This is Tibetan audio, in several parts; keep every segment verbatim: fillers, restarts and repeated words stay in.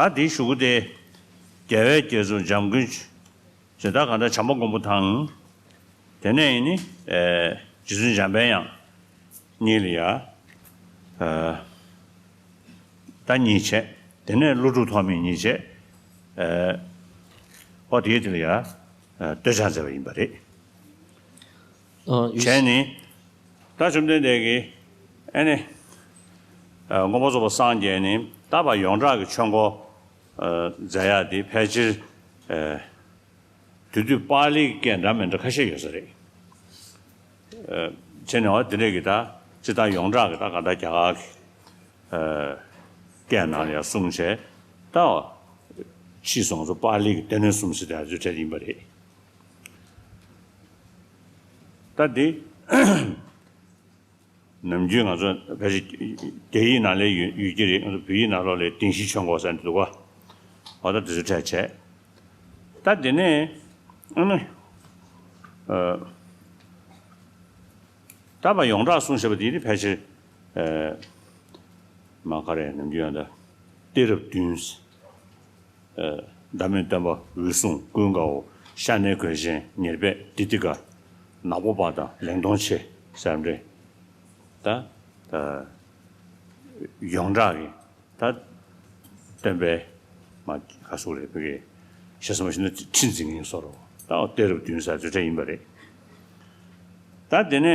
ད་དེའི་གཞུག་གུ་དེ་རྒྱལ་བའི་རྒྱལ་མཚན་འཇམ་མགོན་ཅེས། ད་གང་ལྟར་བྱམས་པ་མགོན་པོ་དང་། དེ་ནས་ཡིན་ནི་ཨེ་རྗེ་བཙུན་འཇམ་དཔལ་དབྱངས་གཉིས་ལ་ཡ་ཨེ་ད་གཉིས་བྱས། དེ་ནས་ཀླུ་སྒྲུབ་ཐོགས་མེད་གཉིས་བྱས། ཨེ་ཨོ་དེའི་དེ་ལ་ཡ་ཨེ་སྟོད་ཕྱག་མཛད་པ་ཡིན་པ་རེད། ཨ་ཡུལ། བྱས་ནི། ད་བཅོམ་ལྡན་འདས་ཀྱིས་ཨེ་ནི་ཨ་མངོན་པར་རྫོགས་པར་སངས་རྒྱས་ནི་ད་བར་ཡོངས་གྲགས་ཀྱི་ཆོས་འཁོར་ཨ་མཛད་ཡག་དེ་ཕལ་ཆེར་ཨ་དེ་དུས་པཱ་ལིའི་སྐད་འདྲ་མི་འདྲ་ཁ་ཤས་ཡོད་ས་རེད། ཨ་བྱས་ནས་འོ་དེ་འདྲས་ཀྱི་ད་སྤྱིར་བཏང་ཡོངས་གྲགས་ཀྱི་ད་ག་ད་རྒྱ་གར་གྱི་ཨ་སྐད་ནང་ལ་ཡང་གསུངས་བྱས། ད་ཕྱིས་སུ་ང་ཚོ་པཱ་ལི་གི་སྡེ་སྣོད་གསུམ་ཟེར་དེ་ཚོའི་གྲས་ཡིན་པ་རེད། ད་འདི་ནམ་རྒྱུན་ང་ཚོ་ཕལ་ཆེར་རྒྱ་ཡིག་ནང་ལ་ཡོད་ཡོད་ཀྱི་རེད། ང་ཚོ་བོད་ཡིག་ནང་ལོགས་ལ་བདེན་བཞིའི་ཆོས་འཁོར་ཟེར་འདུག་ག་འོ་ད་དེ་ཚོ་འཕྲད་བྱས། ད་དེ་ནས་ཨ་ནི་ཨ་ད་བར་ཡོངས་གྲགས་གསུངས་བཞག་པ་དེ་ནི་ཕལ་ཆེར་ཨ་མ་ག་རེ་ནམ་རྒྱུན་ཡང་ད་གཏད་རབས་བདུན། ཨ་ཟླ་མེད་སྟོན་པ་འོད་སྲུང་ཀུན་དགའ་བོ་ཤ་གནད་གོས་ཆེན་ཉེར་སྦས་དི་ཏི་ཀ་ནག་པོ་པ་དང་ལེང་སྟོང་ཆེ་ཟེར་འདྲ། ད་ཨ་ཡོངས་གྲགས་ཀྱི་ད་སྟོན་པའི་མ་ག་སུ་རེད་བོད་ཀྱི་ཞེ་ས་མ་ཤེས་ན་ཁྲི་འཛིན་མཁན་བཟོ་འདྲ། ད་གཏད་རབས་བདུན་ཟེར་ཚུལ་འདྲ་ཡིན་པ་རེད། ད་དེ་ནས་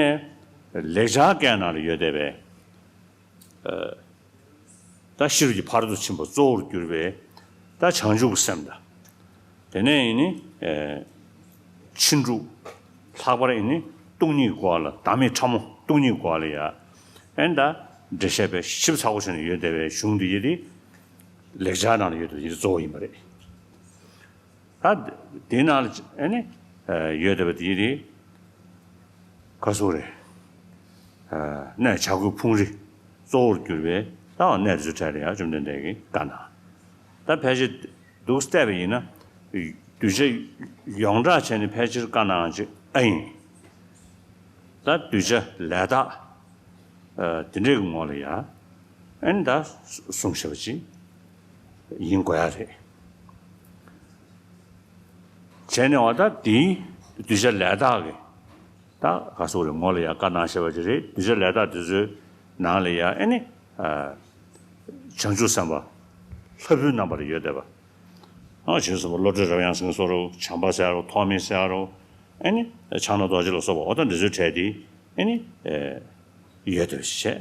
ལེགས་སྦྱར་སྐད་ནང་ལ་ཡོད་བསྡད་པའི་ཨ་ད་ཤེས་རབ་ཀྱི་ཕ་རོལ་ཏུ་ཕྱིན་པ་གཙོ་བོར་གྱུར་པའི་ད་བྱང་ཆུབ་ཀྱི་སེམས་དང་། དེ་ནས་ཡིན་ནི་ཨེ་ཕྱིན་དྲུག་ལྷག་པར་ཡིན་ནི་སྟོང་ཉིད་སྐོར་ལ། བདག་མེད་ཕྲ་མོ་སྟོང་ཉིད་སྐོར་ལ་ཡ་ཨེ་ད་འགྲེལ་བཤད་པའི་ཞིབ་ཚགས་པོ་བྱས་ནས་ཡོད་བསྡད་པའི་གཞུང་འདི་ཡི་དེ་ལེགས་སྦྱར་ནང་ལ་ཡོད་བསྡད་པ་འདི་གཙོ་བོ་ཡིན་པ་རེད། ད་དེའི་ནང་ལ་ཨེ་ནི་ཡོད་བསྡད་པ་དེ་རེད། ག་སུ་རེད། གནས་བྱ་རྒོད་ཕུང་རི་གཙོ་བོར་གྱུར་པའི་ད་གནས་དེ་ཚོའི་གྲས་ལ་ཡང་བཅོམ་ལྡན་འདས་ཀྱིས་བཀའ་གནང་། ད་ཕལ་ཆེར་འདུག་བལྟས་པ་ཡིན་ན་གདུལ་བྱ་ཡོངས་གྲགས་བྱས་ནས་ཕལ་ཆེར་བཀའ་གནང་ཅིག་ཨ་ཡིན། ད་གདུལ་བྱ་ལས་དག་དེ་འདྲའི་ངོ་ལ་ཡ་ཨེ་ནི་ད་གསུངས་བཞག་པ་ཅིག་ཡིན་དགོས་ཡ་རེད། བྱས་ནས་འོ་ད་དེའི་གདུལ་བྱ་ལས་དག་གི་ད་ག་སུ་རེད་ངོ་ལ་ཡ་བཀའ་གནང་བཞག་པ་ཅིག་རེད། གདུལ་བྱ་ལས་དག་དེ་ཚོའི་ནང་ལ་ཡ་ཨེ་ནི་བྱང་ཆུབ་སེམས་དཔའ་ལྷ་བུའི་རྣམ་པར་ཡོད་བསྡད་པ། ཨ་བྱང་ཆུབ་སེམས་དཔའ་བློ་གྲོས་རབ་ཡངས་ཟེར་མཁན་བཟོ་འདྲ། བྱམས་པ་ཟེར་རོ། ཐོགས་མེད་ཟེར་རོ། ཨེ་ནི་ཕྱག་ན་རྡོ་རྗེ་ལ་སོགས་པ་འོ་ད་འདི་ཚོའི་གྲས་དེ་ཨེ་ནི་ཡོད་བསྡད་པ་ཞིག་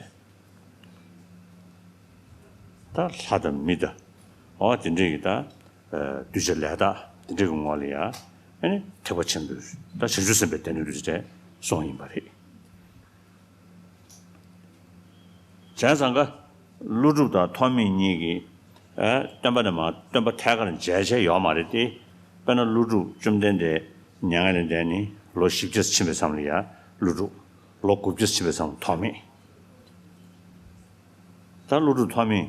བྱས། ད་ལྷ་དང་མི་དང་འོ་དེ་འདྲའི་གི་ད་གདུལ་བྱ་ལས་དག་དེ་འདྲའི་གི་ངོ་ལ་ཡ་ཨེ་ནི་ཐེག་པ་ཆེན་པོའི་ད་བྱང་ཆུབ་སེམས་དཔའི་སྡེ་སྣོད་དེ་ཚོའི་གྲས་གསུངས་ཡིན་པ་རེད། བྱས་ཙང་ཀ་ཀླུ་སྒྲུབ་དང་ཐོགས་མེད་གཉིས་ཀྱིས་ཨ་སྟོན་པ་དང་མ་སྟོན་པ་ཐད་ཀར་མཇལ་བྱས་ཡོད་མ་རེད་དེ། དཔེར་ན་ཀླུ་སྒྲུབ་བཅོམ་ལྡན་འདས་མྱ་ངན་ལས་འདས་ནས་ལོ་བཞི་བརྒྱ་ཕྱིན་པའི་མཚམས་ལ་ཡ་ཀླུ་སྒྲུབ། ལོ་དགུ་བརྒྱ་ཕྱིན་པའི་མཚམས་ལ་ཐོགས་མེད། ད་ཀླུ་སྒྲུབ་ཐོགས་མེད་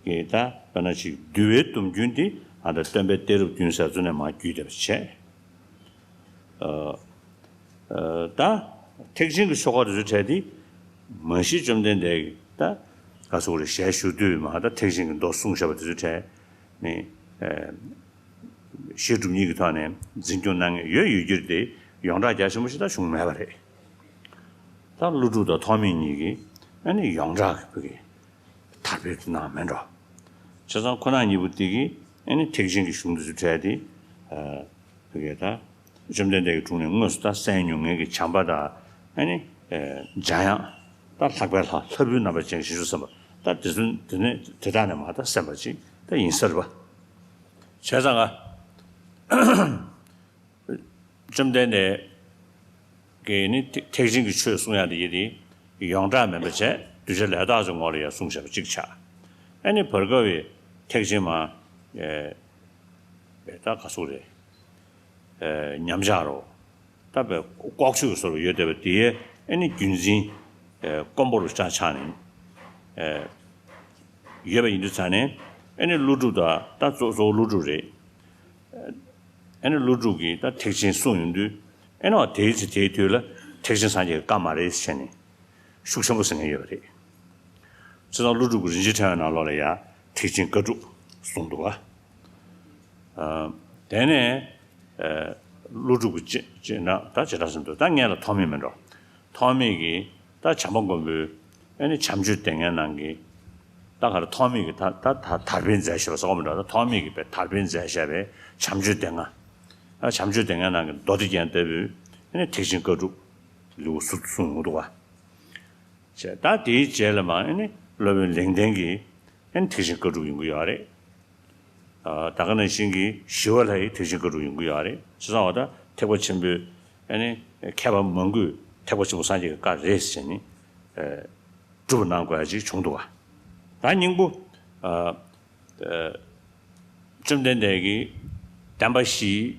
ཀྱིས་ད་དཔེར་ན་ཅིག་འདུལ་བའི་སྡོམ་རྒྱུན་འདི་ཨ་ད་སྟོན་པའི་གཏད་རབས་བདུན་ཟེར་ཚུལ་ནས་མར་བརྒྱུད་བསྡད་པ་བྱས། ཨ་ཨ་ད་ཐེག་ཆེན་གྱི་ཆོ་ག་དེ་ཚོ་བྱས་ཏེ་མ་གཞི་བཅོམ་ལྡན་འདས་ཀྱིས་ད་ག་སུ་རེ་ཞལ་བཞུགས་དུས་མ་ད་ཐེག་ཆེན་གྱི་མདོ་གསུངས་བཞག་པ་དེ་ཚོ་བྱས་ནས་ཨ་བཤད་སྒྲུབ་གཉིས་ཀྱི་ཐོག་ནས་འཛིན་སྐྱོང་གནང་མཁན་ཡོད་ཡོད་ཀྱི་རེད་དེ། ཡོངས་གྲགས་རྒྱ་ཆེན་པོ་ཞིག་ད་བྱུང་མེད་པ་རེད། ད་ཀླུ་སྒྲུབ་དང་ཐོགས་མེད་གཉིས་ཀྱིས་ཨ་ནི་ཡོངས་གྲགས་ཀྱི་བོད་ཀྱི་དར་སྤེལ་དུ་གནང་མེད་འགྲོ། བྱས་ཙང་ཁོ་རང་གཉིས་པོ་དེ་གིས་ཨ་ནི་ཐེག་ཆེན་གྱི་གཞུང་དེ་ཚོ་བྲལ་ཏེ། ཨ་བོད་ཀྱི་ད་བཅོམ་ལྡན་འདས་ཀྱི་དྲུང་ནས་དངོས་སུ་ད་གསན་མྱོང་མཁན་གྱི་བྱམས་པ་དང་ཨ་ནི་ཨ་འཇམ་དབྱངས་ད་ལྷག་པའི་ལྷ་ལྷ་བུའི་རྣམ་པ་ཅན་བྱང་ཆུབ་སེམས་དཔའ་ད་དེ་ཚོ་དེ་ནས་དེ་དག་ནས་མར་ད་གསན་པ་ཅིག་ད་ཡིན་ས་རེད་པ། བྱས་ཙང་ང་། བཅོམ་ལྡན་འདས་ཀྱིས་ནི་ཐེག་ཐེག་ཆེན་གྱི་ཆོས་གསུང་ཡག་དེ་ཡི་དེ་ཡོངས་གྲགས་མིན་པ་བྱས་གདུལ་བྱ་ལས་དག་ཚོའི་ངོ་ལ་ཡང་གསུངས་བཞག་པ་གཅིག་ཆགས། ཨ་ནི་བར་སྐབས་པའི་ཐེག་ཆེན་མ་ཨེ་ད་ག་ཟུག་རེད། ཨེ་ཉམས་ཆག་རོ། ད་པའི་ལྐོག་ཆོས་ཀྱི་བཟོ་འདྲ་ཡོད་བསྡད་པ་དེའི་ཨ་ནི་རྒྱུན་འཛིན་ཨེ་དཀོན་པོ་རུ་ཆགས་ཆགས་ནས་ཨེ་ཡོད་པ་ཡིན་དུས་ཙང་ནས་ཨ་ནི་ཀླུ་སྒྲུབ་དང་ད་གཙོ་གཙོ་བོ་ཀླུ་སྒྲུབ་རེད། ཨ་ནི་ཀླུ་སྒྲུབ་ཀྱིས་ད་ཐེག་ཆེན་གསུངས་ཡོང་དུས་ཨ་ནི་དེའི་ཚེ་དེའི་དུས་ལ་ཐེག་ཆེན་སངས་རྒྱས་ཀྱི་བཀའ་མ་རེད་ཟེར་ནས་ཤུགས་ཆེན་པོ་ཟེར་མཁན་ཡོད་པ་རེད། བྱས་ཙང་ཀླུ་སྒྲུབ་ཀྱི་རིན་ཆེན་ཕྲེང་བའི་ནང་ལོགས་ལ་ཡང་ཐེག་ཆེན་བཀའ་སྒྲུབ། གསུངས་འདུག་ག་ཨ། དེ་ནས་ཨ། ཀླུ་སྒྲུབ་ཀྱི་རྗེས་རྗེས་གནང་ད་རྗེས་གནང་གསུངས་འདུག་ད་སྔོན་ལ་ཐོགས་མེད་མིན་འགྲོ། ཐོགས་མེད་ཀྱིས་ད་བྱམས་པ་མགོན་པོའི་ཨ་ནི་བྱམས་ཆོས་སྡེ་ལྔའི་ནང་གི་ད་ག་རེ་ཐོགས་མེད་ཀྱིས་ད་ད་ད་དར་སྤེལ་མཛད་བཞག་པ་ཟེར་བ་མི་འགྲོ། ད་ཐོགས་མེད་ཀྱིས་དཔེ་དར་སྤེལ་མཛད་བཞག་པའི་བྱམས་ཆོས་སྡེ་ལྔ། ཨ། བྱམས་ཆོས་སྡེ་ལྔའི་ནང་གི་མདོ་སྡེ་རྒྱན་ལྟ་བུའི་ཨ་ནི་ཐེག་ཆེན་བཀའ་སྒྲུབ་ལེའུ་གསུམ་གསུངས་ཡོང་འདུག་ག་བྱས། ད་དེའི་རྗེས་ལ་མར་ཨ་ནི་སློབ་དཔོན་ལེགས་ལྡན་གྱིས་ཨ་ནི་ཐེག་ཆེན་བཀའ་སྒྲུབ་ཡོང་གི་ཡོད་རེད། ཨ། ད་ག་ནང་བཞིན་གྱི་ཞི་བ་ལྷ་ཡི་ཐེག་ཆེན་བཀའ་སྒྲུབ་ཡོང་གི་ཡོད་རེད། བྱས་ཙང་བ་ད་ཐེག་པ་ཆེན་པོའི་ཨ་ནི་མཁས་པ་མང་པོས་ཐེག་པ་ཆེན་པོ་སངས་རྒྱས་ཀྱི་བཀའ་རེད་ཟེར་ནས་ཨ། སྒྲུབ་གནང་དགོས་ཡ་ཅིག་བྱུང་འདུག་ག་ད་སྙིང་པོ་ཨ། ཨ། བཅོམ་ལྡན་འདས་ཀྱིས་བདེན་པ་བཞིའི་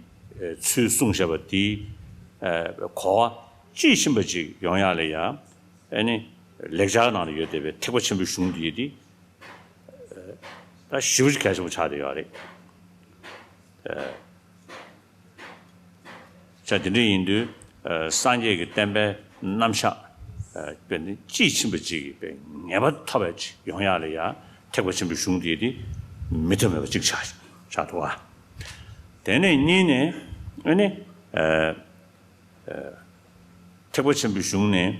ཚུལ་གསུངས་བཞག་པ་དེའི་ཨ། གོ་བ་དཔྱིས་ཕྱིན་པ་ཅིག་ཡོང་ཡག་ལ་ཡ། ཨ་ནི་ལེགས་སྦྱར་ནང་ལ་ཡོད་བསྡད་པའི་ཐེག་པ་ཆེན་པོའི་གཞུང་འདི་དེ་ད་ཞེ་པོ་ཅིག་གལ་ཆེན་པོ་ཆགས་བསྡད་ཡོད་རེད། ཨ། བྱས། དེ་འདྲ་ཡིན་དུས་ཨ། སངས་རྒྱས་ཀྱི་བསྟན་པའི་རྣམ་གཞག་ཨ། དཔེ་ནི་དཔྱིས་ཕྱིན་པ་ཅིག་གི་དཔེ་ངེས་པ་ཐོབ་པ་ཅིག་ཡོང་ཡག་ལ་ཡ་ཐེག་པ་ཆེན་པོའི་གཞུང་དེ་དེ་མི་ཐོན་མེད་པ་ཅིག་ཆགས་ཆགས་འདུག་ག་དེ་ནས་གཉིས་ནས་ཨ་ནི་ཨ། ཨ། ཐེག་པ་ཆེན་པོའི་གཞུང་ནས་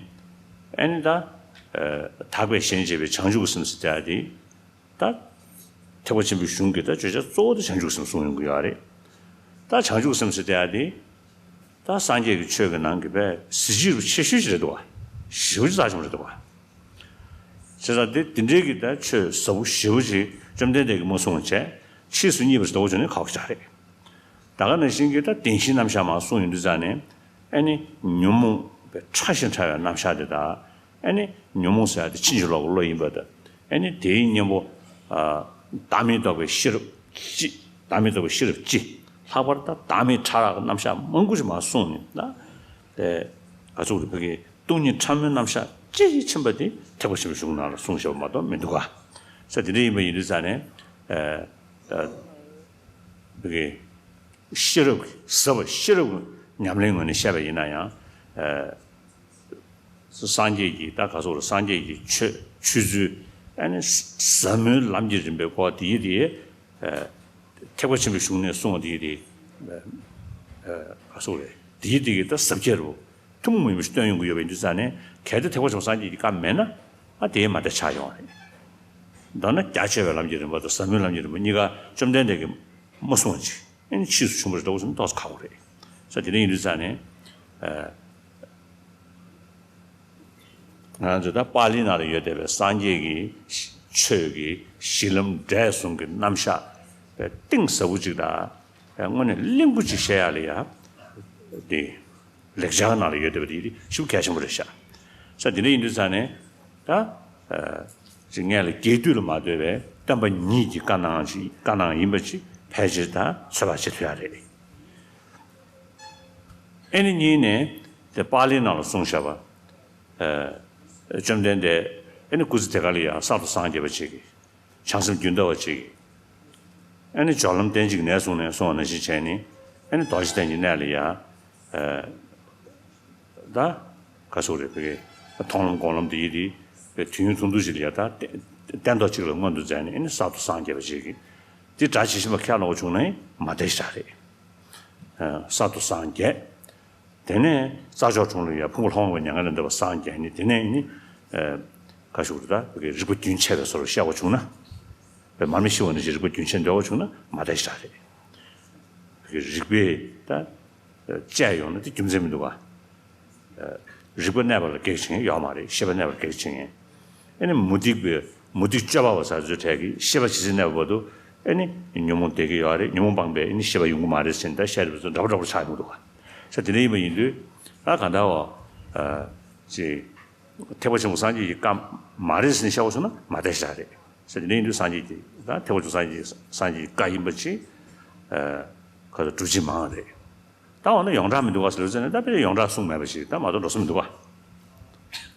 ཨ་ནི་ད་ཨ། དག་པའི་ཞེན་བྱེད་པའི་བྱང་ཆུབ་ཀྱི་སེམས་ཟེར་ཡག་དེ། ད་ཐེག་པ་ཆེན་པོའི་གཞུང་གི་ད་བརྗོད་བྱ་གཙོ་བོ་དེ་བྱང་ཆུབ་སེམས་གསུངས་ཡོང་གི་ཡོད་རེད། ད་བྱང་ཆུབ་སེམས་ཟེར་དེ་ཡ་དེ་ད་སངས་རྒྱས་ཀྱི་ཆོས་ཀྱི་ནང་གི་དཔེ་གཟི་བརྗིད་རུ་ཆེ་ཤོས་ཤིག་རེད་འདུག་བ། ཞེ་པོ་ཅིག་རྩ་ཆེན་པོ་རེད་འདུག་བ། བྱས་ཙང་དེ་དེ་འདྲའི་གི་ད་ཆོས་ཟབ་པོ་ཞེ་པོ་ཅིག་བཅོམ་ལྡན་འདས་ཀྱིས་མ་གསུངས་པ་བྱས་ཕྱིས་སུ་རྙེད་པ་ཞིག་འདུག་བ་བྱུང་ན་ཁག་པོ་ཞིག་རེད། ད་ག་ནང་བཞིན་གྱི་ད་བདེན་བཞིའི་རྣམ་གཞག་མར་གསུངས་ཡོང་དུས་ཙང་ནས་ཨ་ནི་ཉོན་མོངས་པའི་ཕྲ་ཞིང་ཕྲ་བའི་རྣམ་གཞག་དེ་དག་ཨ་ནི་ཉོན་མོངས་ཟེར་ཡག་དེ་ཕྱིན་ཅི་ལོག་གི་བློ་ཡིན་པ་དང་། ཨ་ནི་དེའི་གཉེན་པོ་ཨ། བདག་མེད་རྟོགས་པའི་ཤེས་རབ་སྤྱི། བདག་མེད་རྟོགས་པའི་ཤེས་རབ་སྤྱི། ལྷག་པར་ད་བདག་མེད་ཕྲ་རགས་ཀྱི་རྣམ་གཞག་མང་པོ་ཞིག་མར་གསུངས་ནས་ད། དེ་ག་ཚོད་རེད། ཕ་གི་སྟོང་ཉིད་ཕྲ་མོའི་རྣམ་གཞག་དཔྱིས་ཕྱིན་པ་དེ་ཐེག་པ་ཆེན་པོའི་གཞུང་ནང་ལ་གསུངས་བཞག་པ་མ་གཏོགས་མི་འདུག་ག་ས་དེ་འདྲ་ཡིན་པ་ཡིན་དུས་ཙང་ནས་ཨ། ཨ། ཕ་གི་ཤེས་རབ་ཟབ་པ་ཤེས་རབ་ཀྱི་ཉམས་ལེན་ངོས་ནས་བཤད་པ་ཡིན་ན་ཡང་། ཨ། སངས་རྒྱས་ཀྱི་ད་ག་ཟེར་རེད། སངས་རྒྱས་ཀྱི་ཆོས་ཆོས་ཚུལ་ཨ་ནི་ཟབ་མོའི་ལམ་གྱི་རིམ་པའི་སྐོར་དེ་ཡི་དེ་ཨ། ཐེག་པ་ཆེན་པོའི་གཞུང་ནས་གསུངས་པ་དེ་ཡི་དེ་ཨ། ག་ཟེར་རེད། དེ་ཡི་དེ་གི་ད་ཟབ་རྒྱས་རུ་ཐུན་མོང་མ་ཡིན་པ་ཞིག་སྟོན་ཡོང་གི་ཡོད་པ་ཡིན་དུས་ཙང་ནས་གལ་ཏེ་ཐེག་པ་ཆེན་པོ་སངས་རྒྱས་ཀྱི་བཀའ་མེད་ན་ཨ་དེ་མ་བདེ་ཆགས་ཡོང་བ་རེད། མདོར་ན་རྒྱ་ཆེ་བའི་ལམ་གྱི་རིམ་པ་དང་ཟབ་མོའི་ལམ་གྱི་རིམ་པ་གཉིས་ཀ་བཅོམ་ལྡན་འདས་ཀྱིས་མ་གསུངས་པ་ཅིག་ཨ་ནི་ཕྱིས་སུ་བྱུང་བ་རེད་འདུག་ཟེར་ན་ཏོག་ཙམ་ཁག་པོ་རེད། ས་དེ་འདྲ་ཡིན་དུས་ཙང་ནས་ཨ། ང་ཚོས་ད་པཱ་ལི་ནང་ལ་ཡོད་བསྡད་པའི་སངས་རྒྱས་ཀྱི་ཆོས་ཀྱི་གཞི་ལམ་འབྲས་གསུམ་གྱི་རྣམ་གཞག་པའི་གཏིང་ཟབ་པོ་ཅིག་དང་དངོས་གནས་བརླིང་པོ་ཅིག་བཤད་ཡག་ལ་ཡ། དེ་ལེགས་སྦྱར་ནང་ལ་ཡོད་བསྡད་པ་དེ་ཞེ་པོ་གལ་ཆེན་པོ་རེད་ཤག་ས་དེ་འདྲ་ཡིན་དུས་ཙང་ནས་ད་ཅིག་སྔོན་ལ་རྒྱས་བསྡུས་ལ་མ་ལྟོས་པའི་སྟོན་པ་ཉིད་ཀྱི་བཀའ་གནང་ཅིག་བཀའ་གནང་ཡིན་པ་ཅིག་ཕལ་ཆེར་ད་ཚོད་དཔག་བྱེད་ཐུབ་ཡག་རེད། ཨེ་ནི་གཉིས་ནས་དེ་པཱ་ལིའི་ནང་ལ་གསུངས་བཞག་པ། ཨ། བཅོམ་ལྡན་འདས་ཨེ་ནི་སྐུ་ཚེ་དེ་ག་ལ་ཡང་གསར་དུ་སངས་རྒྱས་པ་ཅིག་གིས། བྱང་སེམས་རྒྱུན་མཐའ་བ་ཅིག་གིས། ཨེ་ནི་སྦྱོར་ལམ་རྟེན་གཅིག་ནས་བཟུང་ནས་གསུངས་པ་ནང་བཞིན་བྱས་ནས་ཨེ་ནི་རྡོ་རྗེ་གདན་གྱི་གནས་ལ་ཡང་། ཨ། ད་ག་ཟེར་རེད། ཕ་གི་མཐོང་ལམ་སྒོམ་ལམ་དེ་ཡི་དེ་དུས་ཡུན་ཐུང་ཐུང་ཞིག་ལ་ཡང་ད་སྟན་ཐོག་གཅིག་ལ་མངོན་དུ་མཛད་ནས་ཨེ་ནི་གསར་དུ་སངས་རྒྱས་པ་ཅིག་གིས། དེ་སྒྲ་ཇི་བཞིན་པ་ཁས་བླངས་པ་བྱུང་ན་ཡང་མ་བདེ་ཞིག་རེད། ཨ། གསར་དུ་སངས་རྒྱས། དེ་ནས་རྩྭ་མཆོག་གྲོང་ལ་ཡང་ཕུང་པོ་ལྷ་དབང་པོའི་མྱ་ངན་ལས་འདས་པ་སངས་རྒྱས་ནས་དེ་ནས་ནི། ཨ། ག་ཟེར་རེད། ད་རིག་པ་རྒྱུན་ཆད་པའི་བཟོ་འདྲ་བཤད་པ་བྱུང་ན། དཔེ་མར་མེ་ཤི་བ་ནང་བཞིན་རིག་པ་རྒྱུན་ཆད་འགྲོ་བ་བྱུང་ན་མ་བདེ་ཞིག་རེད། རིག་པས་ད་བཅད་ཡོང་ན་དེ་རྒྱུ་མཚན་མི་འདུག་ག་ཨ། རིག་པ་གནས་པ་ལ་གེགས་བྱེད་མཁན་ཡོད་མ་རེད། ཤེས་པ་གནས་པ་ལ་གེགས་བྱེད་མཁན། ཨེ་ནི་མུ་སྟེགས་པའི་མུ་སྟེགས་སྤྱོད་པ་བ་ཟེར་ཚོའི་གྲས་ཀྱིས་ཤེས་པ་ཇི་སྲིད་གནས་པ་བར་དུ་ཨེ་ནི་ཉོན་མོངས་བསྡད་ཀྱི་ཡོད་རེད། ཉོན་མོངས་སྤངས་པས་ཨེ་ནི་ཤེས་པ་ཡོང་གི་མ་རེད་ཟེར་ནས་ད་བཤད་རེད་པ་ཚོ་འདྲ་པོ་འདྲ་པོ་ཆགས་ཡོང་འདུག་ག་ས་དེ་འདྲ་ཡིན་པ་ཡིན་དུས་ད་ག་འདྲ་བ། ཨ། ཅིག་ཐེག་པ་ཆེན་པོ་སངས་རྒྱས་ཀྱི་བཀའ་མ་རེད་ཟེར་ནས་བཤད་པ་སོང་ན་མ་བདེ་ཞིག་རེད། ས་དེ་འདྲ་ཡིན་དུས་སངས་རྒྱས་ཀྱི་ད་ཐེག་པ་ཆེན་པོ་སངས་རྒྱས་སངས་རྒྱས་ཀྱི་བཀའ་ཡིན་པ་ཅིག་ཨ། ཁོ་ཚོ་སྒྲུབ་བྱེད་མང་རེད། ད་འོ་ན་ཡོངས་གྲགས་མི་འདུག་ག་ཟེར་ལབ་ཙང་ནས་ད་དཔེ་ཡོངས་གྲགས་གསུངས་མེད་པ་ཞིག་ད་མ་གཏོགས་འགྲོ་ས་མི་འདུག་ག་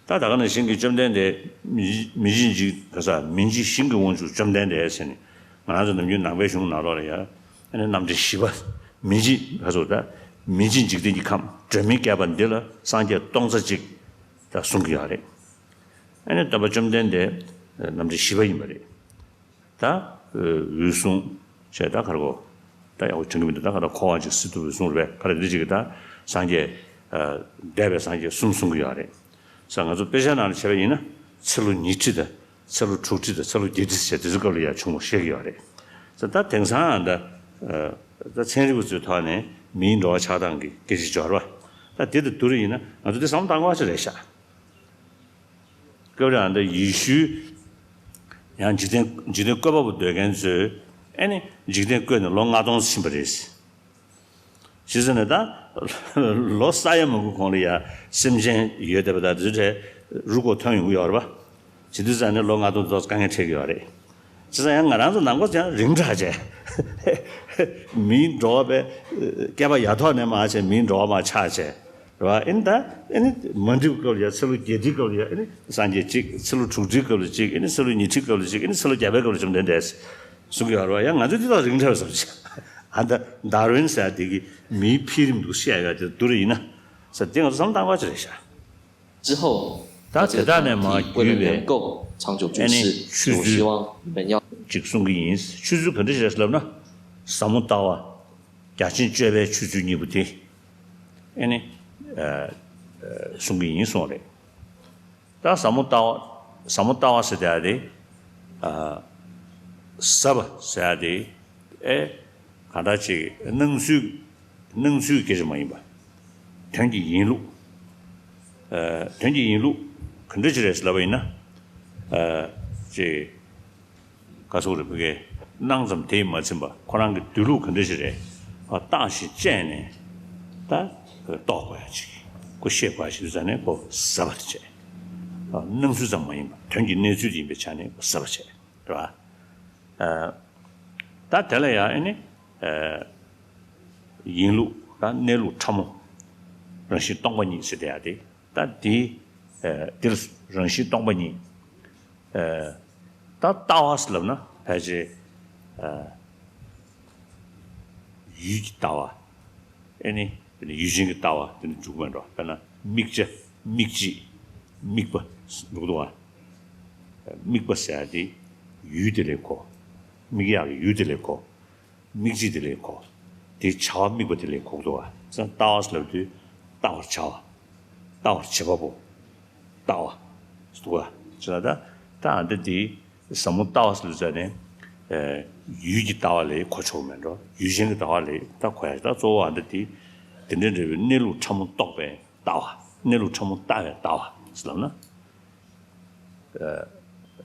ད་ད་ག་ནང་བཞིན་གྱི་བཅོམ་ལྡན་འདས་མི་མི་མཇེད་འཇིག་ག་ས་མི་མཇེད་ཞིང་གི་དབང་ཕྱུག་བཅོམ་ལྡན་འདས་ཟེར་ནས་ང་རང་ཚོ་ནམ་རྒྱུན་ནང་པའི་གཞུང་ནང་ལོགས་ལ་ཡ་ཨ་ནི་རྣམ་འདྲེན་བཞི་པ་མི་མཇེད་ག་ཚོད་ད་མི་མཇེད་འཇིག་རྟེན་གྱི་ཁམས་སྒྲོན་མེ་བསྐལ་པ་འདི་ལ་སངས་རྒྱས་སྟོང་རྩ་གཅིག་ད་གསུང་གི་ཡོད་རེད། ཨ་ནི་སྟོན་པ་བཅོམ་ལྡན་འདས་རྣམ་འདྲེན་བཞི་པ་ཡིན་པ་རེད། ད་ འོད་སྲུང་བྱས་ད་ག་རེ་གོ། ད་ཡག་པོ་དྲན་གྱི་མི་འདུག་ད་ག་ད་འཁོར་བ་འཇིག་སྲིད་དུ་འོད་སྲུང་རེད་པས། ག་རེ་འདི་ཅིག་གི་ད་སངས་རྒྱས་འདས་པའི་སངས་རྒྱས་གསུམ་གསུང་གི་ཡོད་རེད། ས་ང་ཚོ་དཔེ་ཆ་ནང་ལ་བྱས་པ་ཡིན་ན་ཚེ་ལོ་ཉི་ཁྲི་དང་ཚེ་ལོ་དྲུག་ཁྲི་དང་ཚེ་ལོ་བརྒྱད་ཁྲི་བྱས་དེ་ཚོ་སྐབས་ལ་ཡང་བྱུང་བ་བཤད་ཀྱི་ཡོད་རེད། ས་ད་དེང་སང་ད་ད་ཚན་རིག་པ་ཚོའི་ཐོག་ནས་མིའི་འགྲོ་བ་ཆགས་སྟངས་ཀྱི་སྐད་ཆ་འབྱོར་བ་ད་དེ་དང་བསྡུར་ཡིན་ན་ང་ཚོ་དེ་བསམ་བློ་བཏང་དགོས་པ་ཅིག་རེད་ཤག་སྐབས་རེ་ཨ་ནི་ཡེ་ཤུ་ཡང་འཇིག་རྟེན་འཇིག་རྟེན་བཀོད་པ་པོ་འདོད་མཁན་ཚོས་ཨ་ནི་འཇིག་རྟེན་བཀོད་ནས་ལོ་ལྔ་སྟོང་ཕྱིན་པ་རེད། ཇི་ཟེར་ན་ད་ལོ་ས་ཡ་མང་པོ་གོང་ལ་ཡ་སེམས་ཅན་ཡོད་བསྡད་པ་ད་དེ་ཚོ་རུ་སྐོར་ཐོན་ཡོང་གི་ཡོད་རེད་པ། ཇི་འདུག་ཟེར་ནས་ལོ་ལྔ་སྟོང་དེ་ཚོ་དཀའ་ངལ་འཕྲད་ཀྱི་ཡོད་རེད། ཇི་ཟེར་ཡང་ང་རང་ཚོ་ནང་པ་ཚོ་ཡང་རིང་དྲགས་བྱས། མིའི་འགྲོ་བ་པའི་སྐྱེས་པ་ཡ་ཐོག་ནས་མར་བྱས་མིའི་འགྲོ་བ་མར་ཆགས་བྱས། རེད་བ། ཨེ་ནི་ད་ཨེ་ནི་མ་འགྲིག་སྐབས་ལ་ཡ་ཚེ་ལོ་བརྒྱད་ཁྲིའི་སྐབས་ལ་ཡ་ཨེ་ནི་སངས་རྒྱས་གཅིག་ཚེ་ལོ་དྲུག་ཁྲིའི་སྐབས་ལ་གཅིག་ཨེ་ནི་ཚེ་ལོ་ཉི་ཁྲིའི་སྐབས་ལ་གཅིག་ཨེ་ནི་ཚེ་ལོ་བརྒྱ་པའི་སྐབས་ལ་བཅོམ་ལྡན་འདས་གསུང་གི་ཡོད་རེད་བ། ཡང་ང་ཚོའི་དུས་ཐོག་རིང་དྲགས་བཟོ་ཞིག་ཨ་ད་ཌར་ཝིན་ཟེར་ཡ་དེ་གི་མིའི་འཕེལ་རིམ་འདུག་བཤད་ཡ་དེ་བསྡུར་ཡིན་ན་ས་དེ་ང་ཚོ་བསམ་བློ་བཏང་དགོས་ཅིག་རེད་ཤག 之后，ད་དེ་དག་ནས་མར་བརྒྱུད་པའི་ཨ་ནི་ཆོས་ཚུལ་གཅིག་གསུང་གི་ཡིན། ཆོས་ཚུལ་ག་འདྲ་ཞིག་རེད་ཟེར་ལབ་ན། ཟབ་མོ་ལྟ་བ། རྒྱ་ཆེན་སྤྱོད་པའི་ཆོས་ཚུལ་གཉིས་པོ་དེ། ཨེ་ནི། གསུང་གི་ཡིན་གསུངས་རེད། ད་ཟབ་མོ་ལྟ་བ་ཟབ་མོ་ལྟ་བ་ཟེར་དེ་ཨ་དེ། ཟབ་པ་ཟེར་དེ། ཨེ། གང་ལྟར་ཅིག་སྣང་ཚུལ་སྣང་ཚུལ་སྐད་ཆ་མ་ཡིན་པ། དོན་གྱི་ཡིན་ལུགས། དོན་གྱི་ཡིན་ལུགས་ག་འདྲ་ཅིག་རེད་ཟེར་ལབ་པ་ཡིན་ན། ཅིག་ག་སོག་རེ་བུ་གའི་སྣང་ཙམ་དེས་མ་ཚིམ་པ་ཁོ་རང་གི་སྡོད་ལུགས་ག་འདྲ་ཞིག་རེད། བརྟག་ཞིང་དཔྱད་ནས་ད་རྟོགས་དགོས་ཡ་ཅིག་ཁོ་ཤེས་དགོས་ཡ་ཅིག་ཟེར་ནས་ཁོ་ཟབ་པ་དེ་བྱས། སྣང་ཚུལ་ཙམ་མ་ཡིན་པ་དོན་གྱི་གནས་ཚུལ་དེ་ཡིན་པའི་ཆ་ནས་ཁོ་ཟབ་པ་བྱས་རེད་བ། ད་དེ་ལ་ཡང་ཨེ་ནི་ཡིན་ལུགས་ད་གནས་ལུགས་ཕྲ་མོ་རང་བཞིན་སྟོང་པ་ཉིད་ཟེར་དེ་ཡ་དེ། ད་དེ་དེ་ལ་རང་བཞིན་སྟོང་པ་ཉིད། ད་ལྟ་བ་ཟེར་ལབ་ན་ཕལ་ཆེར་ཡུལ་གྱི་ལྟ་བ། ཨེ་ནི་ཡུལ་ཅན་གྱི་ལྟ་བ་དེ་ནི་འཇུག་མེད་འགྲོ། དཔེར་ན་དམིགས་བྱ་དམིགས་བྱེད་དམིགས་པ་འདུག་འདུག་བ། དམིགས་པ་ཟེར་ཡ་དེ་ཡུལ་དེ་ལས་གོ། དམིགས་ཡག་གི་ཡུལ་དེ་ལས་གོ། དམིགས་བྱེད་དེ་ལས་གོ། དེའི་བྱ་བ་དམིགས་པ་དེ་ལས་གོ་འདུག་བ། ཙང་ལྟ་བ་ཟེར་ལབ་དུས་ལྟ་བར་བྱ་བ། ལྟ་བར་བྱེད་པ་པོ། ལྟ་བ། འདུག་བ། ཅི་ལ་ད་ད་ཨ་འདི་དེ་ཟབ་མོ་ལྟ་བ་ཟེར་ལབ་ཙང་ནས། ཡུལ་གྱི་ལྟ་བ་ལས་གོ་ཆོག་མེད་འགྲོ། ཡུལ་ཅན་གྱི་ལྟ་བ་ལས་ད་གོ་ཡ་ད་གཙོ་བོ་ཨ་འདི་དེ། དེ་འདྲ་འདྲ་བའི་གནས་ལུགས་ཕྲ་མོ་རྟོགས་པའི་ལྟ་བ། གནས་ལུགས་ཕྲ་མོ་ལྟ་བའི་ལྟ་བ་ཟེར་ལབ་ན།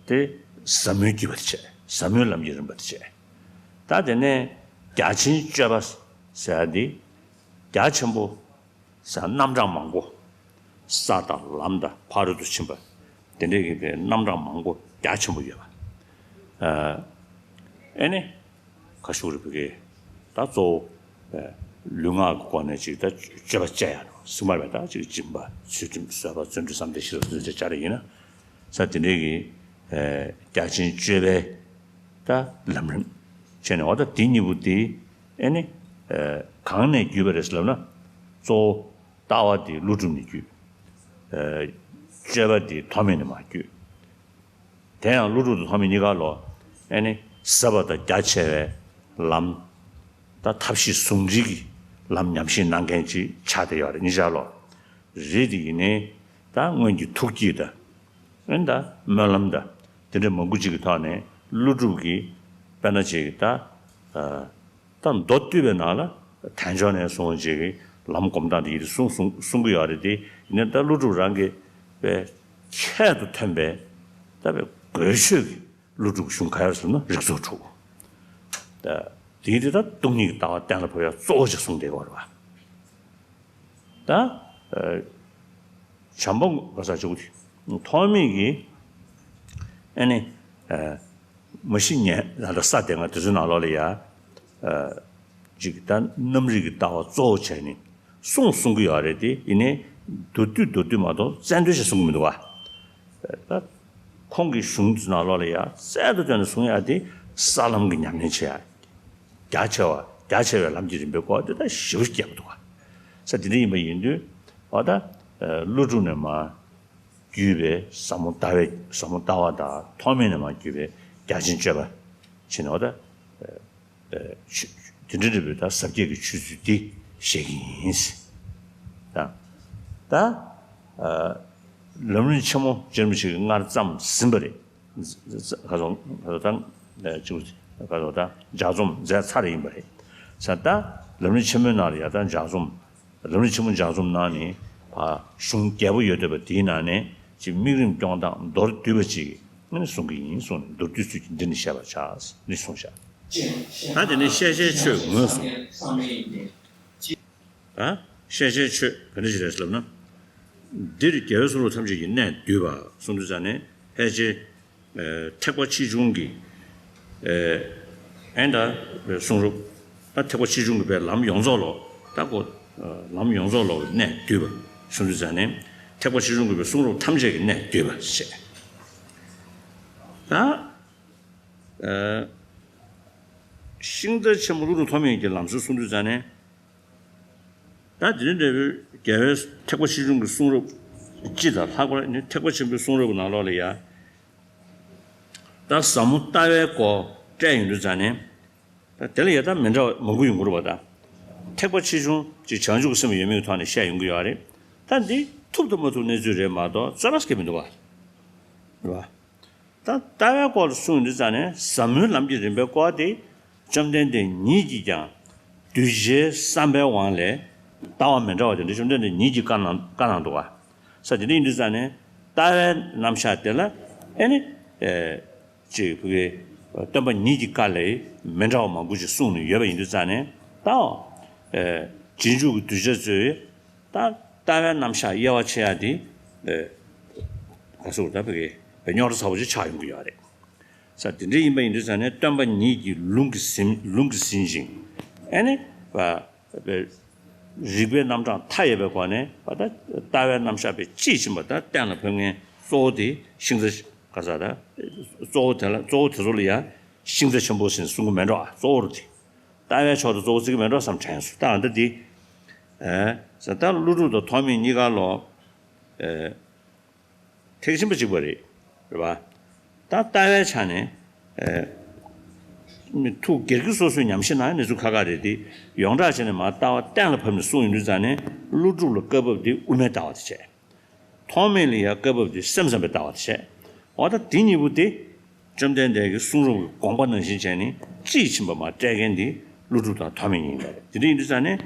དེ་ཟབ་མོའི་བརྒྱུད་པ་དེ་བྱས། ཟབ་མོའི་ལམ་གྱི་རིམ་པ་དེ་བྱས། ད་དེ་ནས་རྒྱ་ཆེན་སྤྱོད་པ་ཟེར་ཡ་འདི། རྒྱ་ཆེན་པོ་ཟེར་རྣམ་གྲངས་མང་པོ། ས་དང་ལམ་དང་ཕ་རོལ་ཏུ་ཕྱིན་པ། དེ་འདྲའི་གི་རྣམ་གྲངས་མང་པོ་རྒྱ་ཆེན་པོ་ཡོད་པ། ཨེ་ནི། ཁ་ཤུག་རེ་བུ་གེ། ད་གཙོ་བོ། ལུས་ངག་གི་སྒོ་ནས་ཅིག་ད་སྤྱོད་པ་སྤྱད་ཡ་རོ་སྲིད་མ་རེད། ད་ཅིག་སྦྱིན་པ་ཚུལ་ཁྲིམས་བཟོད་པ་བརྩོན་འགྲུས་བསམ་གཏན་ཤེས་རབ་བརྩོན་འགྲུས་བྱ་རེ་ཡིན་ན། ས་དེ་འདྲའི་གི། རྒྱ་ཆེན་སྤྱོད་པའི། ད་ལམ་རིམ། བྱས་ནས་འོ་ད་དེ་གཉིས་པོ་དེ། ཨེ་ནི། གང་ནས་བརྒྱུད་པ་རེད་ཟེར་ལབ་ན། གཙོ་བོ། ལྟ་བ་དེ་ཀླུ་སྒྲུབ་ནས་བརྒྱུད། སྤྱོད་པ་དེ་ཐོགས་མེད་ནས་མར་བརྒྱུད། དེ་ཡང་ཀླུ་སྒྲུབ་དང་ཐོགས་མེད་གཉིས་ཀ་ལོ། ཨེ་ནི་ཟབ་པ་དང་རྒྱ་ཆེ་བའི་ལམ། ད་ཐབས་ཤེས་ཟུང་འབྲེལ་གྱི་ལམ་ཉམས་བཞེས་གནང་མཁན་ཅིག་ཆགས་བསྡད་ཡོད་རེད་གཉིས་ཆར་ལོ། རེད་དེ་ཡིན་ནའི་ད་སྔོན་གྱི་ཐུགས་བསྐྱེད་དང་། ཨེ་ད་སྨོན་ལམ་དང་དེ་འདྲ་མང་པོ་ཅིག་གི་ཐོག་ནས་ཀླུ་སྒྲུབ་ཀྱིས་དཔེར་ན་ཅིག་ད། ད་མདོ་སྡུད་པའི་ནང་ལ་དལ་འབྱོར་ནས་བཟུང་བྱས་ཀྱི་ལམ་སྒོམ་སྟངས་དེ་ཡིན་གསུང་གསུང་གསུང་གི་ཡོད་རེད་དེ། ཡིན་ན་ད་ཀླུ་སྒྲུབ་རང་གིས་པའི་ཁྱད་དུ་ཐོན་པའི་ད་པའི་དགོས་ཆོས་ཀྱི་ཀླུ་སྒྲུབ་གཞུང་ག་ཡོད་ཟེར་ན་རིགས་ཚོགས་དྲུག་ད་དེ་དེ་ད་སྟོང་ཉིད་ཀྱི་ལྟ་བ་གཏན་ལ་ཕབ་ཡ་གཙོ་བོ་ཅིག་གསུངས་བསྡད་ཡོད་རེད་བ། ད། བྱམས་པ་ག་ས་ཅུག་ཐོགས་མེད་ཀྱི། ཨེ་ནི། མ་གཞི་ཉན་ལ་ད་ས་དེ་སྔ་དེ་ཚོའི་ནང་ལོགས་ལ་ཡ། ཅིག་ད་རྣམ་རིག་གི་ལྟ་བ་གཙོ་བོ་བྱས་ནས་གསུང་གསུང་གི་ཡོད་རེད་དེ་ཡིན་ནའི། མདོ་སྡུད་མདོ་སྡུད་མ་གཏོགས་རྩལ་འདོན་ཞིག་གསུང་གི་མི་འདུག་བ། ད་ཁོང་གི་གཞུང་ཚོའི་ནང་ལོགས་ལ་ཡ་རྩལ་དུ་བཏོན་ནས་གསུང་ཡ་དེ་ས་ལམ་གྱི་ཉམས་ལེན་བྱེད་ཡ། རྒྱ་ཆེ་བ་རྒྱ་ཆེ་བའི་ལམ་གྱི་རིམ་པའི་སྐོར་དེ་ད་ཞིབ་རྒྱས་པ་འདུག་བ། ས་དེ་འདྲ་ཡིན་པ་ཡིན་དུས་འོ་ད་ཀླུ་སྒྲུབ་ནས་མར་བརྒྱུད་པའི་ཟབ་མོ་ལྟ་བའི་ཟབ་མོ་ལྟ་བ་དང་ཐོགས་མེད་ནས་མར་བརྒྱུད་པའི་རྒྱ་ཆེན་སྤྱོད་པ་ ཕྱིན་ནོ་ད། ཆོས་དེ་འདྲ་འདྲ་བའི་ད་ཟབ་རྒྱས་ཀྱི་ཆོས་ཚུལ་འདི་བཤད་ཀྱི་ཡིན། ད་ད་ལམ་རིམ་ཆེན་མོ་རྗེ་རིན་པོ་ཆེ་གིས་སྔར་བརྩམས་ཟིན་པ་རེད། ག་སོང་ག་སོང་ད་ཅིག་ག་སོང་ད་ལྗགས་རྩོམ་མཛད་ཚར་ཡིན་པ་རེད། ས་ད་ལམ་རིམ་ཆེན་མོའི་ནང་ལ་ཡ་ད་ལྗགས་རྩོམ། ལམ་རིམ་ཆེན་མོ་ལྗགས་རྩོམ་ནང་ནས་ཕ་གཞུང་རྒྱས་པོ་ཡོད་བསྡད་པ་དེའི་ནང་ནས་ཅིག་དམིགས་རིམ་སྐྱོང་སྟངས་མདོར་བསྡུས་པ་ཅིག་ཨ་ནི་གསུང་གི་ཡིན་གསུངས་ནས་མདོར་བསྡུས་ཚུལ་གྱིས་འདི་ནི་བཤད་པར་བྱ་ནི་གསུངས་བཞག་ད་དེ་ནས་ཤེས་བྱའི་ཆོས་ངོས་བཟུང་། ད་ཤེས་བྱའི་ཆོས་ག་འདྲ་ཞིག་རེད་ལབ་ན། འདིར་རྒྱལ་བའི་གསུང་རབ་ཐམས་ཅད་ཀྱི་གནད་བསྡུས་པ་གསུང་དུས་ཙང་ནས་ཕལ་ཆེར། ཐེག་པ་ཆེ་ཆུང་གི་ཨེ་ད་གསུང་རབ། ད་ཐེག་པ་ཆེ་ཆུང་གི་པའི་ལམ་ཡོངས་རྫོགས་ལོ། ད་ཁོ་ལམ་ཡོངས་རྫོགས་ལོ་གནད་བསྡུས་པ་གསུང་དུས་ཙང་ནས་ཐེག་པ་ཆེ་ཆུང་གི་པའི་གསུང་རབ་ཐམས་ཅད་ཀྱི་གནད་བསྡུས་པ་ཞེས། ད་ཤིང་རྟ་ཆེན་པོ་ཀླུ་སྒྲུབ་ཐོགས་མེད་ཀྱི་ལམ་སྲོལ་གསུང་དུས་ཙང་ནས། ད་དེ་རིང་འདྲ་བའི་རྒྱལ་བའི་ཐེག་པ་ཆེ་ཆུང་གི་གསུང་རབ་སྤྱི་དང་ལྷག་པར་ནི་ཐེག་པ་ཆེན་པོའི་གསུང་རབ་ཀྱི་ནང་ལོགས་ལ་ཡ། ད་ཟབ་མོ་ལྟ་བའི་སྐོར་བཀྲལ་ཡོང་དུས་ཙང་ནས། ད་དེ་ལ་ཡ་ད་མི་འདྲ་བ་མང་པོ་ཡོང་གི་རེད་པ་ད། ཐེག་པ་ཆེ་ཆུང་ཅིག་བྱང་ཆུབ་ཀྱི་སེམས་ཡོད་མེད་ཀྱི་ཐོག་ནས་བཤད་ཡོང་གི་ཡོད་རེད། ད་འདི་ཐུབ་དང་མ་ཐུབ་གནས་ཚུལ་རེད་མ་གཏོགས་རྩོད་པ་སྐྱེ་མི་འདུག་པ། རེད་པ། ད་ལྟ་བའི་སྐོར་ལ་གསུངས་ཡོང་དུས་ཙང་ནས་ཟབ་མོའི་ལམ་གྱི་རིམ་པའི་སྐོར་དེ་བཅོམ་ལྡན་འདས་ཉིད་ཀྱིས་ཀྱང་གདུལ་བྱའི་བསམ་པའི་དབང་ལས་ལྟ་བ་མི་འདྲ་བ་དེ་འདྲ་བཅོམ་ལྡན་འདས་ཉིད་ཀྱིས་བཀའ་གནང་བཀའ་གནང་འདུག་ག་ས་དེ་འདྲ་ཡིན་དུས་ཙང་ནས་ལྟ་བའི་རྣམ་གཞག་དེ་ལ་ཨེ་ནི་ཅིག་བུ་གའི་སྟོན་པ་ཉིད་ཀྱི་བཀའ་ལས་མི་འདྲ་བ་མང་པོ་ཞིག་གསུངས་ནས་ཡོད་པ་ཡིན་དུས་ཙང་ནས་ལྟའོ། རྗེས་འཇུག་གི་གདུལ་བྱ་ཚོས། ད་ལྟ་བའི་རྣམ་གཞག་དབྱེ་བ་ཕྱེ་ཡ་དེ། ག་ཟེར་ད་བུ་གའི་རྙོག་དྲ་ཚ་པོ་ཅིག་ཆགས་ཡོང་གི་ཡོད་རེད། ས་དེ་འདྲ་ཡིན་པ་ཡིན་དུས་ཙང་ནས་སྟོན་པ་ཉིད་ཀྱིས་ལུང་གིས་ཟིན་ལུང་གིས་ཟིན་ཅིང་ཨེ་ནི་བ་རིགས་པའི་རྣམ་གྲངས་མཐའ་ཡས་པའི་སྒོ་ནས་བ་ད་ལྟ་བའི་རྣམ་གཞག་པའི་དཔྱིས་ཕྱིན་པ་ད་གཏན་ལ་ཕབ་མཁན་གཙོ་བོ་དེ་ཤིང་རྟ་ག་ས་ད་གཙོ་བོ་དེ་ལ་གཙོ་བོ་དེ་ཚོ་ལ་ཡ་ཤིང་རྟ་ཆེན་པོ་ཟེར་གསུང་གི་མེད་འགྲོ་ཨ་གཙོ་བོ་རུ་དེ། ལྟ་བའི་ཕྱོགས་དུ་གཙོ་བོ་བརྩི་གི་མེད་འགྲོ་བསམ་དྲན་སོང་ད་ཨ་ད་འདི། ཨེ་ས་ད་ཀླུ་སྒྲུབ་དང་ཐོགས་མེད་གཉིས་ཀ་ལོ། ཨེ་ཐེག་ཆེན་པོ་གཅིག་པ་རེད། རེད་པ། ད་ལྟ་བའི་ཆ་ནས། ཨེ་མི་ཐུགས་དགྱེས་ཀྱི་སོ་སོའི་ཉམས་ཞིབ་ནང་གནས་ཚུལ་ཁ་ཁ་རེད་དེ་ཡོངས་གྲགས་བྱས་ནས་མ་ལྟ་བ་གཏན་ལ་ཕབ་ནས་གསུངས་ཡོང་དུས་ཙང་ནས་ཀླུ་སྒྲུབ་ལ་བཀའ་བབས་དེ་དབུ་མའི་ལྟ་བ་དེ་བྱས། ཐོགས་མེད་ལ་ཡང་བཀའ་བབས་དེ་སེམས་ཙམ་པའི་ལྟ་བ་དེ་བྱས། འོ་ད་དེ་གཉིས་པོ་དེ། བཅོམ་ལྡན་འདས་ཀྱི་གསུང་རབ་ཀྱི་དགོངས་པ་ནང་བཞིན་བྱས་ནས་དཔྱིས་ཕྱིན་པ་མར་བཀྲལ་མཁན་དེ་ཀླུ་སྒྲུབ་དང་ཐོགས་མེད་གཉིས་ཡིན་པ་རེད། དེ་འདྲ་ཡིན་དུས་ཙང་ནས་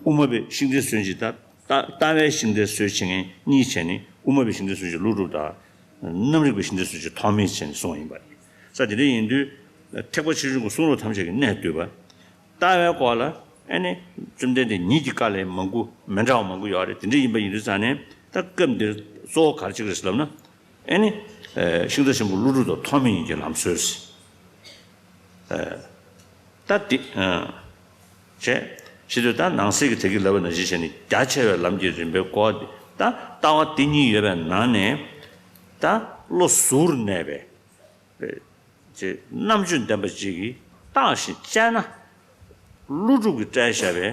དབུ་མ་པའི་ཤིང་རྟའི་སྲོལ་འབྱེད་དང་ལྟ་ལྟ་བའི་ཤིང་རྟའི་སྲོལ་འབྱེད་མཁན་གཉིས་བྱས་ནས་དབུ་མ་པའི་ཤིང་རྟའི་སྲོལ་འབྱེད་ཀླུ་སྒྲུབ་དང་། རྣམ་རིག་པའི་ཤིང་རྟའི་སྲོལ་འབྱེད་ཐོགས་མེད་བྱས་ནས་གསུངས་པ་ཡིན་པ་རེད། ས་དེ་འདྲ་ཡིན་དུས། ཐེག་པ་ཆེ་ཆུང་གི་གསུང་རབ་ཐམས་ཅད་ཀྱི་གནད་བསྡུས་པ། ལྟ་བའི་སྐོར་ལ་ཨེ་ནི་བཅོམ་ལྡན་འདས་ཉིད་ཀྱི་བཀའ་ལས་མང་པོ་མི་འདྲ་བ་མང་པོ་ཡོད་རེད། དེ་འདྲ་ཡིན་པ་ཡིན་དུས་ཙང་ནས་ད་སྐབས་འདིར་གཙོ་བོ་ག་རེ་བྱེད་ཀྱི་རེད་ཟེར་ལབ་ན། ཨེ་ནི། ཤིང་རྟ་ཆེན་པོ་ཀླུ་སྒྲུབ་དང་ཐོགས་མེད་གཉིས་ཀྱི་ལམ་སྲོལ་ཟེར། ད་འདི། བྱས། བྱེད་དུས་ད་ནང་གསེས་ཀྱི་དེ་གི་ལབ་པ་ནང་བཞིན་བྱས་ནས་རྒྱ་ཆེ་བའི་ལམ་གྱི་རིམ་པའི་སྐོར་འདི་ད་ལྟ་བ་འདི་གཉིས་ཡོད་པའི་ནང་ནས། ད་བློ་གཟུར་གནས་པའི། ཅེས་རྣམ་དཔྱོད་ལྡན་པ་ཅིག་གིས་བརྟགས་ཤིང་དཔྱད་ན། ཀླུ་སྒྲུབ་ཀྱིས་བཀྲལ་བཞག་པའི་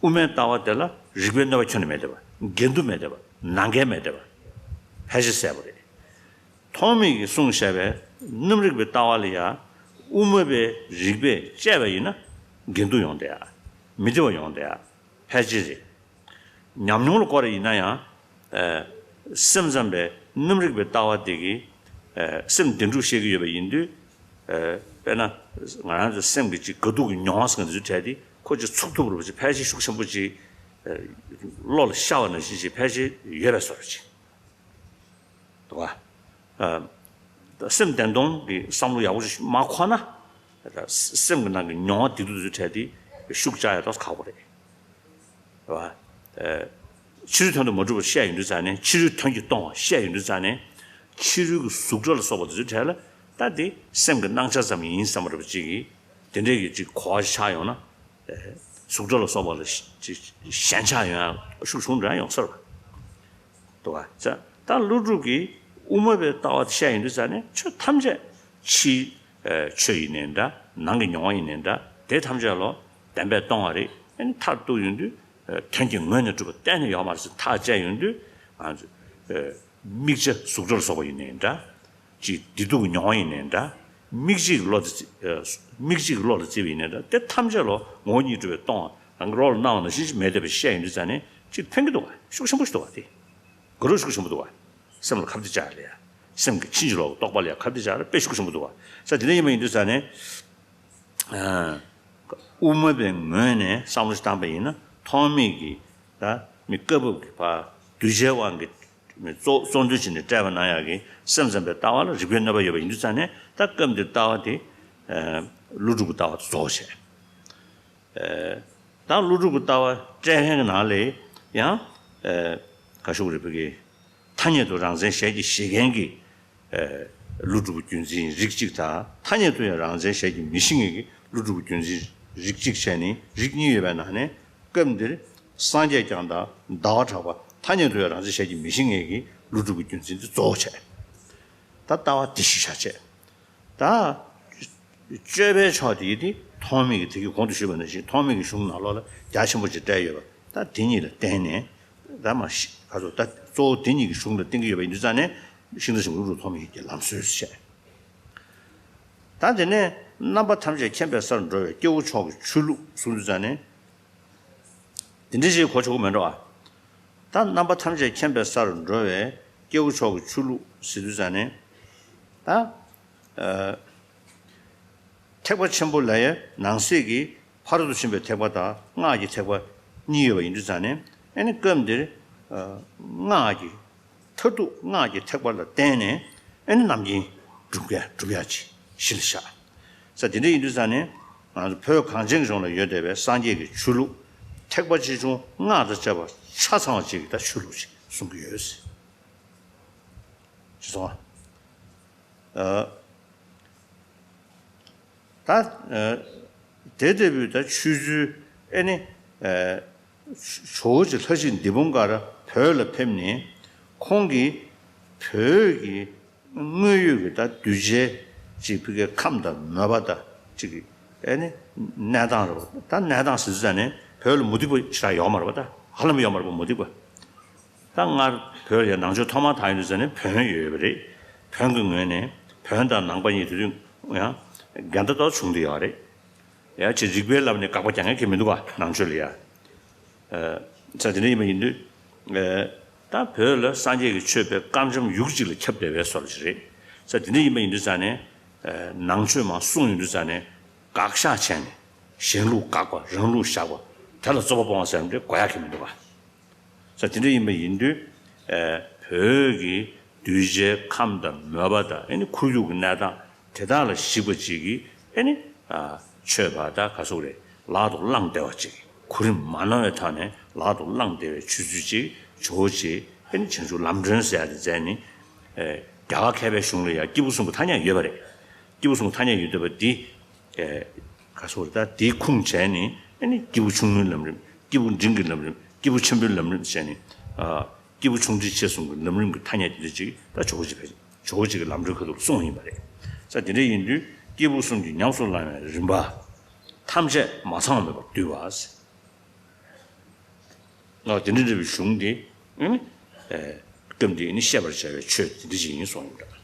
དབུ་མའི་ལྟ་བ་དེ་ལ་རིགས་པའི་གནོད་པ་ཁྱོན་ནས་མེད་བསྡད་པ། འགལ་འདུ་མེད་བསྡད་པ། ནང་འགལ་མེད་བསྡད་པ། ཕལ་ཆེར་གསལ་པོ་རེད། ཐོགས་མེད་ཀྱིས་གསུངས་བཞག་པའི་རྣམ་རིག་པའི་ལྟ་བ་ལ་ཡང་དབུ་མ་པའི་རིགས་པས་དཔྱད་པ་ཡིན་ན་འགལ་འདུ་ཡོང་བསྡད་ཡ། མི་བདེ་བ་ཡོང་བསྡད་ཡ། ཕལ་ཆེར་རེད། ཉམས་མྱོང་ལ་བཀོད་པ་ཡིན་ན་ཡང་། ཨ། སེམས་ཙམ་པའི་རྣམ་རིག་པའི་ལྟ་བ་དེ་གིས། ཨ། སེམས་བདེན་གྲུབ་བཤད་ཀྱི་ཡོད་པ་ཡིན་དུས། ཨ། དཔེར་ན་ང་རང་ཚོ་སེམས་ཀྱི་ཅིག་དགའ་སྡུག་གི་མྱོང་བ་ཟེར་མཁན་དེ་ཚོའི་གྲས་དེ་ཁོ་ཅིག་ཚུགས་ཐུབ་རུ་ཅིག་ཕལ་ཆེར་ཤུགས་ཆེན་པོ་ཅིག་ཨ། བློ་ལ་ཤར་བ་ནང་བཞིན་ཅིག་ཕལ་ཆེར་ཡོད་པའི་བཟོ་འདྲ་ཅིག་འདུག་ག་ཨ། སེམས་བདེན་སྟོང་གི་བསམ་བློ་ཡག་པོ་ཞིག་མ་འཁོར་ན། སེམས་ཀྱི་ནང་གི་མྱོང་བ་སྡིག་སྡུག་དེ་ཚོའི་གྲས་དེ་ཤུགས་རྒྱག་ཡ་ཏོག་ཙམ་ཁག་པོ་རེད། རེད་བ། ཨ། ཕྱི་རོལ་དོན་དུ་མ་གྲུབ་པར་བཤད་ཡོང་དུས་ཙང་ནས་ཕྱི་རོལ་དོན་གྱིས་སྟོང་བ་བཤད་ཡོང་དུས་ཙང་ནས་ཕྱི་རོལ་གྱི་གཟུགས་སྒྲ་ལ་སོགས་པ་དེ་ཚོའི་གྲས་ལ་ད་དེ་སེམས་ཀྱི་སྣང་ཆ་ཙམ་ཡིན་བསམ་པ་འདྲ་པོ་ཅིག་གིས་དེ་འདྲའི་གི་ཅིག་གོ་བ་ཞིག་ཆགས་ཡོང་ན། གཟུགས་སྒྲ་ལ་སོགས་པ་ལ་ཞེན་ཆགས་ཡོང་ཡ་ཤུགས་ཆུང་འདྲ་ཡོང་ས་རེད། འདུག་ག་ད་ཀླུ་སྒྲུབ་ཀྱིས་དབུ་མ་པའི་ལྟ་བ་དེ་བཤད་ཡོང་དུས་ཙང་ནས་ཆོས་ཐམས་ཅད་ཕྱིའི་ཆོས་ཡིན་ནའི་འདྲ་ནང་གི་མྱོང་བ་ཡིན་ནའི་འདྲ་དེ་ཐམས་ཅད་ལོ་བདེན་པས་སྟོང་བ་རེད། ཨ་ནི་མཐར་གཏུགས་ཡོང་དུས་དོན་གྱི་ངོས་ནས་གྲུབ་པ་གཏན་ནས་ཡོད་མ་རེད་ཟེར་ཐག་བཅད་ཡོང་དུས་ང་ཚོ་དམིགས་བྱ་གཟུགས་སྒྲ་ལ་སོགས་པ་ཡིན་ནའི་འདྲ། ཅིག་བདེ་སྡུག་གི་མྱོང་བ་ཡིན་ནའི་འདྲ། མིག་གཅིག་གི་བློ་དེ་བརྩི- མིག་གཅིག་གི་བློ་ལ་བརྩིས་པ་ཡིན་ན། ད་དེ་ཐམས་ཅད་ལོ་ངོ་བོ་ཉིད་སྒྲུབ་པའི་སྟོང་པ་རང་གི་བློ་ལ་སྣང་བ་ནང་བཞིན་ཞིག་མེད་བསྡད་པ་ཞིག་བཤད་ཡོང་དུས་ཙ་ནས་ཅིག་ཕན་གྱི་འདུག་ག་ཤུགས་ཆེན་པོ་ཞིག་འདུག་ག་དེ་དགའ་རབ་ཤུགས་ཆེན་པོ་འདུག་ག་སེམས་ལ་ཁ་གཏད་བཅག་ཡ་ལ་ཡ། སེམས་ཀྱི་ཕྱིན་ཅི་ལོག་གི་རྟོག་པ་ལ་ཡ་ཁ་གཏད་བཅག་ཡ་ལ་དཔེ་ཤུགས་ཆེན་པོ་འདུག་ག་ས་དེ་འདྲ་ཡིན་པ་ཡིན་དུས་ཙ་ནས། དབུ་མ་པའི་ངོས་ནས་བསམ་བློ་ཞིག་བཏང་པ་ཡིན་ན། ཐོགས་མེད་ཀྱི་ད་མི་སྐབས་བབ་ཀྱི་བར་གདུལ་བྱའི་དབང་གིས་མི་གཙོ་གཙོ་འདོན་བྱས་ནས་བཀྲལ་བ་ན་ཡང་གི་སེམས་ཙམ་པའི་ལྟ་བ་ལ་རིགས་པའི་གནོད་པ་ཡོད་པ་ཡིན་དུས་ཙང་ནས། ད་སྐབས་འདིར་ལྟ་བ་དེ་ཀླུ་སྒྲུབ་ཀྱི་ལྟ་བ་དེ་རྫོགས་བྱས། ད་ཀླུ་སྒྲུབ་ཀྱི་ལྟ་བ་བཀྲལ་མཁན་གྱི་ནང་ལས་ཡང་ག་ཤོག་རེད། བོད་ཀྱི་ཐ་སྙད་དུ་རང་མཚན་ཞལ་གྱིས་བཞེས་མཁན་གྱི་ཀླུ་སྒྲུབ་རྒྱུད་འཛིན་རིགས་གཅིག་དང་། ཐ་སྙད་དུ་ཡང་རང་མཚན་ཞལ་གྱིས་མི་བཞེས་མཁན་གྱི་ཀླུ་སྒྲུབ་རྒྱུད་འཛིན་རིགས་གཅིག་བྱས་ནས་རིགས་གཉིས་ཡོད་པའི་ནང་ནས་སྐབས་འདིར་སངས་རྒྱས་བསྐྱངས་དང་ཟླ་བ་གྲགས་པ། ཐ་སྙད་དུ་ཡང་རང་མཚན་ཞལ་གྱིས་མི་བཞེས་མཁན་གྱི་ཀླུ་སྒྲུབ་ཀྱི་རྒྱུད་འཛིན་དེ་རྫོགས་བྱས། ད་ལྟ་བ་འདི་གཞི་བཞག་བྱས། ད་སྤྱོད་པའི་ཕྱོགས་དེ་ཡིན་ཏེ། ཐོགས་མེད་ཀྱི་དེ་གི་གོང་དུ་ཞུས་པ་ནང་བཞིན་ཐོགས་མེད་ཀྱི་གཞུང་ནང་ལོགས་ལ་རྒྱ་ཆེན་པོ་ཅིག་བཀྲལ་ཡོད་པ། ད་དེ་གཉིས་ལ་བརྟེན་ནས་ད་མ་གཞི་ག་ཚོད་ད་གཙོ་བོ་དེ་གཉིས་ཀྱི་གཞུང་ལ་བརྟེན་གྱི་ཡོད་པ་ཡིན་དུས་ཙང་ནས། ཤིང་རྟ་ཞིང་ཀླུ་སྒྲུབ་ཐོགས་མེད་ཀྱི་ལམ་སྲོལ་ཞེས། ད་དེ་ནས་རྣམ་པ་ཐམས་ཅད་མཁྱེན་པའི་སར་འགྲོ་བའི་སྐྱེ་བོ་མཆོག་གི་ཆོས་ལུགས་གསུངས་དུས་ཙང་ནས། དེ་འདྲ་ཞིག་གོ་ཆོག་གི་མེད་འགྲོ་བ། ད་རྣམ་པ་ཐམས་ཅད་མཁྱེན་པའི་སར་འགྲོ་བའི་སྐྱེ་བོ་མཆོག་གི་ཆོས་ལུགས་ཟེར་དུས་ཙང་ནས། ད་ཨ་ཐེག་པ་ཆེན་པོ་ལ་ཡང་ནང་གསེས་ཀྱི་ཕ་རོལ་ཏུ་ཕྱིན་པའི་ཐེག་པ་དང་སྔགས་ཀྱི་ཐེག་པ་གཉིས་ཡོད་པ་ཡིན་དུས་ཙང་ནས། ཨ་ནི་སྐབས་འདིར་ཨ་སྔགས་ཀྱི་མཐར་ཐུག་སྔགས་ཀྱི་ཐེག་པ་ལ་བརྟེན་ནས། ཨ་ནི་རྣམ་མཁྱེན་སྒྲུབ་ཡ་སྒྲུབ་ཡ་ཅིག་གཞི་ལ་བཞག་ས། དེ་འདྲ་ཡིན་དུས་ཙང་ནས་ང་ཚོ་བོད་གངས་ཅན་གྱི་ལྗོངས་ལ་ཡོད་བསྡད་པའི་སངས་རྒྱས་ཀྱི་ཆོས་ལུགས་ཐེག་པ་ཆེ་ཆུང་སྔགས་དང་བཅས་པ་ཆ་ཚང་བ་ཅིག་གི་ད་ཆོས་ལུགས་ཤིག་གསུང་གི་ཡོད་ཟེར། ཅི་སོང་ཨ། ད་ཨ་དེ་ལྟ་བུའི་ད་ཆོས་ཚུལ། ཨེ་ནི་ཨ་ཇོ་བོ་རྗེ་ལྷ་གཅིག་འདི་འབུམ་དཀར་བོད་ལ་ཕེབས་ནས། ཁོང་གིས་བོད་ཀྱི་དངོས་ཡོད་ཀྱི་ད་གདུལ་བྱའི་ཅིག་ཕ་གིའི་ཁམས་དང་མོས་པ་དང་ཅིག་གི་ཨེ་ནི་གནས་སྟངས་རེད་པ། ད་གནས་སྟངས་ཟེར་དུས་ཙང་ནས་བོད་ལ་མུ་སྟེགས་པ་ཞེ་དྲག་ཡོད་མ་རེད་པ། ད་ཧ་ལམ་ཡོད་མ་རེད་པ། མུ་སྟེགས་པ། ད་སྔར་བོད་ལ་ཡང་ནང་ཆོས་ཐོག་མར་དར་ཡོང་དུས་ཙང་ནས་བོན་ཡོད་ཡོད་པ་རེད། བོན་གྱི་ངོས་ནས་བོན་དང་ནང་པ་གཉིས་དེ་དུས་ཡང་འགལ་ཟླ་ཏོག་ཙམ་བྱུང་བསྡད་ཡོད་རེད། ཡ་ཅིག་རིག་པའི་ལམ་ནས་དགག་པ་རྒྱག་མཁན་གང་ཡང་མི་འདུག་ག་ནང་ཆོས་ལ་ཡ། ས་དེ་འདྲ་ཡིན་པ་ཡིན་དུས། ད་བོད་ལ་སངས་རྒྱས་ཀྱི་ཆོས་དཔེ་དཀར་འཇམ་ཡུག་གཅིག་ལ་ཁྱབ་བསྡད་པའི་བཟོ་འདྲ་ཞིག་རེད། ས་དེ་འདྲ་ཡིན་པ་ཡིན་དུས་ཙང་ནས། ནང་ཆོས་མར་གསུངས་ཡོང་དུས་ཙང་ནས་དགག་བཞག་བྱས་ནས། གཞན་ལུགས་དགག་པ་རང་ལུགས་བཞག་པ། དེ་ལ་རྩོད་པ་སྤོང་བ་ཟེར་ཡ་དེ་དགོས་ཡ་གང་ཡང་མི་འདུག་ག་ས་དེ་འདྲ་ཡིན་པ་ཡིན་དུས། ཨ་བོད་ཀྱི་གདུལ་བྱའི་ཁམས་དང་མོས་པ་དང་། ཨེ་ནི་ཁོར་ཡུག་གི་གནས་སྟངས་དེ་དག་ལ་གཞིགས་པ་ཅིག་གིས། ཨེ་ནི་ཨ་ཆོས་པ་ད་ག་ཟེར་དགོས་རེད། ལག་ཏུ་བླངས་བསྡད་པ་ཅིག་གོ་རིམ་མ་ནོར་བའི་ཐོག་ནས་ལག་ཏུ་བླངས་བསྡད་པའི་ཆོས་ཚུལ་ཅིག་ཇོ་བོ་རྗེ། ཨེ་ནི་བྱང་ཆུབ་ལམ་སྒྲོན་ཟེར་ཡ་དེ་མཛད་ནས། ཨེ་རྒྱ་གར་མཁས་པའི་གཞུང་ལ་ཡང་སྐྱེས་བུ་གསུམ་གྱི་ཐ་སྙད་ཡོད་པ་རེད། སྐྱེས་བུ་གསུམ་གྱི་ཐ་སྙད་ཡོད་བསྡད་པ་འདི། ཨེ་ག་ཟེར་དགོས་རེད། ད་དེའི་ཁུངས་བྱས་ནས། ཨེ་ནི་སྐྱེས་བུ་ཆུང་ངུའི་ལམ་རིམ། སྐྱེས་བུ་འབྲིང་གི་ལམ་རིམ། སྐྱེས་བུ་ཆེན་པོའི་ལམ་རིམ་བྱས་ནས། ཨ་སྐྱེས་བུ་ཆུང་འབྲིང་ཆེ་གསུམ་གྱི་ལམ་རིམ་གྱི་ཐ་སྙད་དེ་འདྲ་ཅིག་ད་ཇོ་བོ་རྗེ་ཕལ་ཇོ་བོ་རྗེ་གི་ལམ་སྒྲོན་ཁ་ཐུག་ལ་གསུངས་ཡིན་པ་རེད། ས་དེ་འདྲ་ཡིན་དུས་སྐྱེས་བུ་གསུམ་གྱིས་ཉམས་སུ་བླང་བའི་རིམ་པ། ཐམས་ཅད་མ་ཚང་མེད་པར་བསྡུས་པ་ཟེར། ཨ་དེ་འདྲ་འདྲ་བའི་གཞུང་དེ། ཨ་ནི་ཨེ་སྐབས་འདིར་ནི་བཤད་པར་བྱ་བའི་ཆོས་དེ་འདྲ་ཞིག་ཡིན་གསུངས་ཡོད་པ་འདྲ།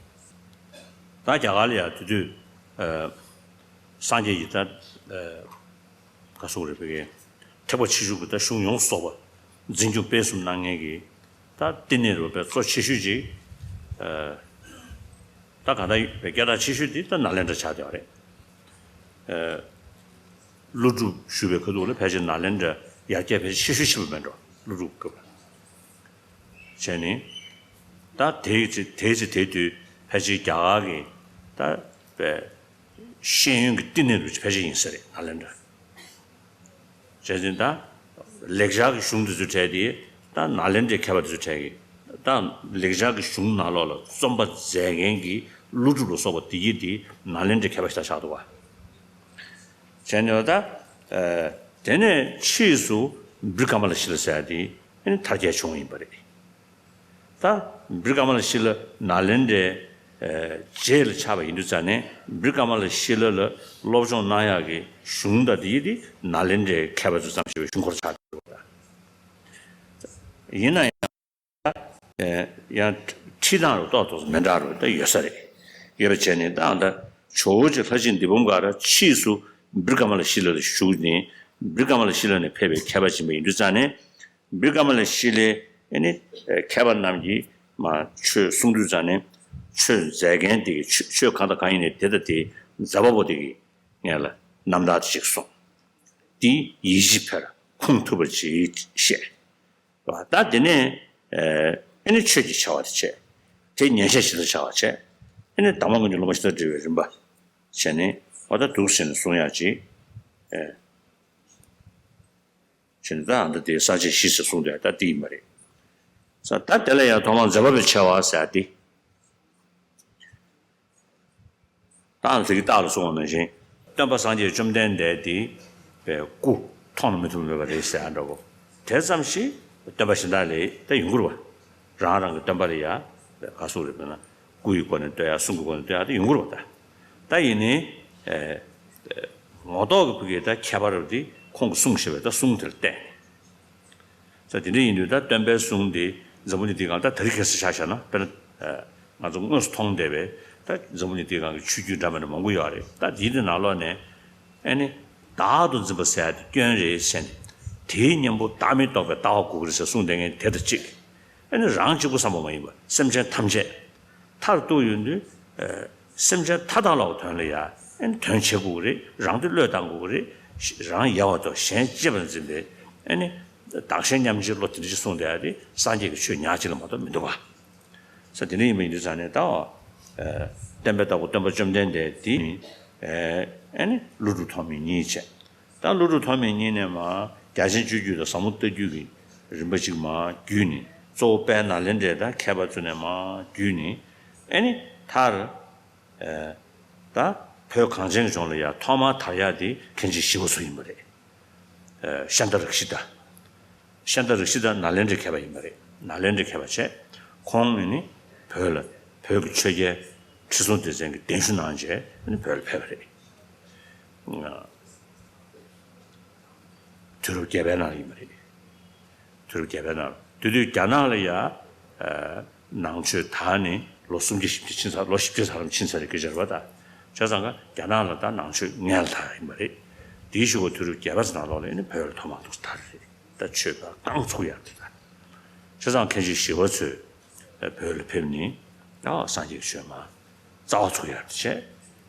ད་རྒྱ་གར་ལ་ཡང་དེ་དུས་ཨ་སངས་རྒྱས་ཀྱིས་ད་ཨ་ག་ཟེར་དགོས་རེད། བོད་ཀྱི་ཐེག་པ་ཆེ་ཆུང་གི་ད་གཞུང་ཡོངས་སུ་རྫོགས་པ་འཛིན་སྐྱོང་སྤེལ་གསུམ་གནང་མཁན་གྱི་ད་བསྟི་གནས་རུ་བའི་གཙོ་ཆེ་ཤོས་ཅིག་ཨ་ད་གང་ལྟར་བའི་སྐད་གྲགས་ཆེ་ཤོས་དེ་ད་ནཱ་ལེནྡྲ་ཆགས་བསྡད་པ་རེད། ཨ་ཀླུ་སྒྲུབ་ཞུ་བའི་ཁ་ཐུག་ལ་ཕལ་ཆེར་ནཱ་ལེནྡྲ་ཡར་རྒྱས་ཕལ་ཆེར་ཆེ་ཤོས་ཆེ་བ་མེད་འགྲོ། ཀླུ་སྒྲུབ་སྐབས་ལ་བྱས་ནས། ད་དེའི་ཚེ་དེའི་ཚེ་དེ་དུས་ཕལ་ཆེར་རྒྱ་གར་གྱི་ད་བའི་ཤེས་ཡོན་གྱི་བསྟི་གནས་རུ་ཕལ་ཆེར་ཡིན་ས་རེད། ནཱ་ལེནྡྲ། བྱས་ཙང་ད་ལེགས་སྦྱར་གྱི་གཞུང་དེ་ཚོ་གྲས་དེ་ད་ནཱ་ལེནྡྲའི་མཁས་པ་དེ་ཚོ་གྲས་ཀྱིས། ད་ལེགས་སྦྱར་གྱི་གཞུང་ནང་ལོགས་ལ་རྩོམ་པ་མཛད་མཁན་གྱི་ཀླུ་སྒྲུབ་ལ་སོགས་པ་དེ་གྱིས་དེ་ནཱ་ལེནྡྲའི་མཁས་པ་ཞིག་ད་ཆགས་འདུག་བ། བྱས་ནས་ད་ཨ་དེ་ནས་ཕྱིས་སུ་བི་ཀ་མ་ལ་ཤི་ལ་ཟེར་ཡ་དེ་ཨ་ནི་དར་རྒྱས་བྱུང་བ་ཡིན་པ་རེད། ད་བི་ཀ་མ་ལ་ཤི་ལ་ནཱ་ལེནྡྲའི་ཨ་རྗེས་ལ་ཆགས་པ་ཡིན་དུས་ཙང་ནས། བི་ཀ་མ་ལ་ཤི་ལ་ལ་སློབ་སྦྱོང་གནང་ཡག་གི་གཞུང་དང་དེ་ཡི་དེ་ནཱ་ལེནྡྲའི་མཁས་པ་ཚོས་བརྩམས་བཞག་པའི་གཞུང་ཁོ་རང་ཆགས་འདུག་ཡིན་ན་ཡང་ཨ་ཡང་ཁྲིད་སྟངས་རུ་ཏོག་ཙམ་མི་འདྲ་རུ་ད་ཡོད་ས་རེད། ཡོད་པ་བྱས་ནས་ད་ཨ་ད་ ཇོ་བོ་རྗེ་ལྷ་ཆེན་འདི་འབུམ་དཀར་ཕྱིས་སུ་བི་ཀྲ་མ་ལ་ཤཱི་ལ་ལ་བཞུགས་ནས་བི་ཀྲ་མ་ལ་ཤཱི་ལ་ནས་ཕེབས་པའི་མཁས་པ་ཅིག་ཡིན་པ་ཡིན་དུས་ཙང་ནས། བི་ཀྲ་མ་ལ་ཤཱི་ལའི་ཨེ་ནི་མཁས་པ་རྣམས་ཀྱིས་མ་ཆོས་གསུང་དུས་ཙང་ནས། ཆོས་མཛད་མཁན་དེ་གིས་ཆོས་ཆོས་གང་དང་གང་ཡིན་ནའི་དེ་དང་དེའི་མཛད་པ་པོ་དེ་གིས་ངས་ལ་རྣམ་ཐར་དེ་ཅིག་གསུངས། དེ་ཡིད་ཆེས་འཕེལ། ཁུངས་ཐུབ་པ་ཅིག་བཤད། ད་དེ་ནས་ཨེ་ནི་ཆོས་ཀྱི་བྱ་བ་དེ་བྱས། དེ་ཉན་བཤད་ཇི་ལྟར་བྱ་བ་བྱས། ཨེ་ནི་དང་པོ་སྔོན་གྱི་སློབ་མ་ཇི་ལྟར་འབྲེལ་བའི་རིམ་པ་བྱས་ནས། འོ་ད་འདུག་ཟེར་ནས་གསུང་ཡག་ཅིག་ཨེ། བྱས་ནས་ད་ཨ་ད་དེ་སངས་རྒྱས་བཞི་ཟེར་གསུངས་དེ་ད་དེ་ཡིན་པ་རེད། ས་ད་དེ་ལ་ཡང་ཐོག་མར་མཛད་པ་པོའི་ཆེ་བ་ཟེར་ཏེ། ད་ཨ་ད་གི་རྟགས་ལ་གསུངས་པ་ནང་བཞིན། སྟོན་པ་སངས་རྒྱས་བཅོམ་ལྡན་འདས་དེ་པའི་སྐུ་མཐོང་ན་མི་ཐུབ་མེད་པ་རེད་ཟེར་ཨ་འདྲ་བོ། དེ་ཙམ་ཞིག་སྟོན་པ་གཞན་དག་ལས་ད་ཡོང་གི་རེད་བ། རང་རང་གི་སྟོན་པ་ལ་ཡ་ག་སུ་རེད་པས་ན། སྐུ་ཡི་སྒོ་ནས་བསྟོད་ཡ། གསུང་གི་སྒོ་ནས་བསྟོད་ཡ་དེ་ཡོང་གི་རེད་བ་ད། ད་ཡིན་ནའི། ངོ་ཐོག་གི་ཕ་གི་ད་ཁྱད་པར་རེད་དེ་ཁོང་གིས་གསུངས་བཞག་པའི་ད་གསུང་དེར་བརྟེན་ནས། ས་དེ་འདྲ་ཡིན་དུས་ད་སྟོན་པའི་གསུང་དེ་འཛམ་བུ་གླིང་འདིའི་སྒང་ད་དེ་རིང་ཁ་སང་ཆ་བཞག་ན་དཔེར་ན། ང་ཚོ་དངོས་སུ་མཐོང་བསྡད་པའི་ད་འཛམ་བུ་གླིང་འདིའི་སྒང་གི་ཆོས་བརྒྱུད་འདྲ་མི་འདྲ་མང་པོ་ཡོད་རེད། ད་དེའི་དེ་ནང་ལོགས་ནས་ཨེ་ནི་བདག་ཏུ་འཛིན་པ་ཟེར་ཡ་དེ་སྐྱོན་རེད་ཟེར་ནས། དེའི་གཉེན་པོ་བདག་མེད་རྟོགས་པའི་ལྟ་བ་དགོས་ཀྱི་རེད་ཟེར་གསུངས་བསྡད་མཁན་དེ་དང་གཅིག་ཨེ་ནི་རང་གཅིག་པུ་བསམ་པ་མ་ཡིན་པར་སེམས་ཅན་ཐམས་ཅད་མཐར་གཏུགས་ཡོང་དུས། སེམས་ཅན་མཐའ་དག་ལ་དོན་ལ་ཡ་ཨེ་ནི་དོན་བྱེད་དགོས་ཀྱི་རེད། རང་དེ་བློས་བཏང་དགོས་ཀྱི་རེད། རང་ཡལ་བ་དང་གཞན་གཅེས་པར་འཛིན་པའི་ཨེ་ནི་བདག་གཞན་མཉམ་བརྗེའི་བློ་དེ་འདྲ་ཞིག་གསུངས་བསྡད་ཡ་དེ་སངས་རྒྱས་ཀྱི་ཆོས་ཉག་གཅིག་ལ་མ་གཏོགས་མི་འདུག་ག་ས་དེ་འདྲ་ཡིན་པ་ཡིན་དུས་ཙང་ནས་ད། བསྟན་པའི་བདག་པོ་སྟོན་པ་བཅོམ་ལྡན་འདས་དེ་ནི་ཨེ་ནི་ཀླུ་སྒྲུབ་ཐོགས་མེད་གཉིས་བྱས། ད་ཀླུ་སྒྲུབ་ཐོགས་མེད་གཉིས་ནས་མར་རྒྱ་ཆེན་སྤྱོད་བརྒྱུད་དང་ཟབ་མོ་ལྟ་བརྒྱུད་ཀྱི་རིམ་པ་གཅིག་མར་བརྒྱུད་ནས། གཙོ་བོ་དཔལ་ནཱ་ལེནྡྲའི་ད་མཁས་པ་ཚོ་ནས་མར་བརྒྱུད་ནས། ཨེ་ནི་མཐར། ད་བོད་གངས་ཅན་གྱི་ལྗོངས་ལ་ཡ་ཐོག་མར་དར་ཡག་དེ་མཁན་ཆེན་ཞི་བ་འཚོ་ཡིན་པ་རེད། ཤཱནྟ་རཀྵི་ཏ། ཤཱནྟ་རཀྵི་ཏ་ནཱ་ལེནྡྲའི་མཁས་པ་ཡིན་པ་རེད། ནཱ་ལེནྡྲའི་མཁས་པ་བྱས། ཁོང་ནི་བོད་ལ་བོད་ཀྱི་ཆོས་རྒྱལ་ཁྲི་སྲོང་ལྡེ་བཙན་གྱི་གདན་ཞུ་གནང་བྱས་ནི་བོད་ལ་ཕེབས་པ་རེད། དུས་རབས་བརྒྱད་པའི་ནང་ལ་ཡིན་པ་རེད། དུས་རབས་བརྒྱད་པའི་ནང་ལ། དེ་དུས་རྒྱ་ནག་ལ་ཡ་ནང་ཆོས་དར་ནས་ལོ་སུམ་བརྒྱ་བཞི་བརྒྱ་ཕྱིན་ཚར། ལོ་བཞི་བརྒྱ་ཙམ་ཕྱིན་ཚར་བའི་སྐད་ཆ་རེད་པ་ད། བྱས་ཙང་ཀ་རྒྱ་ནག་ལ་ད་ནང་ཆོས་སྔོན་ལ་དར་ཡིན་པ་རེད། དེའི་གཞུག་གུ་དུས་རབས་བརྒྱད་པ་ཙམ་ནང་ལོགས་ལ་ནི་བོད་ལ་ཐོག་མར་འདུག་དར་རེད། ད་ཆོས་པ་རྐང་ཚུགས་ཡག་དེ་ད། བྱས་ཙང་མཁན་ཆེན་ཞི་བ་འཚོས་བོད་ལ་ཕེབས་ནས་ད་སངས་རྒྱས་ཀྱི་ཆོས་མར་རྩ་བ་ཚུགས་ཡག་དེ་བྱས།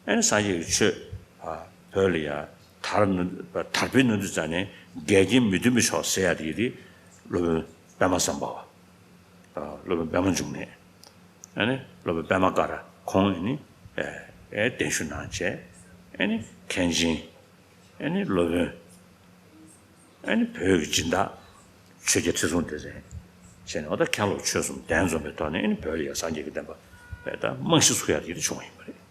ཨེ་ནི་སངས་རྒྱས་ཀྱི་ཆོས་བོད་ལ་ཡ་དར་ན་དར་འཕེལ་གནང་དུས་ཙང་ནས་འགལ་རྐྱེན་མི་མཐུན་པའི་ཕྱོགས་སེལ་ཡག་དེ་གི་དེ་སློབ་དཔོན་པདྨ་སམ་བྷ་བ། སློབ་དཔོན་པདྨ་འབྱུང་གནས། ཨེ་ནི་སློབ་དཔོན་པདྨ་ཀ་ར་ཁོང་ཨེ་ནི་ཨེ་གདན་ཞུ་གནང་བྱས། ཨེ་ནི་མཁན་ཆེན། ཨེ་ནི་སློབ་དཔོན། ཨེ་ནི་བོད་ཀྱི་སྦྱིན་བདག་ཆོས་རྒྱལ་ཁྲི་སྲོང་ལྡེ་བཙན་བྱས་ནས། འོ་ད་མཁན་སློབ་ཆོས་གསུམ་གདན་འཛོམས་པའི་ཐོག་ནས་ཨེ་ནི་བོད་ལ་ཡ་སངས་རྒྱས་ཀྱི་བསྟན་པ་བས་ད་རྨང་གཞི་ཚུགས་ཡག་དེ་བྱུང་བ་ཡིན་པ་རེད།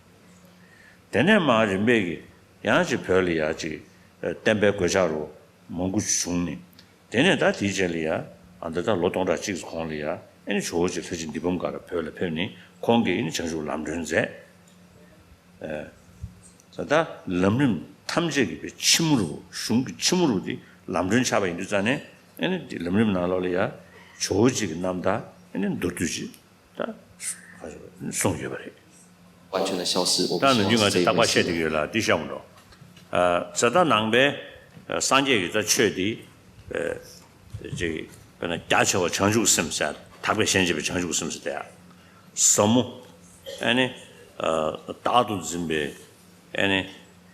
དེ་ནས་མར་རིམ་པས་ཀྱི་ཡང་ཅིག་བོད་ལ་ཡ་ཅིག་བསྟན་པའི་གོད་ཆག་རུ་མང་པོ་བྱུང་ནས། དེ་ནས་ད་དེའི་རྗེས་ལ་ཡ་ཨ་ད་ད་ལོ་སྟོང་ཕྲག་གཅིག་གོང་ལ་ཡ་ཨེ་ནི་ཇོ་བོ་རྗེ་ལྷ་རྗེ་འདི་འབུམ་དཀར་བོད་ལ་ཕེབས་ནས་ཁོང་གིས་ཨེ་ནི་བྱང་ཆུབ་ལམ་སྒྲོན་མཛད། ད་ལམ་རིམ་ཐམས་ཅད་ཀྱི་པའི་ཕྱི་མོ་རུ། གཞུང་གི་ཕྱི་མོ་རུ་དེ་ལམ་སྒྲོན་ཆགས་པ་ཡིན་དུས་ཙང་ནས། ཨེ་ནི་དེ་ལམ་རིམ་ནང་ལོགས་ལ་ཡ་ཇོ་བོ་རྗེ་གི་རྣམ་ཐར་ཨེ་ནི་མདོར་བསྡུས་ཅིག་ད་གསུངས་ཡོད་པ་རེད། 完全的消失，我不希望这一回是。 ད་ནམ་རྒྱུན་ང་ཚོས་རྟག་པར་བཤད་བསྡད་ཀྱི་ཡོད་ལ་འདི་བཤད་མི་འགྲོ། ཨ་ད་ནང་པའི་སངས་རྒྱས་ཀྱི་ད་ཆོས་དེ། ཨ་ཅིག་དཔེར་ན་རྒྱ་ཆེ་བ་བྱང་ཆུབ་སེམས་ཟེར། དག་པའི་ཞེན་བྱེད་པའི་བྱང་ཆུབ་སེམས་ཟེར་དེ། ཟབ་མོ། ཨེ་ནི་ཨ་བདག་ཏུ་འཛིན་པའི་ཨེ་ནི་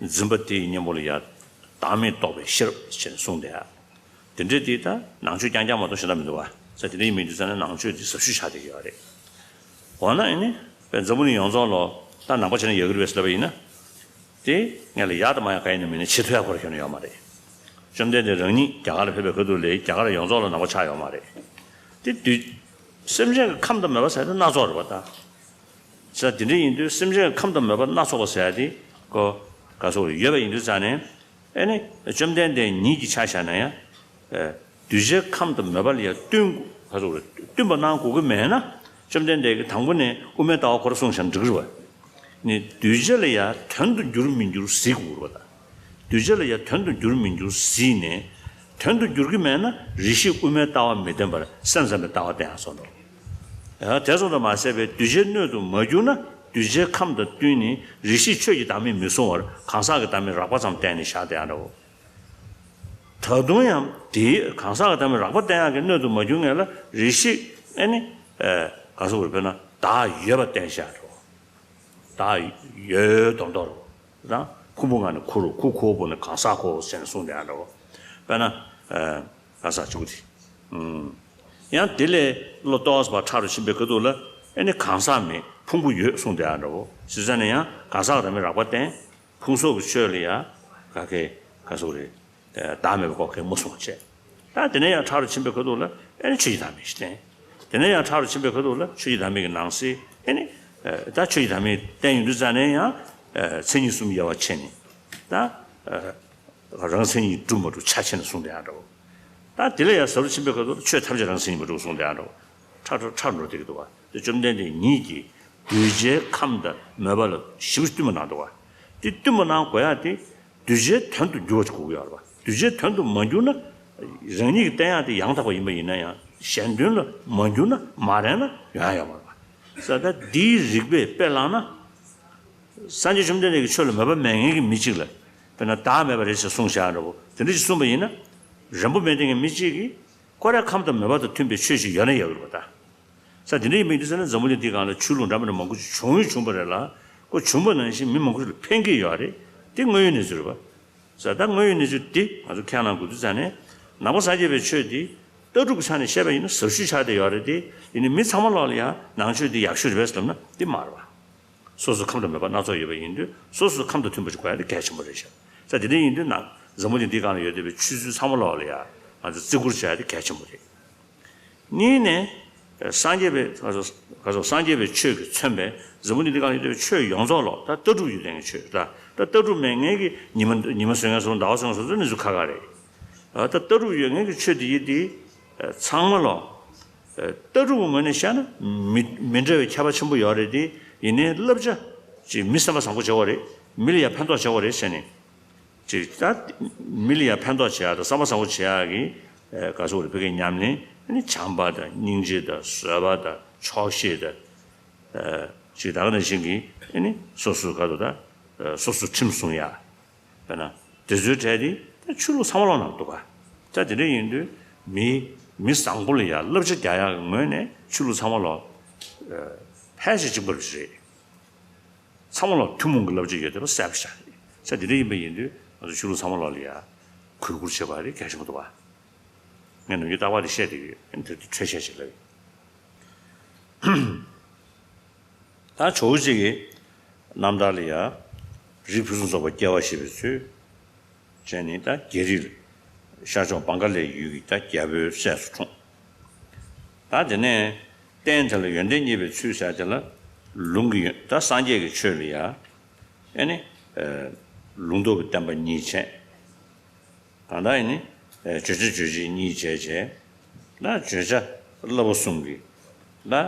འཛིན་པ་དེའི་གཉེན་པོ་ལ་ཡ་བདག་མེད་རྟོགས་པའི་ཤེས་རབ་ཅེས་གསུངས་ཏེ། དེ་འདྲའི་དེ་ད་ནང་ཆོས་རྐྱང་རྐྱང་མ་གཏོགས་གཞན་དག་མི་འདུག་བ། ས་དེ་འདྲ་ཡིན་མིན་དུས་ཙང་ནས་ནང་ཆོས་དེ་ཟབ་ཤོས་ཆགས་བསྡད་ཀྱི་ཡོད་རེད། འོ་ན་ཨེ་ནི་དཔེ་འཛམ་བུ་གླིང་ཡོངས་རྫོགས་ལ་ད་ནང་པ་བྱས་ན་ཡག་གི་རེད་པས་ཟེར་ལབ་པ་ཡིན་ན། དེ་ངས་ལ་ཡག་དང་མ་ཡག་ག་ཡིན་ན་མིན་ན་བྱེད་ཐུབ་ཡག་ཁོ་ར་ཁྱོན་ནས་ཡོད་མ་རེད། བཅོམ་ལྡན་འདས་རང་ཉིད་རྒྱ་གར་ལ་ཕེབས་པའི་ཁ་ཐུག་ལ་རྒྱ་གར་ཡོངས་རྫོགས་ལ་ནང་པ་ཆགས་ཡོད་མ་རེད། དེ་དུས་སེམས་ཅན་གྱི་ཁམས་དང་མོས་པ་ཟེར་དེ་སྣ་ཚོགས་རེད་པ་ད། ས་དེ་འདྲ་ཡིན་དུས་སེམས་ཅན་གྱི་ཁམས་དང་མོས་པ་སྣ་ཚོགས་པ་ཟེར་དེ་ཀོ་ག་སོགས་ཡོད་པ་ཡིན་དུས་ཙང་ནས། ཨེ་ནི་བཅོམ་ལྡན་འདས་ཉིད་ཀྱི་ཆ་བཞག་ན་ཡང་། གདུལ་བྱའི་ཁམས་དང་མོས་པ་ལ་ཡང་བསྟུན་ག་སོགས་རེད། བསྟུན་པ་གནང་དགོས་ཀྱི་མེད་ན། བཅོམ་ལྡན་འདས་ཀྱིས་དང་པོ་ནས་དབུ་མའི་ལྟ་བ་ཁོ་རང་གསུངས་བཞག་ན་འགྲིག་གི་རེད་པ། ནི་གདུལ་བྱ་ལ་ཡང་དོན་དུ་འགྱུར་མི་འགྱུར་གཟིགས་དགོས་རེད་པ་ད། གདུལ་བྱ་ལ་ཡང་དོན་དུ་འགྱུར་མི་འགྱུར་གཟིགས་ནས། དོན་དུ་འགྱུར་གྱི་མེད་ན་རེ་ཞིག་དབུ་མའི་ལྟ་བ་མི་བསྟེན་པར་སེམས་ཙམ་པའི་ལྟ་བ་བསྟེན་ཡང་གསུངས་འདུག་ཡང་དེ་ཙམ་དུ་མ་ཟད་པའི་གདུལ་བྱའི་སྣོད་དུ་མ་གྱུར་ན། གདུལ་བྱའི་ཁམས་དང་བསྟུན་ནས་རེ་ཞིག་ཆོས་ཀྱི་བདག་མེད་མི་གསུང་བར་གང་ཟག་གི་བདག་མེད་རགས་པ་ཙམ་བསྟན་ནས་བཞག་བསྡད་ཡ་འདྲ་བོ། ད་དུང་ཡང་དེའི་གང་ཟག་གི་བདག་མེད་རགས་པ་བསྟན་ཡག་གི་སྣོད་དུ་མ་གྱུར་ངེས་ལ་རེ་ཞིག་ཨེ་ནི། ཨེ། ག་སོགས་རེ་དཔེར་ན་བདག་ཡོད་པ་བསྟན་བཞག་འགྲོ། བདག་ཡོད་མདོག་མདོག་རེད། ད་ཁུ་བོ་ང་ནི་ཁུ་རུ་ཁུ་ཁུ་བོ་ནི་གང་ཟག་གོ་ཟེར་ནས་གསུངས་བསྡད་ཡག་འདྲ་བོ། དཔེར་ན། ཨེ། གང་ཟག་གཅིག་པུ་དེ། ཡང་དེ་ལས་བློ་རྟོགས་པ་ཕྲ་རུ་ཕྱིན་པའི་ཁ་ཐུག་ལ་ཨེ་ནི་གང་ཟག་མེད་ཕུང་པོ་ཡོད་གསུངས་བསྡད་ཡག་འདྲ་བོ། བྱས་ཙང་ནས་ཡང་གང་ཟག་བདག་མེད་རགས་པ་བསྟན། ཕུང་སོགས་ཀྱི་ཆོས་ལ་ཡང་ག་གེ་ག་སོགས་རེད། བདག་མེད་པ་ཁོག་གེ་མུ་སོང་བྱས། ད་དེ་ནས་ཡང་ཕྲ་རུ་ཕྱིན་པའི་ཁ་ཐུག་ལ་ཨེ་ནི་ཆོས་ཀྱི་བདག་མེད་ཞིག་བསྟན། དེ་ནས་ཡང་ཕྲ་རུ་ཕྱིན་པའི་ཁ་ཐུག་ལ་ཆོས་ཀྱི་བདག་མེད་ཀྱི་ནང་གསེས་ཨེ་ནི། ད་ཆོས་ཀྱི་བདག་མེད་བསྟན་ཡོང་དུས་ཙ་ནས་ཡང་མཚན་ཉིད་གསུམ་དབྱེ་བ་ཕྱེ་ནས། ད་རང་མཚན་ཉིད་གྲུབ་མ་གྲུབ་ཆ་ཕྱེ་ནས་གསུངས་བསྡད་ཡག་འདྲ་བོ། ད་དེ་ལས་ཡང་ཟབ་རུ་ཕྱིན་པའི་ཁ་ཐུག་ལ་ཆོས་ཐམས་ཅད་རང་མཚན་ཉིད་མ་གྲུབ་གསུངས་བསྡད་ཡག་འདྲ་བོ། ཕྲ་ཕྲ་ཕྲ་འགྲོ་བསྡད་ཀྱི་འདུག་བ། དེ་བཅོམ་ལྡན་འདས་ཉིད་ཀྱིས་གདུལ་བྱའི་ཁམས་དང་མོས་པ་ལ་ཞིབ་བསྟུད་མ་གནང་འདུག་བ། དེ་བསྟུད་མ་གནང་དགོས་ཡག་དེ་གདུལ་བྱའི་དོན་དུ་འགྱུར་བ་ཅིག་དགོས་ཀྱི་ཡོད་རེད་བ། གདུལ་བྱའི་དོན་དུ་མ་འགྱུར་ན། རང་ཉིད་ཀྱི་བསྟན་ཡག་དེ་ཡང་དག་པ་ཡིན་པ་ཡིན་ན་ཡང་གཞན་དོན་ལ་མ་འགྱུར་ན་མ་རན་ན་ཡོང་ཡག་ཡོད་མ་རེད་བ། ས་ད་འདིའི་རིགས་པས་དཔེ་བླངས་ན། སངས་རྒྱས་བཅོམ་ལྡན་འདས་ཀྱི་ཆོས་ལ་མོས་པ་མེད་མཁན་གྱི་མི་གཅིག་ལ། དཔེར་ན་བདག་མེད་པ་རེད་ཅེས་གསུངས་བཞག་འདྲ་བོ་དེ་འདྲ་ཞིག་གསུངས་པ་ཡིན་ན། རན་པོ་མེད་མཁན་གྱི་མི་གཅིག་གིས་ཀོ་ར་ཁམས་དང་མོས་པ་དང་མཐུན་པའི་ཆོས་ཤིག་ཡོད་ན་ཡོད་རེད་པ་ད། ས་དེ་འདྲ་ཡིན་པ་ཡིན་དུས་ཙ་ན་འཛམ་བུ་གླིང་འདིའི་སྒང་ལ་ཆོས་ལུགས་འདྲ་མི་འདྲ་མང་པོ་ཅིག་བྱུང་ཡང་བྱུང་བ་རེད་ལ། ཁོ་བྱུང་པ་ནང་བཞིན་མི་མང་པོ་ཞིག་ལ་ཕན་གྱི་ཡོད་རེད། དེ་དངོས་ཡོད་གནས་ཚུལ་རེད་པ། ས་ད་དངོས་ཡོད་གནས་ཚུལ་འདི་ང་ཚོ་ཁས་བླངས་དགོས་དུས་ཙ་ནས། ནང་པ་སངས་རྒྱས་པའི་ཆོས་འདི་ལྟ་གྲུབ་ཀྱི་ཆ་ནས་བཤད་པ་ཡིན་ན་ཟབ་ཤོས་ཆགས་བསྡད་ཡོད་རེད་དེ། ཡིན་ནའི་མི་ཚང་མ་ལོག་ལ་ཡང་ནང་ཆོས་འདི་ཡག་ཤོས་རེད་པས་ལབ་ན་འདི་མ་རེད་པ། སོ་སོའི་ཁམས་དང་མོས་པ་སྣ་ཚོགས་ཡོད་པ་ཡིན་དུས་སོ་སོའི་ཁམས་དང་མཐུན་པ་ཞིག་དགོས་ཡ་དེ་གལ་ཆེན་པོ་རེད་ཤག་ས་དེ་འདྲ་ཡིན་དུས་ན་འཛམ་བུ་གླིང་འདིའི་སྒང་ལ་ཡོད་བསྡད་པའི་ཆོས་ཚུལ་ཚང་མ་ལོག་ལ་ཡ་ང་ཚོས་བརྩི་བཀུར་བྱ་ཡ་དེ་གལ་ཆེན་པོ་རེད། གཉིས་ནས། སངས་རྒྱས་པའི་ག་ཚོད་ག་ཚོད་སངས་རྒྱས་པའི་ཆོས་ཀྱིས་མཚོན་པའི་འཛམ་བུ་གླིང་འདིའི་སྒང་ལ་ཡོད་བསྡད་པའི་ཆོས་ཡོངས་རྫོགས་ལོག་ད་ལྟ་གྲུབ་ཡོད་བསྡད་མཁན་ཆོས་ད་ད་ལྟ་གྲུབ་མེད་མཁན་གྱི་ཉི་མ་ཉི་མ་བཟོ་མཁན་སོགས་ཟླ་བ་བཟོ་མཁན་སོགས་ཚོ་གནས་ཚུལ་ཁ་ཁ་རེད། ད་ལྟ་གྲུབ་ཡོད་མཁན་གྱི་ཆོས་དེ་ཡིན་དེ། ཚང་མ་ལོག་ལྟ་གྲུབ་ཀྱི་ངོས་ནས་བཤད་ན་མི་མི་འདྲ་བའི་ཁྱད་པར་ཆེན་པོ་ཡོད་རེད་དེ། ཡིན་ནའི་བསླབ་བྱ་ཅིག་མི་བསམ་པ་བཟང་པོ་བྱེད་དགོས་རེད། མི་ལ་ཡང་ཕན་ཐོགས་བྱེད་དགོས་རེད་ཟེར་ནས། ཅིག་ད་མི་ལ་ཡང་ཕན་ཐོགས་བྱེད་ཡག་དང་བསམ་པ་བཟང་པོ་བྱེད་ཡག་གི་ག་ཚོད་རེད་བོད་སྐད་ཉམས་ལེན་ནི་བྱམས་པ་དང་སྙིང་རྗེ་དང་བཟོད་པ་དང་ཆོག་ཤེས་དང་། ཅིག་ད་ག་ནང་བཞིན་གྱི་ནི་སོ་སོའི་ག་ཚོད་ད་སོ་སོའི་ཁྲིམས་སྲུང་ཡག་དཔེར་ན། དེ་ཚོའི་གྲས་དེ་ད་ཆོས་ལུགས་ཚང་མ་ལོག་ནང་འདུག་ག་ད་དེ་འདྲ་ཡིན་དུས་མི་མི་བཟང་པོ་ལ་ཡང་བསླབ་བྱ་རྒྱག་ཡག་གི་ངོས་ནས་ཆོས་ལུགས་ཚང་མ་ལོག་ཕལ་ཆེར་གཅིག་པ་རེད། ཚང་མ་ལོག་ཐུན་མོང་གི་བསླབ་བྱ་ཡོད་བསྡད་པ་གསལ་པོ་ཤར་རེད། ས་དེ་འདྲ་ཡིན་པ་ཡིན་དུས་ང་ཚོ་ཆོས་ལུགས་ཚང་མ་ལོག་ལ་ཡང་གུས་བཀུར་བྱེད་པ་དེ་གལ་ཆེན་པོ་འདུག་ག་ངས་ནམ་རྒྱུན་རྟག་པར་དེ་བཤད་བསྡད་ཀྱི་ཡོད། དེ་དེ་འཕྲོས་བཤད་ཅིག་ལབ་ཡིན། ད་ཇོ་བོ་རྗེ་གི་རྣམ་ཐར་ལ་ཡ། རིགས་ཕུན་སུམ་ཚོགས་པ་སྐྱེ་བ་བཞེས་པའི་ཚུལ། བྱས་ནས་ད་རྒྱལ་རིགས་ཤར་ཕྱོགས་བང་ག་ལའི་ཡུལ་གྱི་ད་རྒྱལ་པོའི་སྲས་སུ་འཁྲུངས། ད་དེ་ནས་རྟེན་དེ་ལ་ཡོན་ཏན་བརྙེས་པའི་ཚུལ་ཟེར་དེ་ལ། ལུང་གི་ཡོན་ད་སངས་རྒྱས་ཀྱི་ཆོས་ལ་ཡ། ཨེ་ནི། ལུང་རྟོགས་ཀྱི་བསྟན་པ་གཉིས་བྱས། གང་ལྟར་ཡིན་ནི། བརྗོད་བྱ་རྗོད་བྱེད་གཉིས་བྱས་བྱས། ན་བརྗོད་བྱ་བསླབ་པ་གསུམ་གྱི། ན་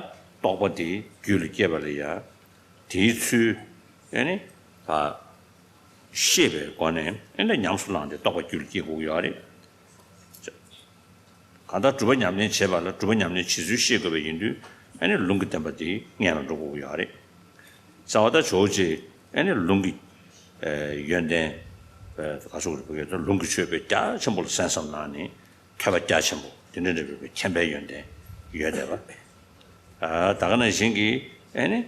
རྟོགས་པ་དེ་རྒྱུད་ལ་སྐྱེས་པ་ལ་ཡ། དེའི་ཚུལ། ཨེ་ནི། བ། ཤེས་པའི་སྒོ་ནས་ཨེ་ནི་ཉམས་སུ་བླངས་ཏེ་རྟོགས་པ་རྒྱུད་ལ་སྐྱེ་དགོས་ཀྱི་ཡོད་རེད། གང་ལྟར་སྒྲུབ་པ་ཉམས་ལེན་བྱེད་པ་ལ་སྒྲུབ་པ་ཉམས་ལེན་བྱེད་ཚུལ་ཤེས་དགོས་པ་ཡིན་དུས་ཨེ་ནི་ལུང་གི་བསྟན་པ་དེ་སྔོན་ལ་འགྲོ་དགོས་ཀྱི་ཡོད་རེད། རྩ་བ་ད་ཇོ་བོ་རྗེ་ཨེ་ནི་ལུང་གི་ཡོན་ཏན་ག་སོགས་རེད་བོད་སྐད་དུ་ལུང་གི་ཆོས་དཔེ་རྒྱ་ཆེན་པོ་ལ་གསན་བསམ་གནང་ནས་ཐོས་པ་རྒྱ་ཆེན་པོ་དེ་འདྲ་འདྲ་བའི་མཁྱེན་པའི་ཡོན་ཏན་ཡོད་བསྡད་པ། ད་ག་ནང་བཞིན་གྱི་ཨེ་ནི་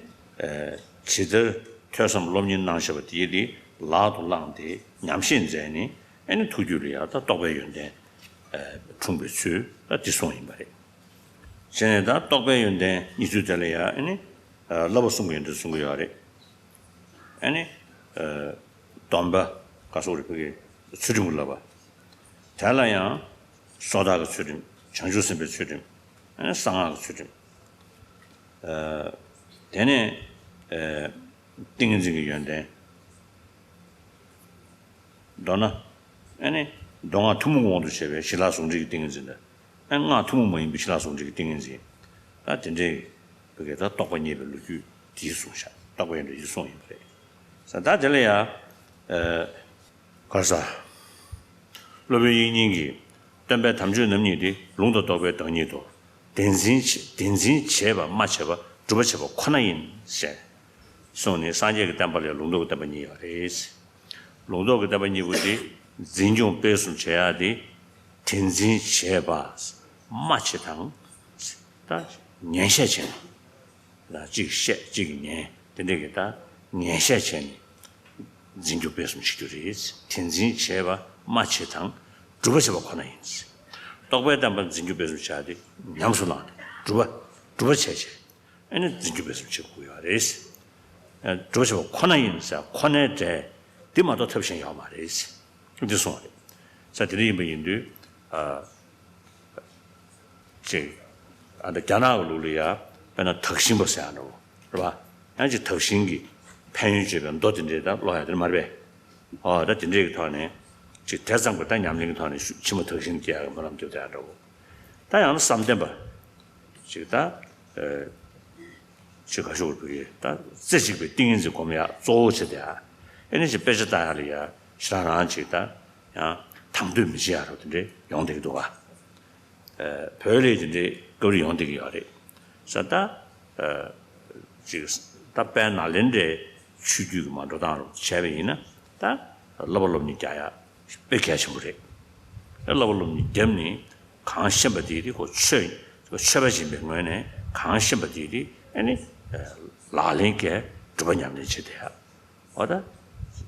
ཇི་ལྟར་ཐོས་བསམ་སློབ་གཉེར་གནང་བཞག་པ་དེ་ཡི་ལག་ཏུ་བླངས་ཏེ་ཉམས་བཞེས་མཛད་ནས་ཨེ་ནི་ཐུགས་རྒྱུད་ལ་ཡང་ད་རྟོགས་པའི་ཡོན་ཏན་འཁྲུངས་པའི་ཚུལ་ད་འདི་གསུངས་ཡིན་པ་རེད། བྱས་ནས་ད་རྟོགས་པའི་ཡོན་ཏན་གཉིས་ཚུལ་དེ་ལ་ཡང་ཨེ་ནི། བསླབ་པ་གསུམ་གྱི་ཡོན་ཏན་གསུང་གི་ཡོད་རེད། ཨེ་ནི། སྡོམ་པ་ག་སོགས་རེད་བོད་ཀྱི་ཚུལ་ཁྲིམས་ཀྱི་བསླབ་པ། དེ་ལ་ཡང་སོ་ཐར་གྱི་ཚུལ་ཁྲིམས་བྱང་ཆུབ་སེམས་དཔའི་ཚུལ་ཁྲིམས། ཨེ་ནི་གསང་སྔགས་ཀྱི་ཚུལ་ཁྲིམས། དེ་ནས་ཏིང་ངེ་འཛིན་གྱི་ཡོན་ཏན། མདོར་ན། ཨེ་ནི། མདོ་སྔགས་ཐུན་མོང་གི་དབང་དུ་བྱས་པའི་ཞི་ལྷག་ཟུང་འབྲེལ་གྱི་ཏིང་ངེ་འཛིན་དང་། ཨེ་སྔགས་ཐུན་མོང་མ་ཡིན་པའི་ཞི་ལྷག་ཟུང་འབྲེལ་གྱི་ཏིང་ངེ་འཛིན། ད་དེ་འདྲའི་བོད་སྐད་ད་རྟོགས་པ་བརྙེས་པའི་ལོ་རྒྱུས་འདི་གསུངས་ཤག་རྟོགས་པ་ཡོན་ཏན་འདི་གསུངས་ཡིན་པ་རེད། ས་ད་དེ་ལ་ཡ། ཨེ། ག་རེ་ཟ། སློབ་དཔོན་དབྱིག་གཉེན་གྱིས། སྟོན་པའི་དམ་ཆོས་རྣམ་གཉིས་ཏེ། ལུང་དང་རྟོགས་པའི་བདག་ཉིད་དོ། དེ་འཛིན་བྱེད་དེ་འཛིན་བྱེད་པ་སྨྲ་བྱེད་པ་སྒྲུབ་པ་བྱེད་པ་ཁོ་ན་ཡིན་ཞེས། གསུངས་ནས་སངས་རྒྱས་ཀྱི་བསྟན་པ་ལ་ལུང་རྟོགས་ཀྱི་བསྟན་པ་གཉིས་ཡོད་རེད། ལུང་རྟོགས་ཀྱི་བསྟན་པ་གཉིས་པོ་དེ་འཛིན་སྐྱོང་སྤེལ་གསུམ་བྱེད་ཡག་དེ། དེ་འཛིན་བྱེད་པ་སྨྲ་བྱེད་དང་། ད་ཉན་བཤད་བྱས་ནས། ད་གཅིག་བཤད་གཅིག་ཉན་དེ་འདྲས་ཀྱི་ད་ཉན་བཤད་བྱས་ནས་འཛིན་སྐྱོང་སྤེལ་གསུམ་བྱེད་རྒྱུ་རེད། དེ་འཛིན་བྱེད་པ་སྨྲ་བྱེད་དང་། སྒྲུབ་པ་བྱེད་པ་ཁོ་ན་ཡིན། རྟོགས་པའི་བསྟན་པ་འཛིན་སྐྱོང་སྤེལ་གསུམ་བྱ་སྟེ་ཉམས་སུ་བླངས་ཏེ་སྒྲུབ་པ་སྒྲུབ་པ་བྱས་བྱས། ཨ་ནི་འཛིན་སྐྱོང་སྤེལ་གསུམ་བྱེད་དགོས་ཡོད་རེད། ཨ། སྒྲུབ་པ་བྱེད་པ་ཁོ་ན་ཡིན་ཟེར་ཁོ་ནའི་གྲས་དེ་མ་གཏོགས་ཐབས་གཞན་ཡོད་མ་རེད། འདི་གསུངས་པ་རེད། ས་དེ་འདྲ་ཡིན་པ་ཡིན་དུས། ཨ། ཅིག་ཨ། ད་རྒྱ་ནག་གི་ལུགས་ལ་ཡ་དཔེར་ན་དག་ཞིང་པ་ཟེར་ཡ་འདྲ་བོ་རེད་པ། ཡང་ཅིག་དག་ཞིང་གི་ཕན་ཡོན་བརྗོད་པའི་མདོ་དེ་འདྲའི་ད་ཀློག་ཡ་དེ་མ་རེད་པས། ཨོ། ད་དེ་འདྲའི་གི་ཐོག་ནས་ཅིག་དེ་ཙམ་གྱི་ད་ཉམས་ལེན་གྱི་ཐོག་ནས་ཤུ་ཕྱི་མ་དག་ཞིང་སྐྱེ་ཡག་གི་སྨོན་ལམ་རྒྱབ་བསྡད་ཡ་འདྲ་བོ། ད་ཡང་ན་བསམ་གཏན་པ། ཅིག་ད། ཨེ། ཅིག་ག་ཤོག་བུ་གི་ད་རྩེ་གཅིག་པའི་ཏིང་ངེ་འཛིན་སྒོམ་ཡག་གཙོ་བོ་བྱེད་དེ་ཡ། ཨེ་ནི་ཅིག་དཔེ་ཆ་ལྟ་ཡག་ལ་ཡ་ཞེ་དྲག་རང་ཅིག་ད་ཡང་དང་དོད་མི་བྱེད་ཡག་རོ་དེ་འདྲའི་ཡོང་བསྡད་ཀྱི་འདུག་ག། ཨེ། བོད་ལ་དེ་འདྲའི་སྐབས་རེ་ཡོང་བསྡད་ཀྱི་ཡོད་རེད། ས་ད། ཨེ། ཅིག་ད་དཔལ་ནཱ་ལེནྡྲའི་ཆོས་བརྒྱུད་ཀྱི་མ་འགྲོ་སྟངས་རུ་བྱས་པ་ཡིན་ན་ད་བསླབ་པ་སློབ་གཉེར་རྒྱག་ཡག་དཔེ་གལ་ཆེན་པོ་རེད། ཨེ། བསླབ་པ་སློབ་གཉེར་བརྒྱབ་ནས་གང་ཤེས་པ་དེ་དེ་ཁོ་ཆོས་ཆོས་པ་ཡིན་པའི་ངོས་ནས་གང་ཤེས་པ་དེ་དེ་ཨེ་ནི་ལག་ལེན་གྱི་སྒྲུབ་པ་ཉམས་ལེན་བྱེད་དེ་ཡ། འོ་ད།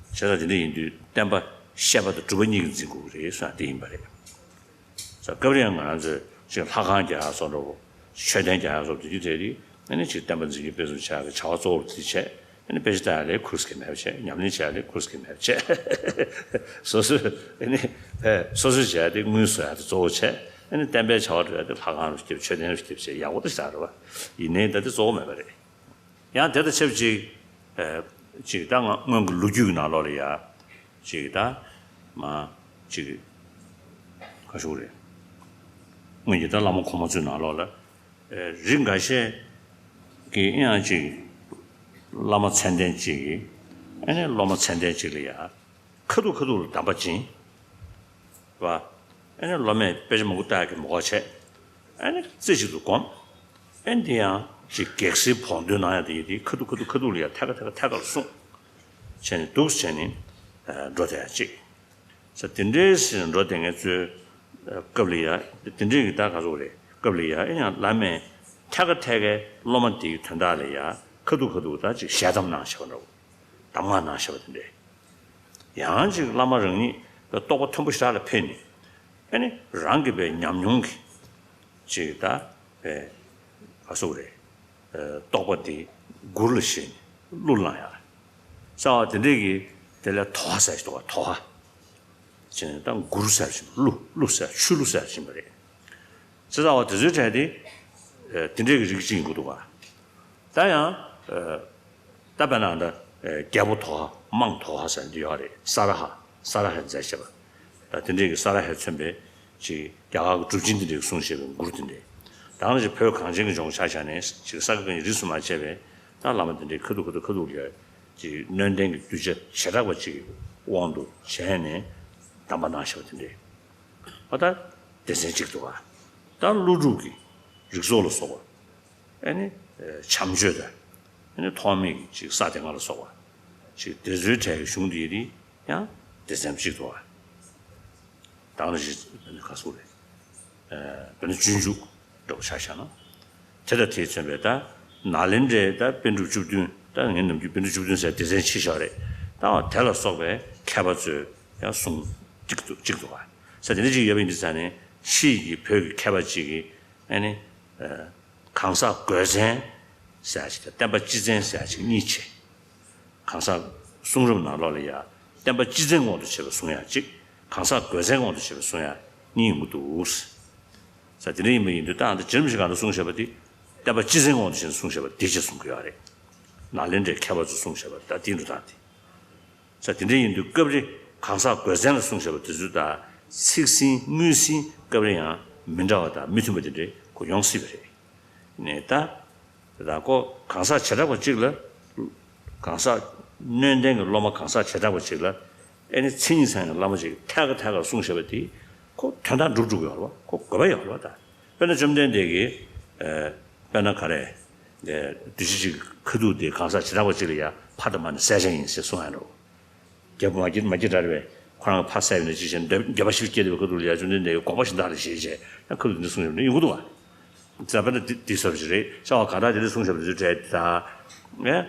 བྱས་ཙང་དེ་འདྲ་ཡིན་དུས་བསྟན་པ་བཤད་པ་དང་སྒྲུབ་པ་གཉིས་ཀྱིས་འཛིན་དགོས་ཀྱི་རེད་གསུངས་ཡ་དེ་ཡིན་པ་རེད། ས་སྐབས་རེ་ཡང་ང་རང་ཚོས་ཅིག་ལྷ་ཁང་རྒྱག་ཡག་སོགས་འདྲ་བོ། མཆོད་རྟེན་རྒྱག་ཡག་སོགས་དེ་དུས་དེ་རེད། ཨ་ནི་ཅིག་བསྟན་པ་འཛིན་སྐྱོང་སྤེལ་གསུམ་བྱ་ཡག་གི་བྱ་བ་གཙོ་བོར་དེ་བྱས། ཨ་ནི་དཔེ་ཆ་ལྟ་ཡག་ལས་ཁུར་སྐད་མེད་པ་བྱས། ཉམས་ལེན་བྱེད་ཡག་ལས་ཁུར་སྐད་མེད་པ་བྱས། སོ་སོས་ཨ་ནི་ཨེ་སོ་སོས་བྱེད་ཡག་དེ་དངུལ་བཟོ་ཡག་དེ་གཙོ་བོ་བྱས། ཨ་ནི་བསྟན་པའི་བྱ་བ་སྒྲུབ་ཡག་དེ་ལྷ་ཁང་རུ་སྐྱེབས་མཆོད་རྟེན་རུ་སྐྱེབས་བྱས་ཡག་པོ་དེ་ཞིག་རེད་བ། ཡིན་ནའི་ད་དེ་གཙོ་བོ་མེད་པ་རེད། ཡང་དེ་དང་ཆབས་ཅིག་ཨེ། ཅིག་ད་ང་སྔོན་གྱི་ལོ་རྒྱུས་ཀྱི་ནང་ལོགས་ལ་ཡ། ཅིག་ད། མ། ཅིག་ག་ཤོག་རེད། སྔོན་གྱི་ད་བླ་མ་གོང་མ་ཚོའི་ནང་ལོགས་ལ། ཨེ། རིགས་འགའ་ཤས་ཀྱིས་ཡང་ཅིག་བླ་མ་མཚན་ལྡན་ཅིག་གིས་ཨ་ནི་སློབ་མ་མཚན་ལྡན་ཅིག་ལ་ཡ། ཁ་ཐུག་ཁ་ཐུག་ལ་གདམས་པ་བྱིན། བ། ཨ་ནི་སློབ་མས་དཔེ་ཆ་མང་པོ་ལྟ་ཡག་གི་མོས་གུས་བྱས། ཨ་ནི་རྩེ་གཅིག་ཏུ་བསྒོམ། ཨ་ནི་དེ་ཡང་ཅིག་གེགས་སེལ་བོགས་འདོན་གནང་ཡག་དེ་ཡིན་དེ་ཁ་ཐུག་ཁ་ཐུག་ཁ་ཐུག་ལ་ཡ་ཐད་ཀ་ཐད་ཀ་ཐད་ཀ་ལ་གསུངས། བྱས་ནས་འདུག་བྱས་ནས་འགྲོ་བསྡད་ཡག་ཅིག་ས་དེ་འདྲའི་ཞིག་འགྲོ་བསྡད་མཁན་ཚོའི་སྐབས་ལ་ཡ། དེ་འདྲའི་གི་ད་ག་ཚོད་རེད། སྐབས་ལ་ཡ་ཨེ་ཡང་བླ་མས་ཐད་ཀ་ཐད་ཀའི་སློབ་མ་དེའི་དོན་དག་ལ་ཡ་ཁ་ཐུག་ཁ་ཐུག་ད་ཅིག་ཞལ་གདམས་གནང་བཞག་པ་འདྲ་བོ། གདམས་ངག་གནང་བཞག་པ་དེ་འདྲས། ཡང་ཅིག་བླ་མ་རང་ཉིད་ལ་རྟོགས་པ་མཐོན་པོ་ཞེ་དྲག་ལ་ཕེབས་ནས། ཨ་ནི་རང་གི་པའི་ཉམས་མྱོང་གི་ཅིག་ད་པའི་ག་ཟེར་དགོས་རེད། ཨ། རྟོགས་པ་དེ་མགུར་ལ་བཞེས་ནས་གླུ་བླངས་ཡག་ས་བ་དེ་འདྲས་ཀྱི་དེ་ལས་དོ་ཧ་ཟེར་ཞིག་འདུག་ག། དོ་ཧ་བྱས་ནས་ད་མགུར་ཟེར་བཞིན་གླུ་གླུ་ཟེར་ཆོས་གླུ་ཟེར་བཞིན་པ་རེད། ཅེས་བྱ་བ་དེ་ཚོའི་གྲས་དེ། ཨེ། དེ་འདྲའི་གི་རིགས་གཅིག་ཡིན་དགོས་འདུག་ག། ད་ཡང་། ཨེ། ད་དཔེར་ན་ད། ཨེ། རྒྱལ་པོ་དོ་ཧ་དམངས་དོ་ཧ་ཟེར་འདི་ཡོད་རེད། ས་ར་ཧ། ས་ར་ཧ་མཛད་བྱས་པ། ད་དེ་འདྲའི་གི་ས་ར་ཧས་མཚོན་པའི་ཅིག་རྒྱ་གར་གྱི་གྲུབ་ཆེན་དེ་འདྲའི་གསུངས་བཞག་པའི་མགུར་དེ་འདྲས། ད་ང་ཅིག་བོད་གངས་ཅན་གྱི་ལྗོངས་ཆ་བཞག་ནས་ཅིག་ས་དགེ་བཀའ་རྙིང་རིས་སུ་མ་ཆད་པའི་ད་བླ་མ་དེ་འདྲའི་ཁ་ཐུག་ཁ་ཐུག་ཁ་ཐུག་ལ་ཅིག་སྣོད་ལྡན་གྱི་གདུལ་བྱ་བྱེ་བྲག་པ་ཅིག་གི་དབང་དུ་བྱས་ནས་གདམས་པ་གནང་བཞག་པ་དེ་འདྲས། ཨ། ད་སྡེ་ཚན་གཅིག་འདུག་ག། ད་ཀླུ་སྒྲུབ་ཀྱི་རིགས་ཚོགས་ལ་སོགས་པ། ཨ་ནི་བྱམས་ཆོས་དང་། ཨ་ནི་ཐོགས་མེད་ཀྱི་ཅིག་ས་སྡེ་ལྔ་ལ་སོགས་པ། ཅིག་དེ་ཚོའི་གྲས་ཀྱི་གཞུང་འདི་ཡི་རིགས་ཡང་སྡེ་ཚན་གཅིག་འདུག་ག། དང་ལ་ཞིག་ཨ་ནི་ག་ཟེར་དགོས་རེད། ཨ། དཔེར་ན་སྤྱོད་འཇུག་འདྲ་བོ་ཆ་བཞག་ན། དེ་དང་དེས་མཚོན་པའི་ད་ནཱ་ལེནྡྲའི་ད་པཎ་གྲུབ་བཅུ་བདུན། ད་ངས་ནམ་རྒྱུན་པཎ་གྲུབ་བཅུ་བདུན་ཟེར་སྡེ་ཚན་ཕྱེ་བཞག་རེད། ད་དེ་ལ་སོགས་པའི་མཁས་པ་ཚོས་ཡང་གསུང་གཅིག་ཏུ་གཅིག་ཏུ་བ། ས་དེ་འདྲ་ཅིག་ཡོད་པ་ཡིན་དུས་ཙང་ནས་ཕྱིས་ཀྱི་བོད་ཀྱི་མཁས་པ་ཅིག་གིས་ཨ་ནི། ཨ། གང་ཟག་དགོས་མཚན་ཟེར་ཡག་ཅིག་དང་བསྟན་པ་སྤྱི་མཚན་ཟེར་ཡག་ཅིག་གཉིས་ཕྱེ། གང་ཟག་གསུང་རབ་ནང་ལོགས་ལ་ཡ་བསྟན་པ་སྤྱི་མཚན་དབང་དུ་བྱས་པ་གསུང་ཡག་གཅིག། གང་ཟག་དགོས་མཚན་དབང་དུ་བྱས་པ་གསུང་ཡག་གཉིས་ཡོང་གི་འདུག། ས་དེ་འདྲ་ཡིན་པ་ཡིན་དུས་ད་ཨ་ད་རྗེ་རིན་པོ་ཆེ་གང་དུ་གསུངས་བཞག་པ་དེ་བསྟན་པ་སྤྱི་མཚན་དབང་དུ་བྱས་ནས་གསུངས་བཞག་པ་དེ་ཅེས་གསུང་གི་ཡོད་རེད། ནཱ་ལེནྡྲའི་མཁས་པ་ཚོས་གསུངས་བཞག་པ་ད་དེ་འགྲོ་སྟངས་དེ། ས་དེ་འདྲ་ཡིན་དུས་སྐབས་རེ་གང་ཟག་དགོས་མཚན་ལ་གསུངས་བཞག་པ་དེ་ཚོ་དང་ཚིག་ཟིན་དངོས་ཟིན་སྐབས་རེ་ཡང་མི་འདྲ་བ་དང་མི་མཐུན་པ་དེ་འདྲ་ཁོ་ཡོང་སྲིད་པ་རེད། ནས་ད། ད་ཁོ་གང་ཟག་བྱེ་བྲག་པ་གཅིག་ལ། གང་ཟག་སྣོད་ལྡན་གྱི་སློབ་མ་གང་ཟག་བྱེ་བྲག་པ་གཅིག་ལ། ཨེ་ནི་མཚན་ཉིད་ཚང་བའི་བླ་མ་ཅིག་ཐད་ཀར་ཐད་ཀར་གསུངས་བཞག་པ་དེ། ཁོ་དོན་དག་འགྲུབ་འགྲུབ་ཡོད་རེད་བ། ཁོ་དགོས་པ་ཡོད་རེད་བ་ད། དཔེར་ན་བཅོམ་ལྡན་འདས་ཀྱིས། ཨེ། དཔེར་ན་ག་རེ། བདུད་བཞི་གཅིག་ཁ་ཐུག་དེ་གང་ཟག་བྱེ་བྲག་པ་གཅིག་ལ་ཡ་ཕ་དང་མ་ནི་བསད་བྱ་ཡིན་ཟེར་གསུང་ཡ་འགྲོ། རྒྱབ་མ་སྐྱེས་མ་སྐྱེས་འདྲ་རེད་པས། ཁོ་རང་གི་ཕ་བསད་པ་ནི་གཅིག་བྱས་འདོད་འདོད་པ་ཞིག་སྐྱེས་བསྡད་པའི་ཁ་ཐུག་ལ་ཡ་བཅོམ་ལྡན་འདས་ཀྱི་དགོངས་པ་ཞིག་བདག་ལ་བཞེས་བྱས་ཡང་ཁ་ཐུག་འདི་གསུངས་ཡོད་ནི་ཡོང་གི་འདུག་བ། ཛ་པ་ན་འདི་འདི་ཟེར་བ་ཞིག་རེད། ཤ་བ་ག་ད་དེ་འདྲ་གསུངས་བཞག་པ་འདི་འདྲ་རེད་ད། ཨེ།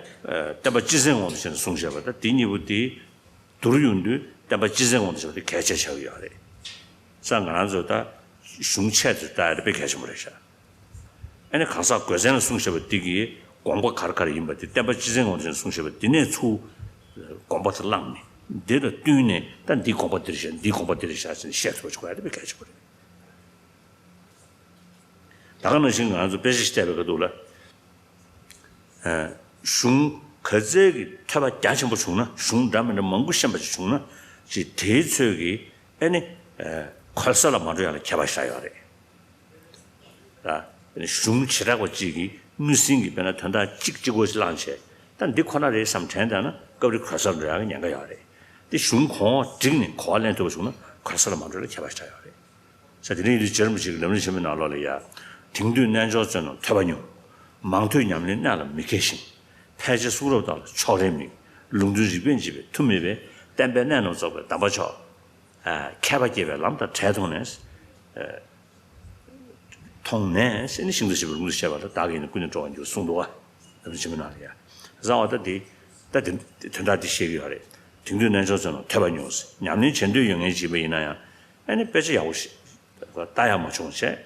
བསྟན་པ་སྤྱི་བཙན་དབང་དུ་བྱས་ནས་གསུངས་བཞག་པ་ད་འདི་གཉིས་པོ་འདི་བསྡུར་ཡོང་དུས་བསྟན་པ་སྤྱི་བཙན་དབང་དུ་བྱས་པ་འདི་གལ་ཆེ་ཆགས་ཀྱི་ཡོད་རེད། ས་ང་རང་ཚོ་ད་གཞུང་ཆེད་དུ་ལྟ་ཡ་དེ་དཔེ་གལ་ཆེན་པོ་རེད་ཤག་ཨ་ནི་གང་ཟག་སྒོས་མཚན་ལ་གསུངས་བཞག་པ་འདི་གི་དགོངས་པ་ག་རེ་ག་རེ་ཡིན་པ་དེ་བསྟན་པ་སྤྱི་བཙན་དབང་དུ་བྱས་ནས་གསུངས་བཞག་པ་འདི་ནས་ཚུར་དགོངས་པ་དེ་བླངས་ནས་འདི་ལ་བསྟུན་ནས་ད་འདིའི་དགོངས་པ་འདི་རེད་ཤག་འདིའི་དགོངས་པ་འདི་རེད་ཤག་ཟེར་ནས་བཤད་ཐུབ་པ་ཞིག་དགོས་ཡ་དེ་དཔེ་གལ་ཆེན་པོ་རེད། ད་ག་ནང་བཞིན་ང་ཚོ་དཔེ་ཆ་ཞིག་བལྟས་པའི་ཁ་ཐུག་ལ། གཞུང་ག་ཚད་ཀྱི་ཐོས་པ་རྒྱ་ཆེན་པོ་བྱུང་ན་གཞུང་འདྲ་མི་འདྲ་མང་པོ་ཤེས་པ་ཅིག་བྱུང་ན་ཅིག་དེའི་ཚོད་ཀྱིས་ཨེ་ནི། གོལ་ས་ལ་མ་འགྲོ་ཡ་ལ་ཁྱད་པར་ཞིག་ཡོད་རེད། ད་གཞུང་བྱེ་བྲག་པ་གཅིག་གིས་དངོས་ཟིན་གྱི་དཔེར་ན་དོན་དག་གཅིག་གཅིག་པོ་ཞིག་བླངས་བྱས་ད་འདི་ཁོ་ན་རེད་བསམ་དྲན་བསྡད་ན་སྐབས་རེ་གོལ་ས་ལ་འགྲོ་ཡ་གི་ཉེན་ཁ་ཡོད་རེད། དེ་གཞུང་གོང་འོག་བསྒྲིགས་ནས་གོ་བ་ལེན་ཐུབ་པ་བྱུང་ན་གོལ་ས་ལ་མ་འགྲོ་ཡ་ལ་ཁྱད་པར་ཞིག་ཡོད་རེད། ས་དེ་ནས་ཡུལ་དུས་རྗེ་རིན་པོ་ཆེ་གི་ལམ་རིམ་ཆེན་མོའི་ནང་ལོགས་ལ་ཡ། དེང་དུས་རྣལ་འབྱོར་བཙོན་ནོར་ཐོས་པ་ཉུང་། མང་ཐོས་ཉམས་ལེན་གནད་ལ་མི་མཁས་ཤིང་། ཕལ་ཆེར་གསུང་རབ་དག་ལ་ཕྱོགས་རིས་མེད། ལུང་འདྲེན་རིགས་པས་འབྱེད་པའི་མཐུ་མེད་པས། བསྟན་པའི་གནད་རྣམས་རྫོགས་པའི་གདམས་པ་མཆོག །མཁས་པ་དགྱེས་པའི་ལམ་དང་བྲལ་མཐོང་ནས། མཐོང་ནས་ནི་ཤིན་ཏུ་ཞིབ་པའི་ལུང་དུ་བཤད་པ་ལ་བདག་གིས་ནི་ཀུན་ནས་སྤྲོ་བར་འགྱུར་གསུངས་འདུག་བ། ལམ་རིམ་ཆེན་མོའི་ནང་ལ་ཡ། བཟང་བ་ད་འདི། ད་འདི་དོན་དག་འདི་བཤད་ཀྱི་ཡོད་རེད། དེང་དུས་རྣལ་འབྱོར་བཙོན་ནོར་ཐོས་པ་ཉུང་། ཉམས་ལེན་བྱེད་འདོད་ཡོད་མཁན་ཅིག་ཡིན་པ་ཡིན་ན་ཡང་། ཨ་ནི་དཔེ་ཆ་ཡག་པོ་ཞིག་ལྟ་ཡག་མ་བྱུང་བྱས།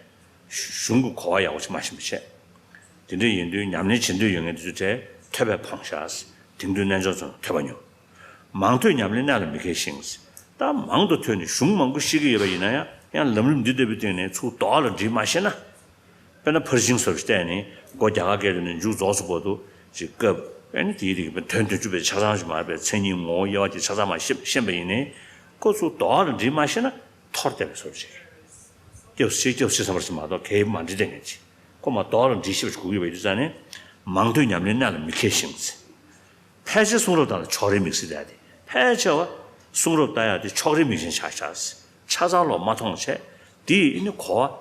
གཞུང་གི་གོ་བ་ཡག་པོ་ཞིག་མ་ཤེས་པ་བྱས། དེ་འདྲ་ཡིན་དུས་ཉམས་ལེན་བྱེད་འདོད་ཡོད་མཁན་དེ་ཚོ་གྲས་ཐོས་པས་ཕོངས་ཤག་དེང་དུས་རྣལ་འབྱོར་བཙོན་ནོར་ཐོས་པ་ཉུང་། མང་ཐོས་ཉམས་ལེན་གནད་ལ་མི་མཁས་ཤིང་། ད་མང་དུ་ཐོས་ནས་གཞུང་མང་པོ་ཤེས་ཀྱི་ཡོད་པ་ཡིན་ན་ཡང་ཡང་ལམ་རིམ་འདི་ལྟ་བུའི་སྟེང་ནས་ཚུར་རྡོག་ལ་འདྲིལ་མ་ཤེས་ན། དཔེར་ན་ཕར་ཕྱིན་སོགས་བལྟས་ནས་སྒོ་རྒྱ་གར་སྐད་དུ་ནི་མཇུག་རྫོགས་སུ་བར་དུ་ཅིག་སྐབས་ཨེ་ནི་དེའི་རིགས་པའི་དོན་བདུན་ཅུ་པའི་ཆ་ཚང་ཞིག་མ་རེད་པས་མཚན་ཉིད་ངོ་བོ་དབྱེ་བ་དེ་ཆ་ཚང་མ་ཤེས་ཤེས་པ་ཡིན་ནའི་ཁོ་ཚུར་རྡོག་ལ་འདྲིལ་མ་ཤེས་ན་འཐོར་བསྡད་པའི་བཟོ་ཅིག་སྐྱབས་སུ་མཆི་སྐྱབས་སུ་མཆི་བསམ་པ་ཞིག་མ་གཏོགས་གལ་མ་འདྲི་བསྡད་མཁན་ཅིག་ཁོ་མ་རྡོག་ལ་འདྲིལ་ཤེས་པ་ཞིག་དགོས་ཀྱི་ཡོད་པ་ཡིན་དུས་ཙང་ནས་མང་ཐོས་ཉམས་ལེན་གནད་ལ་མི་མཁས་ཤིང་། ཕལ་ཆེར་གསུང་རབ་དག་ལ་ཕྱོགས་རིས་མེད་ཟེར་བསྡད་དེ། ཕལ་ཆེ་བ་གསུང་རབ་ལྟ་ཡག་དེ་ཕྱོགས་རིས་མེད་ཅན་ཆགས་ཆགས་ཟེར། ཆ་ཚང་ལོག་མ་མཐོང་བྱས། དེ་ཡི་ནི་གོ་བ་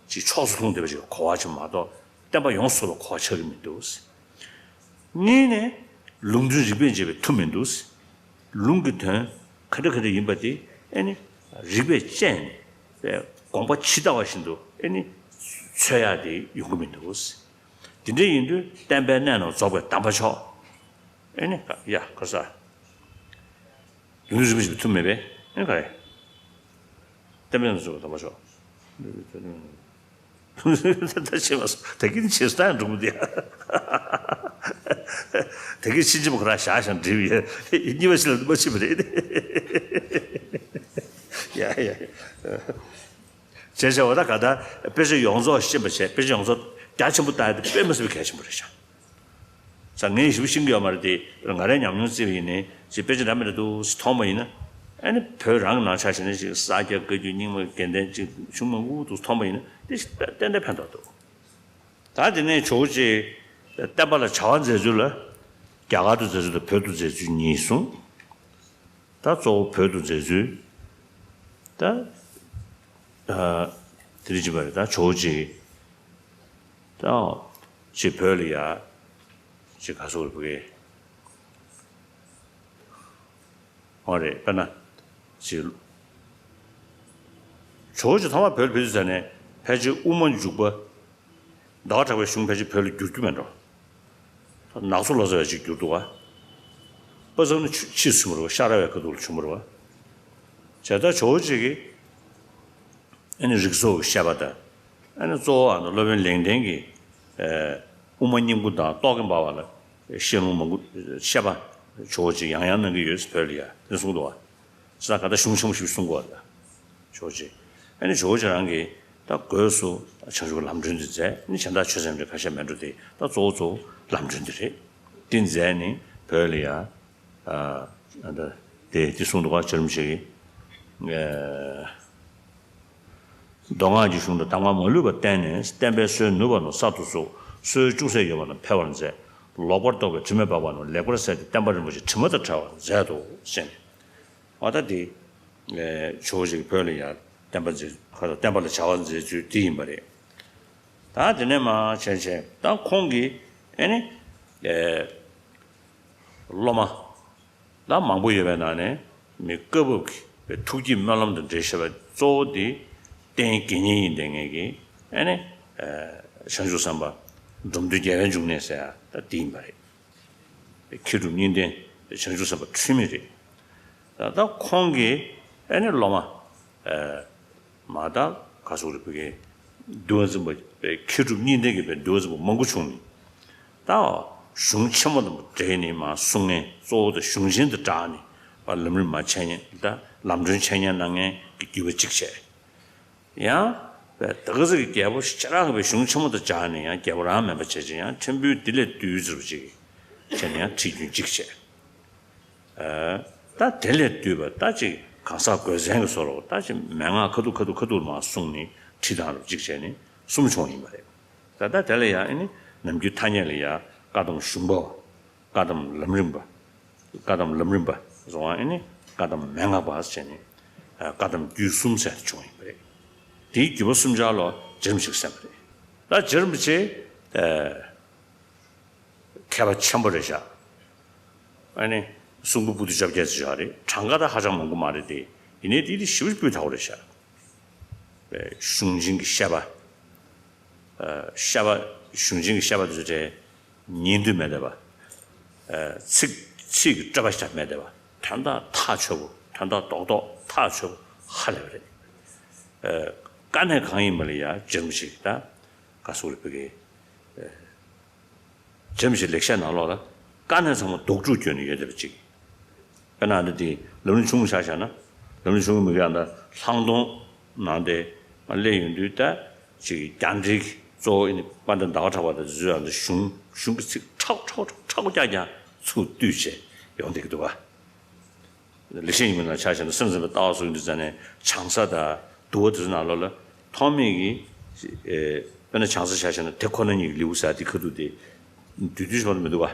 ཅིག་ཕྱོགས་སུ་ལྷུང་བསྡད་པ་ཅིག་གོ་བ་ཅིག་མ་གཏོགས་བསྟན་པ་ཡོངས་སུ་ལ་གོ་བ་ཆགས་ཀྱི་མི་འདུག་ཟེར། གཉིས་ནས་ལུང་འདྲེན་རིགས་པས་འབྱེད་པའི་མཐུ་མི་འདུག་ཟེར། ལུང་གི་དོན་ག་འདྲ་ག་འདྲ་ཡིན་པ་དེ་ཨེ་ནི་རིགས་པས་དཔྱད་ནས་དགོངས་པ་ཇི་ལྟ་བ་བཞིན་དུ་ཨེ་ནི་འཚོལ་ཡག་དེ་ཡོང་གི་མི་འདུག་ཟེར། དེ་འདྲ་ཡིན་དུས་བསྟན་པའི་གནད་རྣམས་རྫོགས་པའི་གདམས་པ་མཆོག་ཨེ་ནི་ཡ་ག་ས། ལུང་རིགས་པས་འབྱེད་པའི་མཐུ་མེད་པས་ཨེ་ག་རེ། བསྟན་པའི་གནད་རྣམས་རྫོགས་པའི་གདམས་པ་མཆོག་ད་ཆེ་བ་སོ་ད་གིན་ཆེ་སོ་ད་འགྲུབ་མི་འདུག་ཡ། ད་གིན་ཕྱིན་ཅི་མ་ཁོ་རང་བཞག་བཞག་འགྲིག་ཡ། གཉིས་པ་ཕྱི་ལ་མ་ཕྱིན་པ་རེད། ཡ་ཡ་ཡ། བྱས་བྱས་པ་ད་ག་ད་དཔེ་ཆ་ཡོངས་རྫོགས་ཤེས་པ་བྱས་དཔེ་ཆ་ཡོངས་རྫོགས་རྒྱ་ཆེན་པོ་ལྟ་ཡ་དེ་དཔེ་མི་སྲིད་པའི་གལ་ཆེན་པོ་རེད་ཤག་ས་ངས་ཞིབ་ཤེས་ཀྱི་ཡོད་མ་རེད་དེ། ང་རའི་ཉམས་མྱོང་བརྩིས་པ་ཡིན་ནའི་ཅིག་དཔེ་ཆ་འདྲ་མི་འདྲ་འདུག་ཟེར་མཐོང་བ་ཡིན་ན། ཨ་ནི་བོད་རང་གི་ནང་ཆ་བཞག་ན་ཅིག་ས་སྐྱ་བཀའ་བརྒྱུད་རྙིང་མ་དགེ་ལྡན་ཅིག་ཆུང་མ་འུ་འུ་འདུག་མཐོང་བ་ཡིན་ན་དེ་ཏན་ཏན་ཕན་ཐོགས་འདུག་ད་དེ་ནས་ཇོ་བོ་རྗེ་བསྟན་པ་ལ་བྱ་བ་མཛད་ཚུལ་ལ་རྒྱ་གར་དུ་མཛད་ཚུལ་དང་བོད་དུ་མཛད་ཚུལ་གཉིས་གསུངས། ད་གཙོ་བོ་བོད་དུ་མཛད་ཚུལ། ད་ཨ་དེ་རིང་ཅི་པ་རེད། ད་ཇོ་བོ་རྗེ་ད་ཅིག་བོད་ལ་ཡ་ཅིག་ག་སོགས་རེད་བུ་གེ། འོ་རེད། དཔེར་ན་ཅིག་ཇོ་བོ་རྗེ་ཐོག་མར་བོད་ལ་ཕེབས་དུས་ཙ་ནས་ཕལ་ཆེར་དབུ་མ་འཇུག་པ། ཟླ་བ་གྲགས་པའི་གཞུང་ཕལ་ཆེར་བོད་ལ་བསྒྱུར་རྒྱུ་མེད་འགྲོ། ནག་ཚོ་ལོ་ཙཱ་བས་ཅིག་བསྒྱུར་འདུག་བ། པ་སངས་ནི་ཕྱིས་སུ་བྱུང་བ་རེད་བ། ཤ་ར་བའི་ཁ་ཐུག་ལ་བྱུང་བ་རེད་བ། བྱས་ཙང་ཇོ་བོ་རྗེ་གིས་ཨ་ནི་རིགས་གཙོ་བོའི་བཤད་པ་དང་། ཨ་ནི་གཙོ་བོ་ཨ་ནི་སློབ་དཔོན་ལེགས་ལྡན་གྱིས་དབུ་མ་སྙིང་པོ་དང་རྟོག་གེ་འབར་བ་ལ་བཤད་ལུང་མང་པོ་བཤད་པ་ཇོ་བོ་རྗེ་ཡང་ཡང་གནང་གི་ཡོད་བོད་ལ་ཡ་ནི་གསུངས་འདུག་བ། ས་ག་ད་གཞུང་ཆེན་པོ་ཞིག་གསུང་དགོས་པ་ལ། ཇོ་བོ་རྗེ། ཨ་ནི་ཇོ་བོ་རྗེ་རང་གིས་ད་སྒོས་སུ་བྱང་ཆུབ་ལམ་སྒྲོན་འདི་མཛད། ཨ་ནི་གཞན་དག་ཆོས་ཚན་འདྲ་ཁ་ཤས་མེད་འགྲོ་དེ་ད་གཙོ་བོ་གཙོ་བོ་ལམ་སྒྲོན་འདི་རེད། འདི་མཛད་ནས་བོད་ལ་ཡ། ཨ་ད་དེ་དེ་གསུང་འདུག་ག་ཇོ་རིན་པོ་ཆེ་གིས། ཨ་མདོ་སྔགས་ཀྱི་གཞུང་དང་གདམས་ངག་མ་ལུས་པ་བསྟན་ནས་བསྟན་པའི་སྲོལ་ནུབ་པ་རྣམས་གསར་དུ་བཙུགས། སྲོལ་བཅུ་གསལ་ཡོད་པ་རྣམས་འཕེལ་བར་མཛད། ལོག་པར་རྟོག་པའི་དྲི་མས་སྦགས་པ་རྣམས་ལེགས་པར་བསལ་ཏེ་བསྟན་པ་རིན་པོ་ཆེ་དྲི་མ་དང་བྲལ་བར་མཛད་དོ་ཞེས་ནས། འོ་ད་དེ། ཨེ་ཇོ་བོ་རྗེ་གིས་བོད་ལ་ཡང་བསྟན་པ་མཛད། ཁོ་ཚོ་བསྟན་པ་ལ་བྱ་བ་མཛད་ཚུལ་དེ་ཡིན་པ་རེད། ད་དེ་ནས་མར་བྱས་བྱས་ད་ཁོང་གིས་ ཨེ་ནི། ཨེ། སློབ་མ་ལ་མང་པོ་ཡོད་པའི་ནང་ནས་མི་སྐབས་བབ་ཀྱི་ཐུགས་བསྐྱེད་སྨོན་ལམ་དང་འབྲེལ་བཞག་པའི་གཙོ་བོ་དེ་རྟེན་དགེ་བསྙེན་ཡིན་དེ་ངེད་ཀྱི་ཨེ་ནི། ཨེ། བྱང་ཆུབ་སེམས་དཔའ་འབྲོམ་སྟོན་རྒྱལ་བའི་འབྱུང་གནས་ཟེར་ཡ་ད་དེ་ཡིན་པ་རེད། མཁས་གྲུབ་གཉིས་ལྡན་བྱང་ཆུབ་སེམས་དཔའ་འཁྲུལ་མེད་རེད། ད་ལྟ་ཁོང་གིས་ཨེ་ནི་སློབ་མ། ཨེ། མ་ད་ག་སོག་རེ་བོད་ཀྱི་འདུལ་བ་འཛིན་པ་པའི་མཁས་གྲུབ་གཉིས་ལྡན་གྱི་པའི་འདུལ་བ་འཛིན་པ་མང་པོ་བྱུང་ནས། ད་གཞུང་ཆེན་མོ་དང་འབྲེལ་ནས་མ་གསུང་མཁན་གཙོ་བོ་དང་གཞུང་ཆེན་དུ་གྲགས་ནས་པ་ལམ་རིམ་མ་འཆད་ཉན་ད་ལམ་སྒྲོན་འཆད་ཉན་གནང་མཁན་གྱི་བརྒྱུད་པ་གཅིག་བྱས། ཡང་། ད་ག་ཟེ་གི་རྒྱལ་པོ་ཤ་རག་གི་བའི་གཞུང་ཆེན་མོ་དང་སྦྱར་ནས་ཡང་རྒྱལ་པོ་རང་མེད་པ་བྱས་ཅིང་ཡང་ཕྲན་བུའི་འདི་ལས་བཏུས་ཟེར་བ་ཅིག་བྱས་ནས་ཡང་ཁྲིད་རྒྱུན་གཅིག་བྱས། ད་དེ་ལས་བཏུས་པ་ད་ཅིག་གང་ཟག་དགོས་མཚན་གྱི་བཟོ་འདྲ་ད་ཅིག་མན་ངག་ཁ་ཐུག་ཁ་ཐུག་ཁ་ཐུག་མར་གསུངས་ནས་ཁྲིད་སྟངས་རུ་གཅིག་བྱས་ནས་གསུམ་བྱུང་ཡིན་པ་རེད། ད་ལྟ་དེ་ལ་ཡང་ཨེ་ནི་ནམ་རྒྱུན་ཐ་སྙད་ལ་ཡང་བཀའ་གདམས་གཞུང་པ་བ། བཀའ་གདམས་ལམ་རིམ་པ། བཀའ་གདམས་ལམ་རིམ་པ་རྫོང་བ་ཨེ་ནི་བཀའ་གདམས་མན་ངག་པ་ཟེར་ནས་བཀའ་གདམས་རྒྱུད་གསུམ་ཟེར་དུ་བྱུང་ཡིན་པ་རེད། དེའི་བརྒྱུད་པ་གསུམ་ཆར་ལོ་རྗེ་རིན་པོ་ཆེ་གསན་པ་རེད། ད་རྗེ་རིན་པོ་ཆེ་མཁས་པ་ཆེན་པོ་རེད་ཤག་ཨ་ནི་གསུང་འབུམ་པོ་ཏི་བཅོ་བརྒྱད་ཙམ་ཡོད་རེད། གྲངས་ཀ་ད་ཧ་ཅང་མང་པོ་མ་རེད་དེ། ཡིན་ནའི་དེ་དེ་ཞིབ་སྤུས་དག་པོ་རེད་ཤག་གཞུང་ཆེན་གྱི་བཤད་པ། བཤད་པ། གཞུང་ཆེན་གྱི་བཤད་པ་དེ་ཚོ་དེ་ཉན་དུ་མེད་བསྡད་པ། ཚིག་ཚིག་གི་སྤྲོས་པ་ཞིག་མེད་བསྡད་པ། དོན་དག་ཐག་ཆོད་པོ་དོན་དག་རྡོག་རྡོག་ཐག་ཆོད་པོ་ཧ་ལས་པ་རེད། དཀའ་གནད་གང་ཡིན་པ་ལ་ཡ་རྗེ་རིན་པོ་ཆེ་གི་ད་ག་སོག་རེ་བོད་ཀྱི། རྗེ་རིན་པོ་ཆེའི་ལེགས་བཤད་ནང་ལོགས་ལ་དཀའ་གནད་ཚང་མ་རྡོག་ཕྲུག་བརྒྱུད་ནས་ཡོད་བསྡད་པ་ཅིག་དཔེར་ན་འདི་དེ་ལམ་རིམ་ཆུང་ངུ་ཆ་བཞག་ན། ལམ་རིམ་ཆུང་ངུ་མི་ག་ཡང་ད་ལྷག་མཐོང་ནང་དེ་སླེབས་ཡོང་དུས་ད་ཅིག་རྒྱ་འགྲེལ་གྱི་གཙོ་བོ་ཨེ་ནི་དཔལ་ལྡན་ཟླ་བ་གྲགས་པ་དང་དེ་ཚོའི་ཡང་ད་གཞུང་གཞུང་གི་ཚིག་མཁྲེགས་མཁྲེགས་མཁྲེགས་པོ་རྐྱང་རྐྱང་ཚུར་བཏུས་བྱས་ཡོང་བསྡད་ཀྱི་འདུག་བ། ལེགས་བཤད་ཡིན་མིན་ལ་ཆ་བཞག་ན་སེམས་ཙམ་པའི་ལྟ་བ་སོགས་ཡིན་དུས་ཙང་ནས་བྱང་ས་དང་འདུལ་བ་དེ་ཚོའི་ནང་ལོགས་ལ་ཐོགས་མེད་ཀྱི། དཔེར་ན་བྱང་ས་ཆ་བཞག་ན་དེ་ཁོ་ན་ཉིད་ཀྱི་ལེའུ་ཟེར་དེ་ཁ་ཐུག་དེ་བསྡུས་བསྡུས་ཤིག་མ་གཏོགས་མི་འདུག་ག་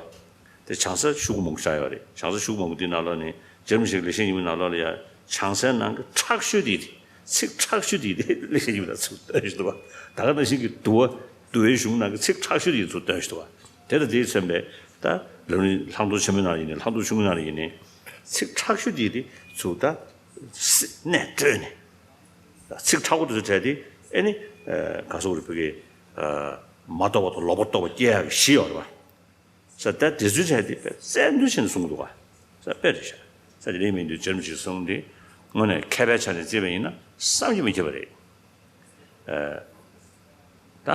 དེ་བྱང་ས་ཤོག་གུ་མང་པོ་ཆགས་ཡོད་རེད། བྱང་ས་ཤོག་གུ་མང་པོ་དེའི་ནང་ལོགས་ནས་རྗེ་རིན་པོ་ཆེའི་ལེགས་བཤད་ཡིན་མིན་ནང་ལོགས་ལ་ཡང་བྱང་སའི་ནང་གི་མཁྲེགས་ཤོས་དེ་དེ་ཚིག་མཁྲེགས་ཤོས་དེ་དེ་ལེགས་བཤད་ཡིན་མིན་ལ་ཚུར་བཏོན་ཞིག་འདུག་ག་ད་ག་ནང་བཞིན་གྱི་འདུལ་བ་འདུལ་བའི་གཞུང་ནང་གི་ཚིག་མཁྲེགས་ཤོས་དེ་ཚུར་བཏོན་ཞིག་འདུག་ག་དེ་དང་དེས་མཚོན་པའི་ད་ལམ་རིམ་ལྷག་མཐོང་ཆེན་མོའི་ནང་ཡིན་ནའི་ལྷག་མཐོང་ཆུང་ངུའི་ནང་ཡིན་ནའི་ཚིག་མཁྲེགས་ཤོས་དེ་དེ་ཚུར་ད་སི་གནས་སྤྲོད་ནས་ཚིག་མཁྲེགས་པོ་དེ་ཚོ་བྲལ་ཏེ་ཨེ་ནི་ག་སོག་རེ་བོད་ཀྱི་མ་རྟོགས་པ་དང་ལོག་པར་རྟོག་པ་སྐྱེ་ཡག་གི་གཞི་ཡོད་རེད་བ། ས་ད་དེ་ཚོའི་གྲས་དེ་དཔེ་རྩལ་འདོན་བྱས་ནས་གསུང་གི་འདུག་ག་ས་དཔེ་རེད་ཤག་ས་དེ་འདྲའི་མི་འདུག་རྗེ་རིན་པོ་ཆེའི་གསུང་འདི་དངོས་གནས་མཁས་པའི་ཆ་ནས་བརྩིས་པ་ཡིན་ན་བསམ་གྱིས་མི་ཁྱབ་པ་རེད། ད་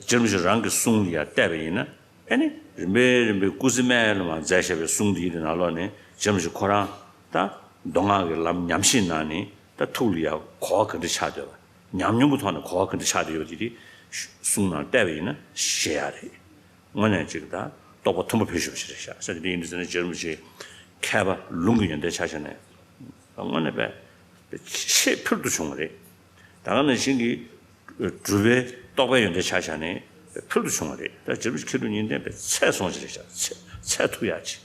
རྗེ་རིན་པོ་ཆེ་རང་གི་གསུང་ལ་ཡང་བལྟས་པ་ཡིན་ན་ཨེ་ནི་རིམ་པས་རིམ་པས་སྐུ་ཚེ་སྨད་ལ་མ་མཛད་བཞག་པའི་གསུང་འདིའི་ནང་ལོགས་ནས་རྗེ་རིན་པོ་ཆེ་ཁོ་རང་ད་མདོ་སྔགས་ཀྱི་ལམ་ཉམས་བཞེས་གནང་ནས་ད་ཐུགས་ལ་ཡང་གོ་བ་ག་འདྲ་ཆགས་བསྡད་པ། ཉམས་མྱོང་གི་ཐོག་ནས་གོ་བ་ག་འདྲ་ཆགས་བསྡད་ཡོད་པ་དེ་དེ་གསུང་ནང་བལྟས་པ་ཡིན་ན་ཤེས་ཡག་རེད། དངོས་གནས་ཅིག་ད་རྟོགས་པ་མཐོན་པོ་ཕེབས་ཤོག་ཅིག་རེད་ཤག་ས་དེ་འདྲ་ཡིན་དུས་ཙང་ནས་རྗེ་རིན་པོ་ཆེ་མཁས་པ་ལུང་གི་ཡོན་ཏན་ཆ་བཞག་ནས་དངོས་གནས་དཔེ་ཆེས་ཕུལ་དུ་བྱུང་བ་རེད། ད་ག་ནང་བཞིན་གྱི་གྲུབ་པའི་རྟོགས་པའི་ཡོན་ཏན་ཆ་བཞག་ནས་ཕུལ་དུ་བྱུང་བ་རེད། ད་རྗེ་རིན་པོ་ཆེ་མཁས་གྲུབ་གཉིས་ལྡན་དཔེ་ཚད་སོང་ཅིག་རེད་ཤག་ཚད་ཚད་ཐུབ་ཡག་ཅིག་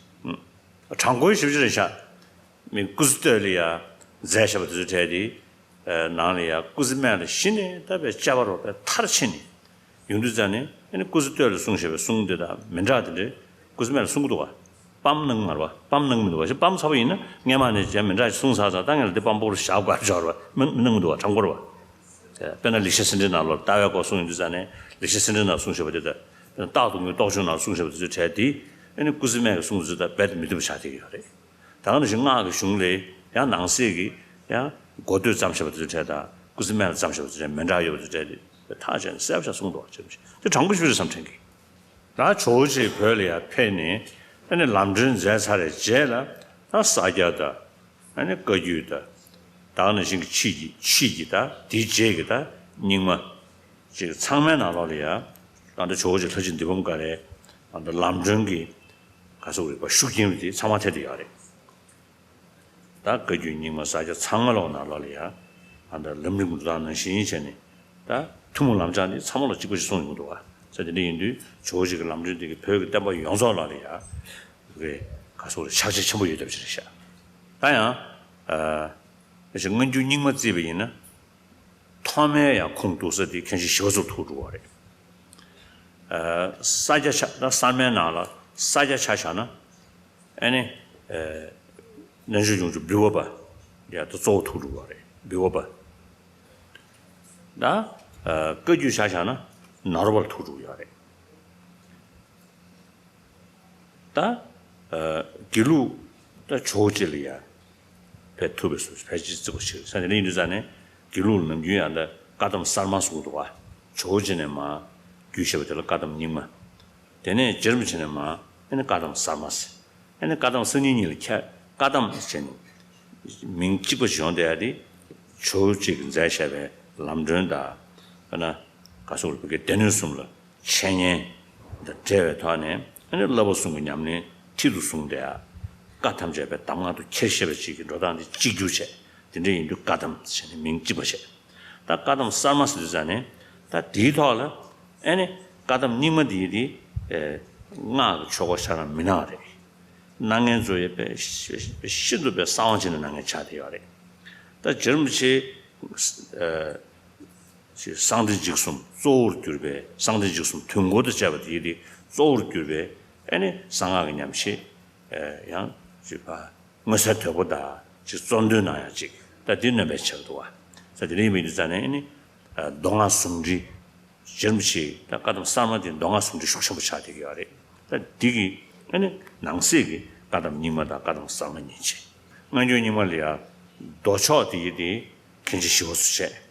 དྲང་པོའི་ཞིབ་ཅིག་རེད་ཤག་མི་སྐུ་ཚེ་སྟོད་ལ་ཡ་མཛད་བཞག་པ་དེ་ཚོ་གྲས་དེ། ནང་ལ་ཡ་སྐུ་ཚེ་སྨད་ལ་གཞི་ནས་ད་བའི་དཔྱད་པ་རོགས་པའི་མཐར་ཕྱིན་ནས་ཡོང་དུས་ཙང་ནས་ཨ་ནི་སྐུ་ཚེ་སྟོད་ལ་གསུངས་བཞག་པའི་གསུང་དེ་དང་མི་འདྲ་དེ་འདྲའི་སྐུ་ཚེ་སྨད་ལ་གསུང་གི་འདུག་ག་སྤམ་གནང་མ་རེད་བ། སྤམ་གནང་མི་འདུག་བ། ཞེ་སྤམ་ཚ་པོ་ཡིན་ན་སྔས་མ་ནས་ཅན་མི་འདྲ་ཞིག་གསུངས་ཚར་ཙང་ད་ངས་ལ་འདི་སྤམ་པོ་རུ་བཞག་དགོས་བྱ་བ་རེད་བ། མི་མི་གནང་མི་འདུག་བ། དྲང་པོ་རེད་བ། དཔེར་ན་ལེགས་བཤད་སེམས་འགྲེལ་ནང་ལོགས་ལྟ་བའི་སྐོར་གསུངས་ཡོང་དུས་ཙང་ནས་ལེགས་བཤད་སེམས་འགྲེལ་ནང་གསུངས་བཞག་པ་དེ་ལྟར་རྟག་ཏུ་ངུའི་རྟོགས་བྱུང་ནང་གསུངས་བཞག་པ་དེ་ཚོའི་གྲས་དེ་ཨ་ནི་སྐུ་ཚེ་སྨད་ཀྱི་གསུང་དེ་ཚོ་དང་རྦད་དེ་མི་མཐུན་པ་ཆགས་བསྡད་ཀྱི་ཡོད་རེད། ད་ག་ནང་བཞིན་སྔགས་ཀྱི་གཞུང་ལས་ཡང་ནང་གསེས་ཀྱི་ཡང་མགོ་སྟོད་ཙམ་བཞག་པ་དེ་ཚོའི་གྲས་དང་སྐུ་ཚེ་སྨད་ལ་ཙམ་བཞག་པ་དེ་ཚོའི་གྲས་མི་འདྲ་ཡོད་པ་དེ་ཚོའི་གྲས་དེ་ཐག་བཅད་ནས་གསལ་པོ་ཞིག་གསུངས་འདུག་བ། དེ་དྲང་པོ་ཞིག་རེད་བསམ་དྲན་གྱི། ད་ཇོ་བོ་རྗེ་བོད་ལ་ཡར་ཕེབས་ནས་ཨ་ནི་ལམ་སྒྲོན་མཛད་ཚར་བའི་རྗེས་ལ་ད་ས་སྐྱ་དང་ཨ་ནི་བཀའ་བརྒྱུད་དང་ད་ག་ནང་བཞིན་གྱི་ཕྱིས་ཀྱི་ཕྱིས་ཀྱི་ད་དེའི་རྗེས་ཀྱི་ད་རྙིང་མ་ཅིག་ཚང་མའི་ནང་ལོགས་ལ་ཡ་ད་ལྟ་ཇོ་བོ་རྗེ་ལྷ་རྗེ་འདི་བུམ་ཀ་རའི་ད་ལམ་སྒྲོན་གྱི་ག་ཚོད་རིག་པ་ཤུགས་རྐྱེན་དེ་ཚང་མ་ཐེབས་བསྡད་ཡོད་རེད། ད་བཀའ་བརྒྱུད་རྙིང་མ་ས་སྐྱ་ཚང་མ་ལོག་ནང་ལོགས་ལ་ཡ། ཨ་ད་ལམ་རིམ་གྱི་འགྲོ་སྟངས་ནང་བཞིན་བྱས་ནས་ད་ཐུན་མོང་ལམ་སྦྱངས་འདི་ཚང་མ་ལ་གཅིག་པ་ཞིག་གསུངས་ཡོང་གི་འདུག་བ། ས་དེ་འདྲ་ཡིན་དུས་ཇོ་བོ་རྗེ་གི་ལམ་སྒྲོན་འདི་གིས་བོད་ཀྱི་བསྟན་པ་ཡོངས་རྫོགས་ལ་ལ་ཡ། རེད། ག་སོགས་རེད། ཕྱག་རྗེས་ཆེན་པོ་ཡོད་བསྡད་པ་ཅིག་རེད་ཤག་ད་ཡང་། ཨ་ཞིག་སྔ་འགྱུར་རྙིང་མ་བརྩིས་པ་ཡིན་ན། ཐོག་མའི་ཡང་ཁུངས་གཏུགས་ས་དེ་མཁན་ཆེན་ཞི་བ་འཚོ་ཐུག་འགྲོ་བ་རེད། ས་རྒྱ་ཆ་ད་གསར་མའི་ནང་ལ་ས་རྒྱ་ཆ་བཞག་ན། ཨ་ནི། རྣལ་འབྱོར་ཡོངས་གྲུབ་འབུལ་བ་པ། ཡ་ད་གཙོ་བོ་ཐུགས་སྒྲུབ་པ་རེད། འབུལ་བ་པ། ད་བཀའ་བརྒྱུད་ཆ་བཞག་ན་ནཱ་རོ་པ་ལ་ཐུགས་སྒྲུབ་ཡོད་རེད། ད། དགེ་ལུགས་ད་ཇོ་བོ་རྗེ་ལ་ཡ། ཕལ་ཐུབ་པའི་སུ་ཕལ་ཆེར་བརྩི་བ་ཞིག་རེད། ས་དེ་འདྲ་ཡིན་དུས་ཙང་ནས་དགེ་ལུགས་ལ་ནམ་རྒྱུན་ཡང་ད་བཀའ་གདམས་གསར་མ་གསུངས་འདུག་བ། ཇོ་བོ་རྗེ་ནས་མར་བརྒྱུད་བཤད་པ་དེ་ལ་བཀའ་གདམས་རྙིང་མ། དེ་ནས་རྗེ་རིན་པོ་ཆེ་ནས་མར་ཨ་ནི་བཀའ་གདམས་གསར་མ་ཟེར། ཨ་ནི་བཀའ་གདམས་གསར་རྙིང་གཉིས་ལ་ཁྱད་བཀའ་གདམས་ཟེར་ནས་མིང་གཅིག་པ་ཞིག་ཡོང་བསྡད་ཡ་དེ། ཇོ་བོ་རྗེ་གིས་མཛད་བཞག་པའི་ལམ་སྒྲོན་དང་། དཔེར་ན་ག་སོགས་ལ་བོད་ཀྱི་སྡེ་སྣོད་གསུམ་ལ་འཆད་ཉན་དང་འབྲེལ་བའི་ཐོག་ནས། ཨ་ནི་བསླབ་པ་གསུམ་གྱི་ཉམས་ལེན་མཐིལ་དུ་བཟུང་སྟེ། བཀའ་ཐམས་ཅད་པའི་གདམས་ངག་ཏུ་འཁྱེར་ཤེས་པ་ཅིག་གི་འགྲོ་སྟངས་དེ་གཅིག་གྱུར་བྱས། དེ་འདྲ་ཡིན་དུས་བཀའ་གདམས་ཟེར་ནས་མིང་གཅིག་པ་བྱས། ད་བཀའ་གདམས་གསར་མ་ཟེར་དུས་ཙང་ནས་ད་དེའི་ཐོག་ལ་ཨ་ནི་བཀའ་གདམས་རྙིང་མ་འདི་ཡི་དེ། ཨེ། སྔགས་ཀྱི་ཆོ་ག་ཤ་རང་མི་སྣང་བ་རེད། གནང་མཁན་ཚོ་ཡི་དཔེ་ཤིན་ཏུ་དཔེ་གསང་བ་བྱས་ནས་གནང་མཁན་ཆགས་བསྡད་ཡོད་རེད། ད་རྗེ་རིན་པོ་ཆེ། ཨེ། གསང་བདེ་འཇིགས་གསུམ་གཙོ་བོར་གྱུར་པའི། གསང་བདེ་འཇིགས་གསུམ་དུས་འཁོར་དང་བཅས་པ་དེ་ཡི་དེ་གཙོ་བོར་གྱུར་པའི་ཨ་ནི་གསང་སྔགས་ཀྱི་ཉམས་བཞེས། ཨེ། ཡང་ཅིག་ཕ། མངོན་གསལ་དོད་པོ་དང་ཅིག་གཙོ་འདོན་གནང་ཡ་ཅིག་ད་འདི་སྣོན་པ་ཆགས་འདུག་བ། ད་དེ་འདྲ་ཡིན་པ་ཡིན་དུས་ཙང་ནས་ཨ་ནི། མདོ་སྔགས་ཟུང་འབྲེལ། རྗེ་རིན་པོ་ཆེ་ད་བཀའ་གདམས་གསར་མ་དེ་མདོ་སྔགས་ཟུང་འབྲེལ་ཤུགས་ཆེན་པོ་ཆགས་བསྡད་ཀྱི་ཡོད་རེད། ད་འདི་གི་ཨ་ནི་ནང་གསེས་ཀྱི་བཀའ་གདམས་རྙིང་མ་དང་བཀའ་གདམས་གསར་མ་གཉིས་བྱས། སྔ་འགྱུར་རྙིང་མ་ལ་ཡ་མདོ་ཕྱོགས་དེ་ཡི་དེ་མཁན་ཆེན་ཞི་བ་འཚོ་བྱས།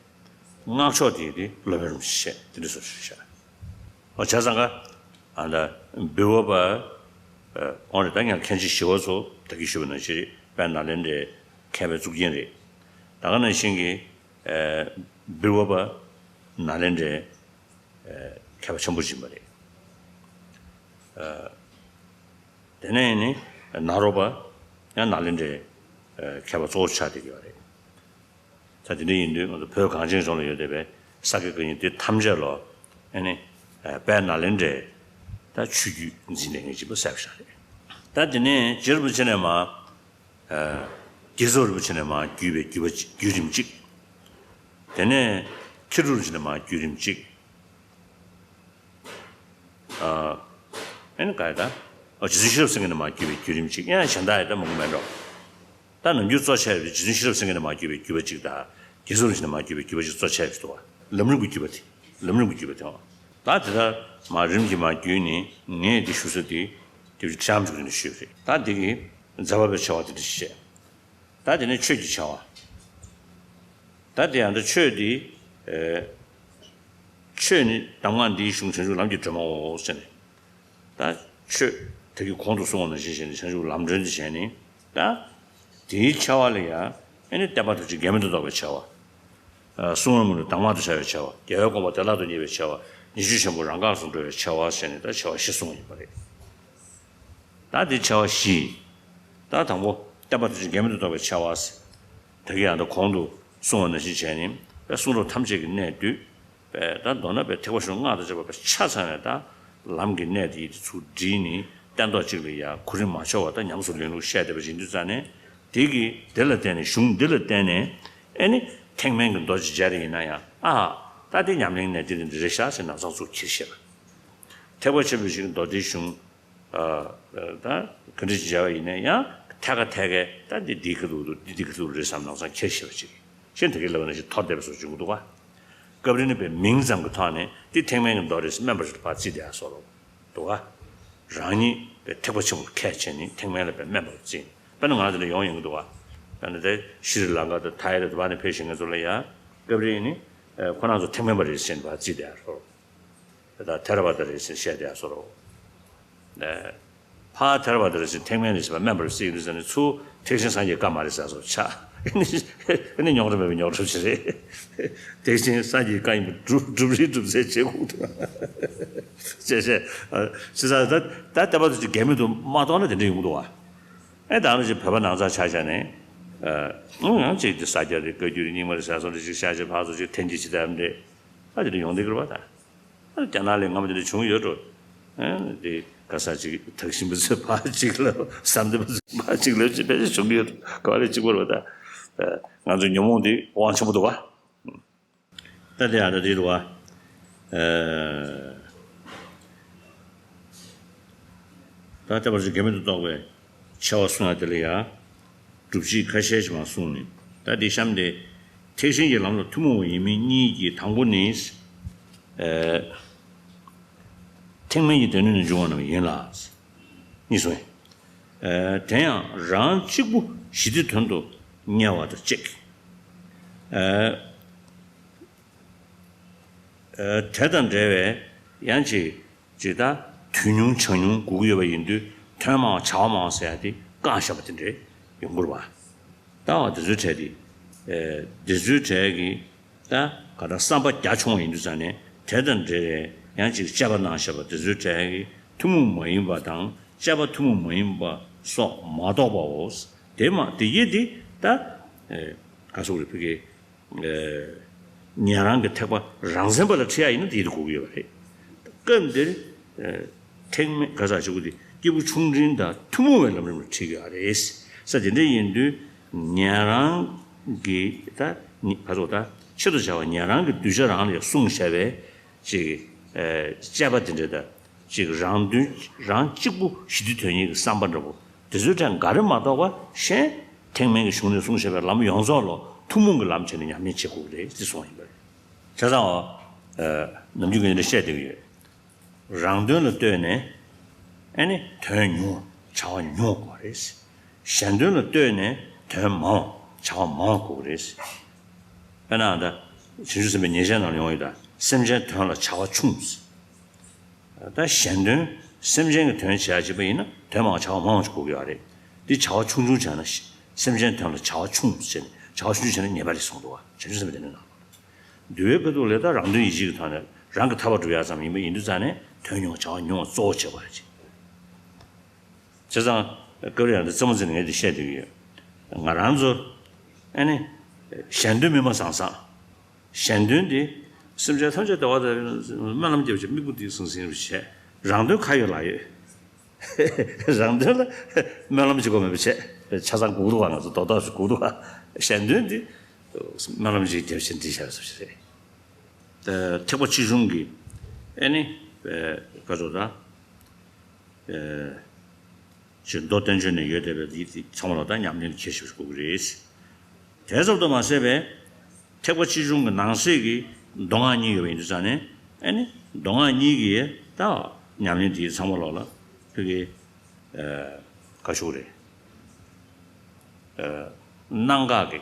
སྔགས་ཕྱོགས་དེ་ཡི་དེ་སློབ་དཔོན་རིན་པོ་ཆེ་བྱས། དེ་འདྲ་སོགས་ཞུ་བྱས། ཨོ་བྱས་ཙང་ཀ་ཨ་ད་འབུལ་བ་པ། ཨོ་རེད། ད་ངས་མཁན་ཆེན་ཞི་བ་འཚོ་ད་གིན་ཞུས་པ་ནང་བཞིན་རེད། དཔལ་ནཱ་ལེནྡྲའི་མཁས་པའི་གཙུག་རྒྱན་རེད། ད་ག་ནང་བཞིན་གྱི། ཨེ། འབུལ་བ་པ་ནཱ་ལེནྡྲའི་ཨེ་མཁས་པ་ཆེན་པོ་ཡིན་པ་རེད། ཨེ། དེ་ནས་ནི་ནཱ་རོ་པ་ཡང་ནཱ་ལེནྡྲའི་ཨེ་མཁས་པ་གཙོ་བོ་ཆགས་བསྡད་ཀྱི་ཡོད་རེད། ད་དེ་འདྲ་ཡིན་དུས་ང་ཚོ་བོད་གངས་ཅན་ལྗོངས་ལ་ཡོད་བསྡད་པའི་ས་དགེ་བཀའ་རྙིང་དེ་ཐམས་ཅད་ལ་ཨ་ནི་ཨེ་དཔལ་ནཱ་ལེནྡྲའི་ད་ཆོས་བརྒྱུད་འཛིན་བསྡད་མཁན་གཅིག་པུ་གསལ་པོ་ཞིག་རེད། ད་དེ་ནས་རྗེ་རིན་པོ་ཆེ་ནས་མར། ཨ། རྒྱལ་ཚབ་རིན་པོ་ཆེ་ནས་མར་བརྒྱུད་པའི་བརྒྱུད་པ་བརྒྱུད་རིམ་གཅིག་དེ་ནས་མཁས་གྲུབ་རིན་པོ་ཆེ་ནས་མར་བརྒྱུད་རིམ་གཅིག་ཨ། ཨེ་ནི་ག་རེ་ད། ཨ། རྗེ་བཙུན་ཤེས་རབ་སེང་གེ་ནས་མར་བརྒྱུད་པའི་བརྒྱུད་རིམ་གཅིག་ཡང་གཞན་དག་ཡང་ད་མང་པོ་མེད་འགྲོ། ད་ནམ་རྒྱུན་གཙོ་ཆེ་བའི་རྗེ་བཙུན་ཤེས་རབ་སེང་གེ་ནས་མར་བརྒྱུད་པའི་བརྒྱུད་པ་གཅིག་དང་། རྒྱལ་ཚབ་རིན་པོ་ཆེ་ནས་མར་བརྒྱུད་པའི་བརྒྱུད་པ་གཅིག་གཙོ་ཆེ་བ་ཞིག་འདུག་བ། ལམ་རིམ་གྱི་བརྒྱུད་པ་དེ། ལམ་རིམ་གྱི་བརྒྱུད་པ་དེ། ད་དེ་ལྟར་མར་རིམ་གྱིས་མར་བརྒྱུད་ནས་ངས་འདི་ཞུ་ས་དེ། དེ་བཞིན་བྱམས་ཆུ་ནས་ཞུས་པ་རེད། ད་འདི་གི་མཛད་པ་པའི་བྱ་བ་དེ་འདྲ་ཞིག་བྱས། ད་དེ་ནས་ཆོས་ཀྱི་བྱ་བ། ད་དེ་ཡང་ད་ཆོས་འདི། ཨེ། ཆོས་ནི་གདམས་ངག་འདིའི་གཞུང་བྱང་ཆུབ་ལམ་གྱི་སྒྲོན་མའོ་ཟེར་ནས། ད་ཆོས་ད་གིན་གོང་དུ་གསུངས་པ་ནང་བཞིན་བྱས་ནས་བྱང་ཆུབ་ལམ་སྒྲོན་འདི་བྱས་ནས། ད་དེའི་ཆེ་བ་ལ་ཡང་ཨེ་ནི་བསྟན་པ་ཐམས་ཅད་འགལ་མེད་དུ་རྟོགས་པའི་ཆེ་བ། ཨ། གསུང་བའི་མི་ལུས་གདམས་ངག་ཏུ་བྱ་བའི་ཆེ་བ། རྒྱལ་བའི་དགོངས་པ་བདེ་བླག་ཏུ་རྙེད་པའི་ཆེ་བ། ཉེས་སྤྱོད་ཆེན་པོ་རང་འགག་ལ་སོགས་སྒྲོལ་བའི་ཆེ་བ་བྱས་ནས་ད་ཆེ་བ་བཞི་གསུངས་པ་ཡིན་པ་རེད། ད་དེ་ཆེ་བ་བཞི། ད་དང་པོ་བསྟན་པ་ཐམས་ཅད་འགལ་མེད་དུ་རྟོགས་པའི་ཆེ་བ་ཟེར། ད་གིན་ཡང་ད་གོང་དུ་གསུངས་པ་ནང་བཞིན་བྱས་ནས་དཔེ་གསུང་རབ་ཐམས་ཅད་ཀྱི་གནད་བསྡུས། དཔེ་ད་མདོར་ན་དཔེ་ཐེག་པ་གཞུང་སྔགས་དང་བཅས་པ་དཔེ་ཆ་ཚང་བའི་ད་ལམ་གྱི་གནད་དེ་ཡི་དེ་ཚུར་བསྒྲིལ་ནས་སྟན་ཐོག་གཅིག་ལ་ཡང་གོ་རིམ་མ་འཆོལ་བར་ད་ཉམས་སུ་ལེན་ལུགས་བཤད་བསྡད་པ་ཡིན་དུས་ཙང་ནས། དེ་གི་དེ་ལ་བརྟེན་ནས་གཞུང་འདི་ལ་བརྟེན་ནས་ཨེ་ནི་ཐེག་དམན་གྱི་མདོ་ཅིག་མཇལ་རེ་ཡིན་ན་ཡང་། ཨ། ད་དེ་ཉམས་ལེན་གནད་དེ་འདི་རེད་ཤག་ཟེར་ནས་ཚང་ཚུར་ཁྱེར་ཤེས་པ། ཐེག་པ་ཆེན་པོའི་ཞིང་མདོ་སྡེའི་གཞུང་། ཨ། ད་ག་འདྲ་ཅིག་མཇལ་བ་ཡིན་ན་ཡང་ཐད་ཀ་ཐད་ཀའི་ད་འདི་འདི་ག་འདུག་འདུག་འདི་འདི་ག་འདུག་རེད་བསམ་ནས་ཚང་ཁྱེར་ཤེས་པ་ཅིག་གཞན་དེ་གའི་ལབ་ན་ཞིག་འཐོར་བསྡད་པ་སོགས་བྱུང་གི་འདུག་ག་སྐབས་རེ་ནི་པའི་མིང་ཙམ་གྱི་ཐོག་ནས་འདི་ཐེག་དམན་གྱི་མདོ་རེད་ཟེར་དམན་པ་ཞིག་ལ་ཕར་བརྩིས་བསྡད་ཡ་བཟོ་འདྲ་འདུག་ག་རང་ཉིད་པའི་ཐེག་པ་ཆེན་པོར་ཁས་འཆེ་ནས་ཐེག་དམན་ལ་པའི་དམན་པར་བརྩིས། དཔེར་ན་ང་རང་འདི་ལ་ཡོང་ཡོང་གི་འདུག་ག་ད་ནི་དེ་ཤྲི་ལང་ཀ་དང་ཐའི་ལེནྜ་དུ་བ་ནས་ཕེབས་བཞིན་ངེད་ཚོ་ལ་ཡ། སྐབས་རེ་ནི་ཁོ་རང་ཚོ་ཐེག་དམན་པ་རེད་ཟེར་ནས་ཕར་བརྩིས་བསྡད་ཡ་བཟོ་འདྲ། ད་ཐེ་ར་བ་ད་རེད་ཟེར་བཤད་བསྡད་ཡ་བཟོ་འདྲ། ཕར་ཐེ་ར་བ་ད་རེད་ཟེར་ཐེག་དམན་རེད་ཟེར་བ་དམན་པར་བརྩི་ཡི་འདུག་ཟེར་ནས་ཚུར་ཐེག་ཆེན་སངས་རྒྱས་བཀའ་མ་རེད་ཟེར་བཟོ་ཆགས། ཨ་ནི་རྙོག་དྲ་མེད་པའི་རྙོག་དྲ་ཅིག་རེད། ཐེག་ཆེན་སངས་རྒྱས་བཀའ་ཡིན་པ་སྒྲུབ་སྒྲུབ་རེས་སྒྲུབ་ཚད་བྱེད་དགོས་འདུག་བྱས་བྱས། ཅི་ཟེར་ད་ད་ལྟ་བར་དུ་ཅིག་འགལ་མེད་དུ་མ་གཏོགས་ན་དེ་འདྲ་ཡོང་གི་འདུག་བ། ཨེ་ད་ནི་ཅིག་བོད་པ་ནང་ཚགས་ཆགས་བཞག་ནས། ཨ། ཡང་ཅིག་དེ་ས་སྐྱ་རེད། བཀའ་བརྒྱུད་རེད། རྙིང་མ་རེད་ཟེར་སོང་རེད། ཅིག་བཤད་བྱས་ཕར་ཚུར་ཅིག་འཐེན་འཁྱེར་བྱེད་ཐབས་རེད། ཨ་དེ་འདྲ་ཡོང་བསྡད་ཀྱི་རེད་བ་ད། རྒྱ་ནག་ལ་སྔ་མོ་དེ་འདྲ་བྱུང་ཡོད་འགྲོ། ཨ་དེ་ག་ས་ཅིག་དག་ཞིམ་པ་ཚོས་ཕར་ཅིག་ལབ། བསམ་གཏན་པ་ཚོས་ཕར་ཅིག་ལབ་ཅིག་ཕལ་ཆེར་བྱུང་གི་ཡོད་འགྲོ། ག་བ་ལས་གཅིག་པ་རེད་བ་ད། ང་ཚོའི་ཉོན་མོངས་འདི་དབང་ཆེན་པོ་འདུག་བ། ད་དེ་ཡང་ད་དེ་འདུག་བ། ཨ། ད་ལྟ་བར་གྱི་འགལ་མེད་དུ་རྟོགས་པའི་ཆེ་བ་གསུང་ཡ་དེ་ལ་ཡ། སྒྲུབ་བྱེད་ཁ་ཤས་ཤིག་མར་གསུངས་ནས། ད་འདི་གཤམ་དེ། ཐེག་ཆེན་གྱི་ལམ་ལ་ཐུན་མོང་བ་ཡིན་མིན་གཉིས་ཀྱི་དང་པོ་ནི། ཨེ། ཐེག་དམན་གྱི་སྡེ་སྣོད་ནས་འབྱུང་བ་རྣམས་ཡིན་ལ། གཉིས་སོ། ཨེ། དེ་ཡང་རང་གཅིག་པུ་ཞི་བདེའི་དོན་དུ་གཉེར་བ་དང་གཅིག་ཨེ། ཨེ། དེ་དང་འབྲེལ་བའི་ཡང་ཅིག་ཅིག་ད་དུས་ཉུང་བྱ་ཉུང་དགོས་ཀྱི་ཡོད་པ་ཡིན་དུས། དོན་མང་བ་བྱ་བ་མང་བ་ཟེར་ཡ་དེ་བཀག་བཞག་པ་དེ་འདྲ་ཡོང་གི་རེད་པ། ད་འོ་དེ་ཚོའི་གྲས་དེ། ཨེ། དེ་ཚོའི་གྲས་ཀྱི་ད་ག་ད་བསམ་པ་རྒྱ་ཆུང་བ་ཡིན་དུས་ཙང་ནས། དེ་དང་འབྲེལ་བའི་ཡང་ཅིག་དཔྱད་པ་གནང་བཞག་པ་དེ་ཚོའི་གྲས་ཀྱི་ཐུན་མོང་མ་ཡིན་པ་དང་དཔྱད་པ་ཐུན་མོང་མ་ཡིན་པ་སོགས་མ་གཏོགས་པའོ། དེ་མ་དེ་ཡི་དེ་ད། ཨེ། ག་སོགས་རེད་ཕ་གི། ཨེ། ཉན་རང་གི་ཐེག་པ་རང་མཚན་པ་ལ་ཁྲིད་ཡ་ཡིན་ན་དེ་ཡི་དེ་དགོས་ཀྱི་ཡོད་པ་རེད། སྐབས་འདིར། ཨེ། ཐེག་དམན་ག་ས་ཆུ་གུ་དེ་སྐྱེས་བུ་ཆུང་འབྲིང་དང་ཐུན་མོང་བའི་ལམ་རིམ་ལ་ཁྲིད་ཀྱི་ཡོད་རེད། ས་དེ་འདྲ་ཡིན་དུས་ཉན་རང་གི་ད་ནི་ག་སོགས་ད་ཆེད་དུ་བྱ་བ་ཉན་རང་གི་གདུལ་བྱ་རང་ལ་ཡང་གསུངས་བཞག་པའི་ཅིག་ཨེ། དཔྱད་པ་དེ་འདྲ་ད་ཅིག་རང་དོན་རང་གཅིག་པུ་ཞི་བདེའི་དོན་གཉེར་གྱི་བསམ་པ་འདྲ་པོ་དེ་ཚོའི་གྲས་འགའ་རེ་མ་གཏོགས་པ་གཞན་ཐེག་དམན་གྱི་གཞུང་ནས་གསུངས་བཞག་པའི་ལམ་ཡོངས་རྫོགས་ལ་ཐུན་མོང་གི་ལམ་བྱས་ནས་ཉམས་ལེན་བྱེད་དགོས་ཀྱི་རེད་ཅེས་གསུངས་ཡིན་པ་རེད། བྱས་ཙང་། ཨེ། ནམ་རྒྱུན་གྱི་འདི་འདྲ་བཤད་བསྡད་ཀྱི་ཡོད། རང་དོན་ལ་ལྟོས་ནས་ཨེ་ནི་དོན་ཉུང་བ་བྱ་བ་ཉུང་བ་དགོས་རེད། གཞན་དོན་ལ་ལྟོས་ནས་དོན་མང་བ་བྱ་བ་མང་བ་དགོས་རེད། དཔེར་ན་ད་བྱང་ཆུབ་སེམས་དཔའི་ཉེར་བཞག་ནང་ལ་ཡོང་ཡོད། ད་སེམས་ཅན་དོན་ལ་བྱ་བ་ཆུང་། ད་གཞན་དོན་སེམས་ཅན་གྱི་དོན་བྱེད་ཡ་བྱེད་པ་ཡིན་ན་དོན་མང་བ་བྱ་བ་མང་བ་ཞིག་དགོས་ཀྱི་ཡོད་རེད། འདི་བྱ་བ་ཆུང་ཆུང་བྱས་ན་སེམས་ཅན་དོན་ལ་བྱ་བ་ཆུང་བྱས་ནས་བྱ་བ་ཆུང་ཆུང་བྱས་ན་ཉེས་པ་རེད་གསུངས་འདུག་བ། བྱང་ཆུབ་སེམས་དཔའི་སྡེ་སྣོད་ནང་། འདུལ་བའི་ཁ་ཐུག་ལས་ད་རང་དོན་ཡིད་བྱེད་ཀྱི་ཐོག་ནས་རང་གི་ཐར་པ་སྒྲུབ་ཡ་ཙམ་ཡིན་པ་ཡིན་དུས་ཙང་ནས་དོན་ཉུང་བ་བྱ་བ་ཉུང་བ་གཙོ་བོ་བྱེད་དགོས་རེད་ཅེས། བྱས་ཙང་སྐབས་རེ་ཡང་འདི་རྩེད་མོ་རྩེ་ནས་ངས་འདི་བཤད་བསྡད་ཀྱི་ཡོད། ང་རང་ཚོ་ཨ་ནི་གཞན་དོན་མི་མ་བཟང་བཟང་། གཞན་དོན་འདི་སེམས་ཅན་ཐམས་ཅད་བདེ་བ་དང་སྨོན་ལམ་རྒྱབ་བྱས་སྨིག་རྒྱུ་འདི་ཟིང་ཟིང་རུ་བྱས། རང་དོན་ཁ་ཡོད་ལག་ཡོད། རང་དོན་ལ་སྨོན་ལམ་བྱེད་དགོས་མེད་པ་བྱས། ཆ་ཚང་སྒུག་འདུག་བ། ང་ཚོ་རྡོག་རྡོག་ཞིག་སྒུག་འདུག་བ། གཞན་དོན་འདི་སྨོན་ལམ་ཅིག་རྒྱབ་བྱས་འདི་བྱས་སོ་ཞིག་རེད། ཐེག་པ་ཆེ་ཆུང་གི་ཨེ་ནི་ག་ཚོད་ད། ཅེས་མདོ་བསྟན་བཅོས་ནས་ཡོད་བསྡད་པའི་ཡིད་ཚང་མ་ལ་ད་ཉམས་ལེན་གྱི་ཁྱད་ཞིག་དགོས་ཀྱི་རེད། དེ་ཙམ་དུ་མ་ཟད་པའི་ཐེག་པ་ཆེ་ཆུང་གི་ནང་གསེས་ཀྱི་མདོ་སྔགས་གཉིས་ཡོད་པ་ཡིན་དུས་ཙང་ནས་ཨེ་ནི་མདོ་སྔགས་གཉིས་ཀྱི་ད་ཉམས་ལེན་དེ་ཚང་མ་ལོག་ལ་ཕ་གི་ག་ཞུ་རེད། གནང་བཀག་གི་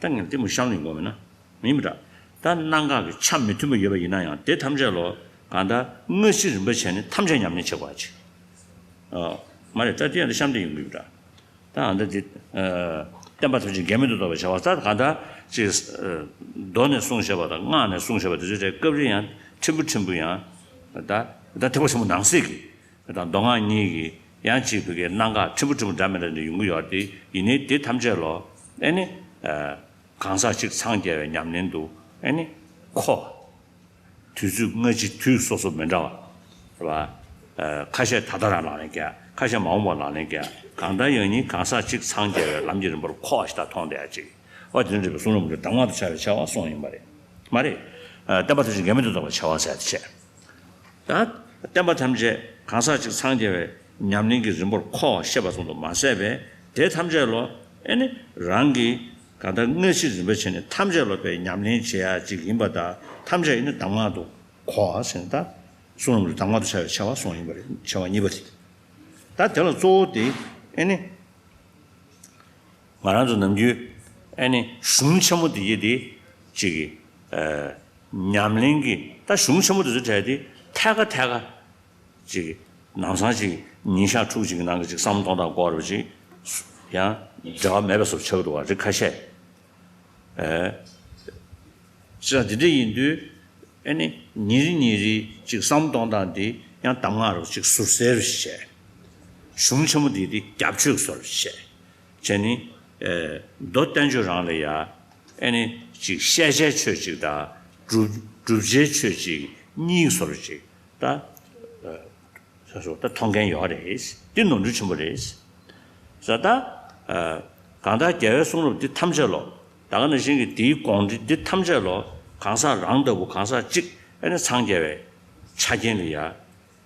ད་ངས་གཏི་མུག་གཤམ་ལ་ཡིན་དགོས་མེད་ན་མིན་པ་འདྲ། ད་གནང་བཀག་གི་ཆ་མི་མཐུན་པ་ཡོད་པ་ཡིན་ན་ཡང་དེ་ཐམས་ཅད་ལོ་གང་ལྟར་སྔ་ཕྱི་རིམ་པ་བྱས་ནས་ཐམས་ཅད་ཉམས་ལེན་བྱེད་དགོས་ཅིག་མ་རེད། ད་དེ་ཡང་འདི་གཤམ་དེ་ཡིན་དགོས་པ་འདྲ། ད་ཨ་འདི་འདི། བསྟན་པ་ཐམས་ཅད་འགལ་མེད་དུ་རྟོགས་པའི་བྱ་བ་ད་གང་ལྟར་ཅིག་མདོ་ནས་གསུངས་བཞག་པ་དང་སྔགས་ནས་གསུངས་བཞག་པ་དེ་ཚོའི་གྲས་སྐབས་རེ་ཡང་ཕྲན་བུ་ཕྲན་བུ་ཡང་ད་ད་ཐེག་པ་ཆེན་པོ་ནང་གསེས་ཀྱི་དང་མདོ་སྔགས་གཉིས་ཀྱི་ཡང་ཅིག་ཕ་གི་གནང་བཀག་ཕྲན་བུ་ཕྲན་བུ་འདྲ་མི་འདྲ་འདི་ཡོང་གི་ཡོད་དེ་ཡིན་ནའི་དེ་ཐམས་ཅད་ལོ་ཨེ་ནི་གང་ཟག་གཅིག་འཚང་རྒྱ་བའི་ཉམས་ལེན་དུ་ཨེ་ནི་མཁོ། དུས་ཚོད་སྔ་ཕྱི་དུས་སོ་སོ་མི་འདྲ་བ་རེད་པ། ཁ་ཤས་ད་ལྟ་རང་ལག་ལེན་བརྒྱབ། ཁ་ཤས་མ་འོངས་པ་ལག་ལེན་བརྒྱབ། གང་ལྟར་ཡང་སྙིང་གང་ཟག་གཅིག་འཚང་རྒྱ་བའི་ལམ་གྱི་རིམ་པར་མཁོ་བ་ཞིག་ད་མཐོང་བསྡད་ཡ་ཅིག་འོ་དེ་འདྲ་རེད་པས། གསུང་རབ་འདི་གདམས་ངག་ཏུ་འཆར་བའི་ཆེ་བ་གསུངས་ཡིན་པ་རེད། མ་རེད། བསྟན་པ་ཐམས་ཅད་འགལ་མེད་དུ་རྟོགས་པའི་ཆེ་བ་ཟེར་ཡ་དེ་བྱས། ད་བསྟན་པ་ཐམས་ཅད་གང་ཟག་གཅིག་འཚང་རྒྱ་བའི་ཉམས་ལེན་གྱི་རིམ་པར་མཁོ་བ་བཤད་པ་ཙམ་དུ་མ་ཟད་པས་དེ་ཐམས་ཅད་ལོ་ཨེ་ནི་རང་གི་གང་ལྟར་སྔ་ཕྱི་རིམ་པ་བྱས་ནས་ཐམས་ཅད་ལོ་པའི་ཉམས་ལེན་བྱེད་ཡ་གཅིག་ཡིན་པ་དང་ཐམས་ཅད་ཡིན་ན་གདམས་ངག་ཏུ་གོ་བ་ཟེར་ན་ད་གསུང་རབ་ལ་གདམས་ངག་ཏུ་འཆར་བའི་ཆེ་བ་གསུངས་ཡིན་པ་རེད། ཆེ་བ་གཉིས་པ་དེ། ད་དེ་ལ་གཙོ་བོ་དེ་ཨེ་ནི། ང་རང་ཚོ་ནམ་རྒྱུན་ཨེ་ནི་གཞུང་ཆེན་མོ་འདི་ཡི་དེ་ཅིག་གི་ཨ་ཉམས་ལེན་གྱི་ད་གཞུང་ཆེན་མོ་འདི་ཚོ་གྲས་དེ་ཐད་ཀ་ཐད་ཀ་ཅིག་ལམ་སང་ཅིག་ཉིན་ཞག་དྲུག་ཅིག་གི་ནང་གི་ཅིག་བསམ་བློ་གཏོང་སྟངས་སྐོར་བ་ཅིག་ཡང་འབྲེལ་བ་མེད་པ་སོགས་ཆགས་འདུག་བ་རེད་ཁ་ཤས། ཨེ། ཅི་ལ་འདི་འདྲ་ཡིན་དུས་ཨེ་ནི་ཉིན་རེ་ཉིན་རེ་ཅིག་བསམ་བློ་གཏོང་སྟངས་འདི་ཡང་གདམས་ངག་རུ་ཅིག་ཟུར་གསལ་རུ་ཞིག་བྱས། གཞུང་ཆེན་མོ་འདི་འདི་རྒྱབ་ཆོས་སོར་ཞིག་བྱས། བྱས་ནི་ཨེ་མདོ་བསྟན་བཅོས་རང་ལ་ཡ་ཨེ་ནི་ཅིག་བཤད་བྱའི་ཆོས་ཅིག་དང་སྒྲུབ་སྒྲུབ་བྱའི་ཆོས་ཅིག་གཉིས་སོར་ཅིག་ད། ཨེ། སོ་སོ་ད་མཐོང་མཁན་ཡོད་རེད། འདི་ནོར་འཁྲུལ་ཆེན་པོ་རེད། ས་ད། ཨ། གང་ལྟར་རྒྱལ་བའི་གསུང་རབ་འདི་ཐམས་ཅད་ལོ། ད་ག་ནང་བཞིན་གྱི་འདིའི་དགོངས་འགྲེལ་འདི་ཐམས་ཅད་ལོ། གང་ཟག་རང་ལྟ་བུ་གང་ཟག་གཅིག་ཨེ་ནི་འཚང་རྒྱ་བའི་ཆ་རྐྱེན་ལ་ཡ།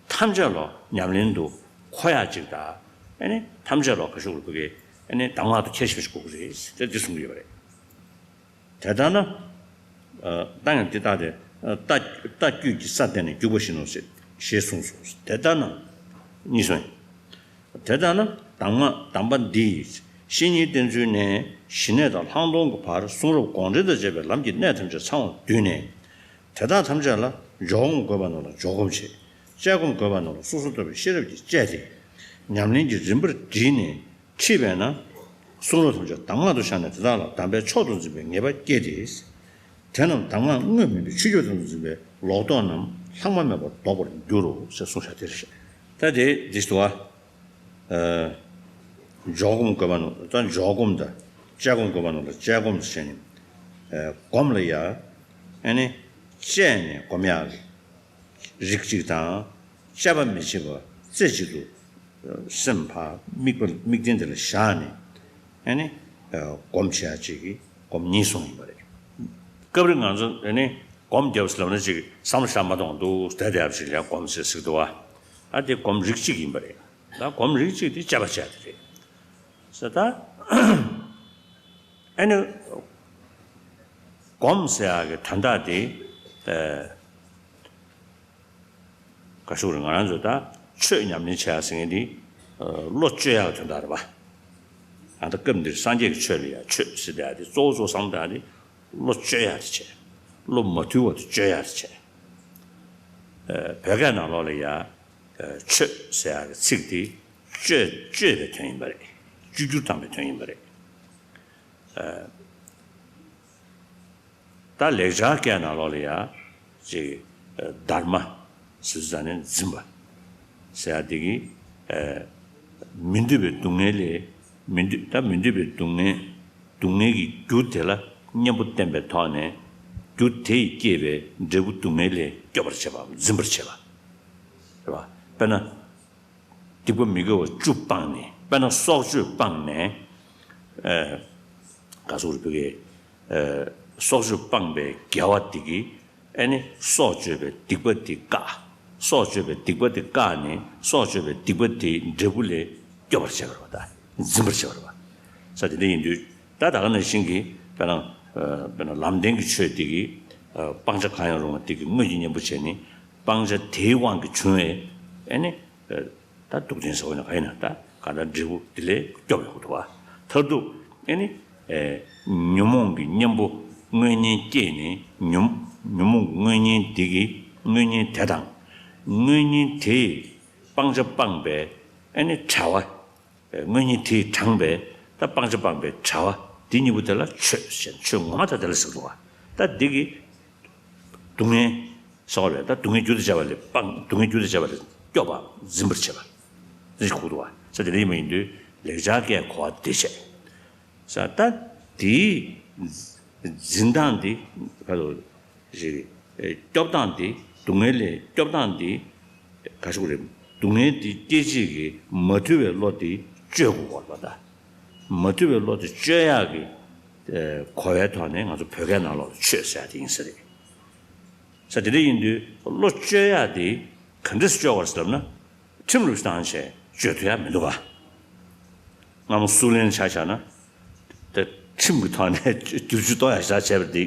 ཐམས་ཅད་ལོ་ཉམས་ལེན་དུ་ གོ་ཡག་ཅིག་དང་། ཨ་ནི་ཐམས་ཅད་ལ་ག་ཞུ་དགོས་རེད། ཨ་ནི་གདམས་ངག་ཏུ་ཁྱེར་ཤེས་པ་ཞིག་དགོས་ཀྱི་རེད་ཟེར་འདི་གསུང་གི་ཡོད་པ་རེད། དེ་ལྟར་ན། ད་ཡང་འདི་ལྟ་སྟེ། རྟ་རྟ་རྒྱུད་ཀྱི་ས་བརྟེན་ནས་རྒྱུག་པ་བཞིན་ནོ་ཞེས་གསུངས་སོ། དེ་ལྟར་ན། གཉིས་སོ། དེ་ལྟར་ན་གདམས་ངག་གདམས་པ་འདི་ཡིས་བཤེས་གཉེན་བསྟེན་ཚུལ་ནས། ཞི་གནས་དང་ལྷག་མཐོང་གི་བར་གསུང་རབ་དགོངས་འགྲེལ་དང་བཅས་པའི་ལམ་གྱི་གནད་ཐམས་ཅད་ཚང་བར་བསྡུས་ནས། དེ་དག་ཐམས་ཅད་ལ་འཇོག་སྒོམ་དགོས་པ་རྣམས་ལ་འཇོག་སྒོམ་བྱེད། དཔྱད་སྒོམ་དགོས་པ་རྣམས་ལ་སོ་སོར་རྟོག་པའི་ཤེས་རབ་ཀྱིས་དཔྱད་དེ། ཉམས་ལེན་གྱི་རིམ་པར་བསྒྲིལ་ནས་ཁྲིད་པས་ན། གསུང་རབ་ཐམས་ཅད་གདམས་ངག་ཏུ་བཞག་ནས་དེ་དག་ལ་གདམས་པའི་མཆོག་ཏུ་འཛིན་པའི་ངེས་པ་སྐྱེས་ཏེ། དེ་རྣམས་གདམས་ངག་དངོས་མིན་པའི་ཆོས་བརྒྱད་དུ་འཛིན་པའི་ལོག་རྟོག་རྣམས་ལྷག་མ་མེད་པར་ལྡོག་པར་འགྱུར་རོ་ཞེས་གསུངས་བཞག་དེ་རེད། ད་དེ་འདི་ལྟ་བུ། འཇོག་སྒོམ་དགོས་པ་ནོ། ད་འཇོག་སྒོམ་དང་དཔྱད་སྒོམ་དགོས་པ་ནོ་ལ་དཔྱད་སྒོམ་ཟེར་ནས། སྒོམ་ལ་ཡ། ཨ་ནི། དཔྱད་ནས་སྒོམ་ཡག་གི་རིགས་གཅིག་དང་། དཔྱད་པ་མི་བྱེད་པ་རྩེ་གཅིག་ཏུ། སེམས་ཕར་དམིགས་པ་དམིགས་རྟེན་དེ་ལ་བཞག་ནས། ཨ་ནི། སྒོམ་བྱེད་ཡག་ཅིག་གི་སྒོམ་གཉིས་གསུངས་ཡིན་པ་རེད། སྐབས་རེ་ང་ཚོ་ཨ་ནི་སྒོམ་རྒྱབ་ཟེར་ལབ་ན་ཅིག་བསམ་བློ་བཞག་མ་གཏོང་འདུག་བསྡད་བསྡད་ཡག་ཅིག་ལ་སྒོམ་ཟེར་ཟེར་གི་འདུག་བ། ཨ་དེ་སྒོམ་རིགས་གཅིག་ཡིན་པ་རེད། ད་སྒོམ་རིགས་གཅིག་དེ་དཔྱད་པ་བྱས་དེ་རེད། ཟེར་ད། ཨ་ནི། སྒོམ་ཟེར་ཡག་གི་དོན་དག་དེ། ཨ། ག་ཞུ་རེད། ང་རང་ཚོ་ད་ཆོས་ཉམས་ལེན་བྱེད་ཡག་ཟེར་མཁན་དེ། ཨ། བློ་བཅོས་ཡག་གི་དོན་དག་རེད་པ། ཨ་ད་སྐབས་འདིར་སངས་རྒྱས་ཀྱི་ཆོས་ལ་ཡ་ཆོས་ཟེར་བསྡད་ཡག་དེ་གཙོ་བོ་གཙོ་བོ་བསམ་བསྡད་ཡག་དེ་བློ་བཅོས་ཡག་དེ་བྱས། བློ་མ་དུལ་བ་དེ་བཅོས་ཡག་དེ་བྱས། ཨ། བོད་སྐད་ནང་ལོགས་ལ་ཡ། ཨ། ཆོས་ཟེར་ཡག་གི་ཚིག་དེ་བཅོས་བཅོས་པའི་དོན་ཡིན་པ་རེད། བཅོས་བསྒྱུར་བཏང་བའི་དོན་ཡིན་པ་རེད། ཨ། ད་ལེགས་སྦྱར་སྐད་ནང་ལོགས་ལ་ཡ། ཅིག་ཨ། དྷརྨ་ཟེར་ཙ་ནས་འཛིན་པ་ཟེར་ཡག་དེ་གི། ཨ། མི་འདོད་པའི་སྡུག་བསྔལ་ལས། མི་འདོད་ད་མི་འདོད་པའི་སྡུག་བསྔལ། སྡུག་བསྔལ་གྱི་རྒྱུ་དེ་ལ་གཉེན་པོ་བསྟེན་པའི་ཐོག་ནས། རྒྱུ་དེ་ཡིས་སྐྱེས་པའི་འབྲས་བུ་སྡུག་བསྔལ་ལས་སྐྱོབ་པར་བྱེད་པའམ་འཛིན་པར་བྱེད་པ། རེད་པ། དཔེར་ན། སྡིག་པ་མི་དགེ་བ་བཅུ་སྤངས་ནས། དཔེར་ན་སྲོག་གཅོད་སྤངས་ནས། ཨ། ག་ཟེར་དགོས་རེད། ཨ། སྲོག་གཅོད་སྤངས་པའི་དགེ་བ་དེ་གིས། ཨ་ནི་སྲོག་གཅོད་པའི་སྡིག་པ་དེ་བཀག་སྲོག་གཅོད་པའི་སྡིག་པ་དེ་བཀག་ནས་སྲོག་གཅོད་པའི་སྡིག་པ་དེའི་འབྲས་བུ་ལས་སྐྱོབ་པར་བྱེད་པ་རེད་པ། ད་འཛིན་པར་བྱེད་པ་རེད་པ། ས་དེ་འདྲ་ཡིན་དུས་ད་ད་ག་ནང་བཞིན་གྱི་དཔེར་ན། ཨ། དཔེར་ན་ལམ་བདེན་གྱི་ཆོས་དེ་གིས། ཨ། སྤང་བྱ་གང་ཡང་རུང་བ་དེ་གིས་དངོས་ཀྱི་གཉེན་པོ་བྱས་ནས། སྤང་བྱ་དེའི་དབང་གིས་བྱུང་བའི། ཨ་ནི། ཨ། ད་སྡུག་བདེན་ཟེར་བ་ཡིན་ན་ག་ཡིན་ན་ད་གང་ལྟར་འབྲས་བུ་དེ་ལས་སྐྱོབ་ཡོང་གི་འདུག་བ། མཐར་ཐུག་ཨ་ནི། ཨེ། ཉོན་མོངས་ཀྱི་གཉེན་པོ་དངོས་གཉེན་སྐྱེས་ནས་ཉོན་ཉོན་མོངས་ཀྱི་དངོས་གཉེན་དེ་གི་དངོས་གཉེན་དེ་དང་། དངོས་གཉེན་དེས་སྤང་བྱ་སྤངས་པའི་ཨ་ནི་བྲལ་བ། དངོས་གཉེན་དེས་དྲངས་པའི་ད་སྤང་བྱ་སྤངས་པའི་བྲལ་བ་དེ་གཉིས་པོ་དེ་ལ་ཆོས་ཞེས་ཆོས་ངོ་མ་ད་དེ་ལ་ཟེར་འདུག་བ། ད་འདི་གི་སྡུག་བསྔལ་སོགས་རེད། ད་སྡུག་བསྔལ་རྒྱུ་དང་བཅས་པ་ལས་སྤང་། སྡུག་བསྔལ་རྒྱུ་དང་བཅས་པ་ལས་སྐྱོབ་པ་འཛིན་པར་བྱེད་པ། འདི་ཞིག་གོ་འདུག་བ། ས་དེ་འདྲ་ཡིན་པ་ཡིན་དུས་ལེགས་སྦྱར་སྐད་གོ་བ་འདི་བྱས། ས་ད་འདིའི་འཛིན་སྟངས་འདི་ག་ལ་ཞིག་སྐྱོབ་སྟངས་འདི། སྡུག་བསྔལ་ལས་སྐྱོབ་སྟངས་འདི་ག་ཞིག་རེད། སྡུག་བསྔལ་འདི་སྐྱེད་བྱེད་ཀྱི་མ་དུལ་བའི་བློ་འདི་བཅོས་དགོས་པ་ད། མ་དུལ་བའི་བློ་དེ་བཅོས་ཡག་གི་ཨེ། གོ་བའི་ཐོག་ནས་ང་ཚོ་བོད་སྐད་ནང་ལོགས་ལ་ཆོས་ཟེར་ཡག་དེ་ཡིན་ས་རེད། ས་དེ་འདྲ་ཡིན་དུས་བློ་བཅོས་ཡག་དེ་ག་འདྲས་སེ་བཅོས་པ་རེད་ཟེར་ལབ་ན། ཁྲིམས་ལུགས་བཏང་བྱས་བཅོས་ཐུབ་ཡག་མི་འདུག་ག་སྔ་མོ་སུའུ་ལེན་ཆ་བཞག་ན། དེ་ཁྲིམས་ཀྱི་ཐོག་ནས་བསྒྱུར་བཅོས་གཏོང་ཡག་ཞེ་དྲག་བྱས་པ་དེ་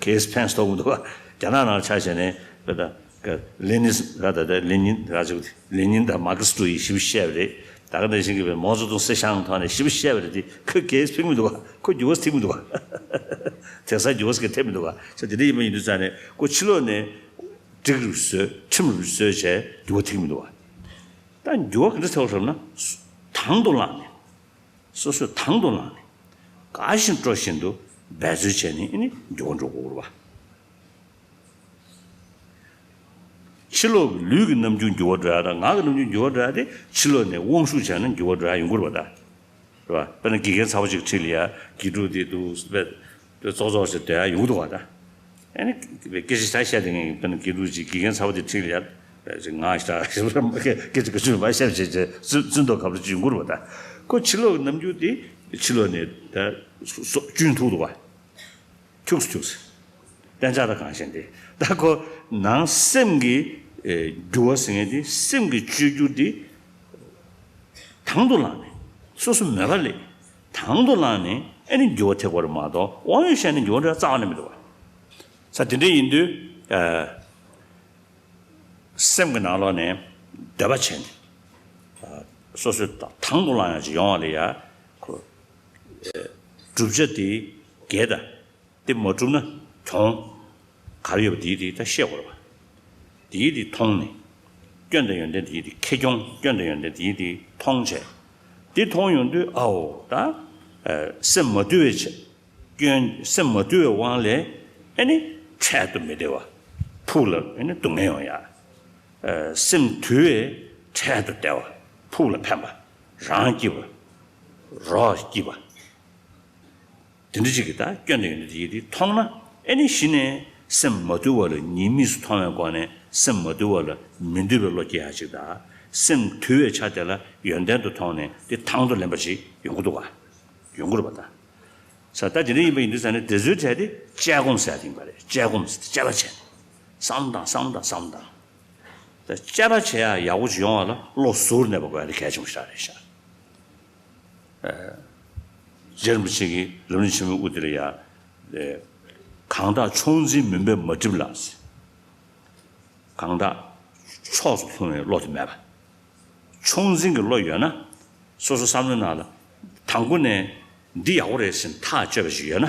གེ་སི་ཕན་ཐོགས་མི་འདུག་ག་རྒྱ་ནག་ནང་ཆ་བཞག་ནས་དཔེ་ད། ལེ་ནིན་ར་ད་ད་ལེ་ནིན་ར་ཅིག་ལེ་ནིན་དང་མར་ཁེ་སི་ལུ་ཡིས་ཞིབ་བཤད་པ་རེད། ད་ག་ནང་བཞིན་གྱི་མའོ་ཙེ་ཏུང་སྲིད་ཤང་ཐོག་ནས་ཞིབ་བཤད་པ་རེད་དེ་ཁོས་གེ་སི་ཕིག་མི་འདུག་ག་ཁོ་འགྱུར་བ་ཐེབས་མི་འདུག་ག་དེང་སང་འགྱུར་བ་ཞིག་ཐེབས་མི་འདུག་ག་ས་དེ་འདྲ་ཡིན་པ་ཡིན་དུས་ཙང་ནས་ཁོ་ཕྱི་ལོགས་ནས་སྒྲིག་རུ་བཟོས། ཁྲིམས་རུ་བཟོས་བྱས་འགྱུར་བ་ཐེབས་མི་འདུག་ག་ད་འགྱུར་བ་ག་འདྲ་ཐེབས་པ་རེད་ན། དང་དུ་བླངས་ནས། སོ་སོས་དང་དུ་བླངས་ནས་དགའ་བཞིན་སྤྲོ་བཞིན་དུ་འབད་རྩོལ་བྱས་ནས་ཨ་ནི་འགྱུར་བ་འགྲོ་དགོས་རེད་པ། ཕྱི་ལོགས་ཀྱི་ལུས་ཀྱི་རྣམ་འགྱུར་འགྱུར་བ་འགྲོ་ཡག་དང་ངག་གི་རྣམ་འགྱུར་འགྱུར་བ་འགྲོ་ཡག་དེ་ཕྱི་ལོགས་ནས་དབང་ཤུགས་བྱས་ན་འགྱུར་བ་འགྲོ་ཡག་ཡོང་གི་རེད་པ་ད། རེད་པ། དཔེར་ན་དགེ་རྒན་ཚ་བོ་ཅིག་འཁྲིས་ལ་ཡ་དགེ་ཕྲུག་དེ་འདུག་དཔེ་ཙོག་ཙོག་ཞིག་སྡོད་ཡག་ཡོང་གི་འདུག་པ་ད། ཨ་ནི་སྐད་ཆ་ད་བཤད་དེ་ངས་དཔེར་ན་དགེ་ཕྲུག་ཅིག་དགེ་རྒན་ཚ་བོ་དེ་འཁྲིས་ལ་ཡ་ང་ཞིག་ད་སྐད་ཆ་ག་ཚོད་མ་བཤད་བྱས་བྱས་བཙུན་བཙུན་མདོག་ཁ་པོ་ཅིག་ཡོང་གི་རེད་པ་ད། ཁོ་ཕྱི་ལོགས་ཀྱི་རྣམ་འགྱུར་དེ་ཕྱི་ལོགས་ནས་ད་སོ་སོ་གཅུན་ཐུབ་འདུག་པ། ཁྱུགས་སུ་ཁྱུགས་སུ། གཏན་འཇགས་དང་གང་ཞེན་ཏེ། ད་ཁོ་ནང་སེམས་ཀྱི་ཨེ་འགྱུར་བ་ཟེར་མཁན་དེ་སེམས་ཀྱི་བཅོས་བསྒྱུར་དེ་ དང་དུ་བླངས་ནས། སོ་སོ་མོས་པ་ལས་དང་དུ་བླངས་ནས་ཨེ་ནི་འགྱུར་བ་ཐེབས་དགོས་རེད་མ་གཏོགས། དབང་ཡོད་བཤད་ནས་འགྱུར་བ་འགྲོ་ཡ་རྩ་བ་ནས་མི་འདུག་བ། ས་དེ་འདྲ་ཡིན་དུས། ཨ། སེམས་ཀྱི་ནང་ལོགས་ནས་འདོད་པ་བྱས་ནས། ཨ། སོ་སོའི་དང་དུ་བླངས་ཡ་ཅིག་ཡོང་བ་ལ་ཡ། ཁོ། ཨ། བསྒྲུབ་བྱ་དེ་འགལ་ད། དེ་མ་བསྒྲུབས་ན་གྱོང་། ག་རེ་ཡོད་པ་དེའི་དེ་ད་ཤེས་དགོས་རེད་བ། དེའི་དེ་མཐོང་ནས། སྐྱོན་དང་ཡོན་ཏན་དེའི་དེ་ཁེ་གྱོང་། སྐྱོན་དང་ཡོན་ཏན་དེའི་དེ་མཐོང་བྱས། དེ་མཐོང་ཡོང་དུས་ཨའོ་ད། ཨ། སེམས་མ་དུལ་བའི་ཆ། སྐྱོན། སེམས་མ་དུལ་བའི་དབང་ལས་ཨེ་ནི་འཕྲལ་དུ་མི་བདེ་བ། ཕུགས་ལ་ཨེ་ནི་སྡུག་བསྔལ་ཡོང་ཡ། ཨ། སེམས་དུལ་བས་འཕྲལ་དུ་བདེ་བ། ཕུགས་ལ་ཕན་པ། རང་སྐྱིད་པ། རོགས་སྐྱིད་པ། དེ་འདྲ་ཅིག་གིས་ད་སྐྱོན་དང་ཡོན་ཏན་དེ་ཡི་དེ་མཐོང་ན། ཨེ་ནི་གཞི་ནས་སེམས་མ་དུལ་བ་ལ་ཉེས་དམིགས་སུ་མཐོང་བའི་སྒོ་ནས་སེམས་མ་དུལ་བ་ལ་མི་འདོད་པའི་བློ་སྐྱེ་ཡ་ཅིག་དང་། སེམས་དུལ་བའི་ཆ་དེ་ལ་ཡོན་ཏན་དུ་མཐོང་ནས་དེ་དང་དུ་ལེན་པ་ཞིག་ཡོང་གི་འདུག་བ། ཡོང་གི་རེད་པ་ད། ས་ད་དེ་འདྲ་ཡིན་པ་ཡིན་དུས་ས་ནས་དེ་ཚོའི་གྲས་དེ་དཔྱད་སྒོམ་ཟེར་ཡ་དེ་ཡིན་པ་རེད། དཔྱད་སྒོམ་ཟེར་དེ་དཔྱད་པ་བྱས་ནས། བསམ་བློ་བཏང་། བསམ་བློ་བཏང་། བསམ་བློ་བཏང་། ད་དཔྱད་པ་བྱེད་ཡ་ཡག་པོ་ཅིག་ཡོང་བ་ལ་བློ་གཟུར་གནས་པ་དགོས་ཡ་དེ་གལ་ཆེན་པོ་ཞིག་རེད་ཤག་རྗེ་རིན་པོ་ཆེ་གིས་ལམ་རིམ་ཆེན་མོའི་དབུ་དེ་ལ་ཡ། ཨེ། གང་དག་ཕྱོགས་འཛིན་མུན་པས་མ་བསྒྲིབས་ལ། གང་དག་ཕྱོགས་སུ་ལྷུང་བའི་བློ་དེ་མེད་པ། ཕྱོགས་འཛིན་གྱི་བློ་ཡོད་ན། སོ་སོ་བསམ་བློའི་ནང་ལ་དང་པོ་ནས་འདི་ཡག་པོ་རེད་ཟེར་ནས་ཐག་གཅོད་པ་ཞིག་ཡོད་ན།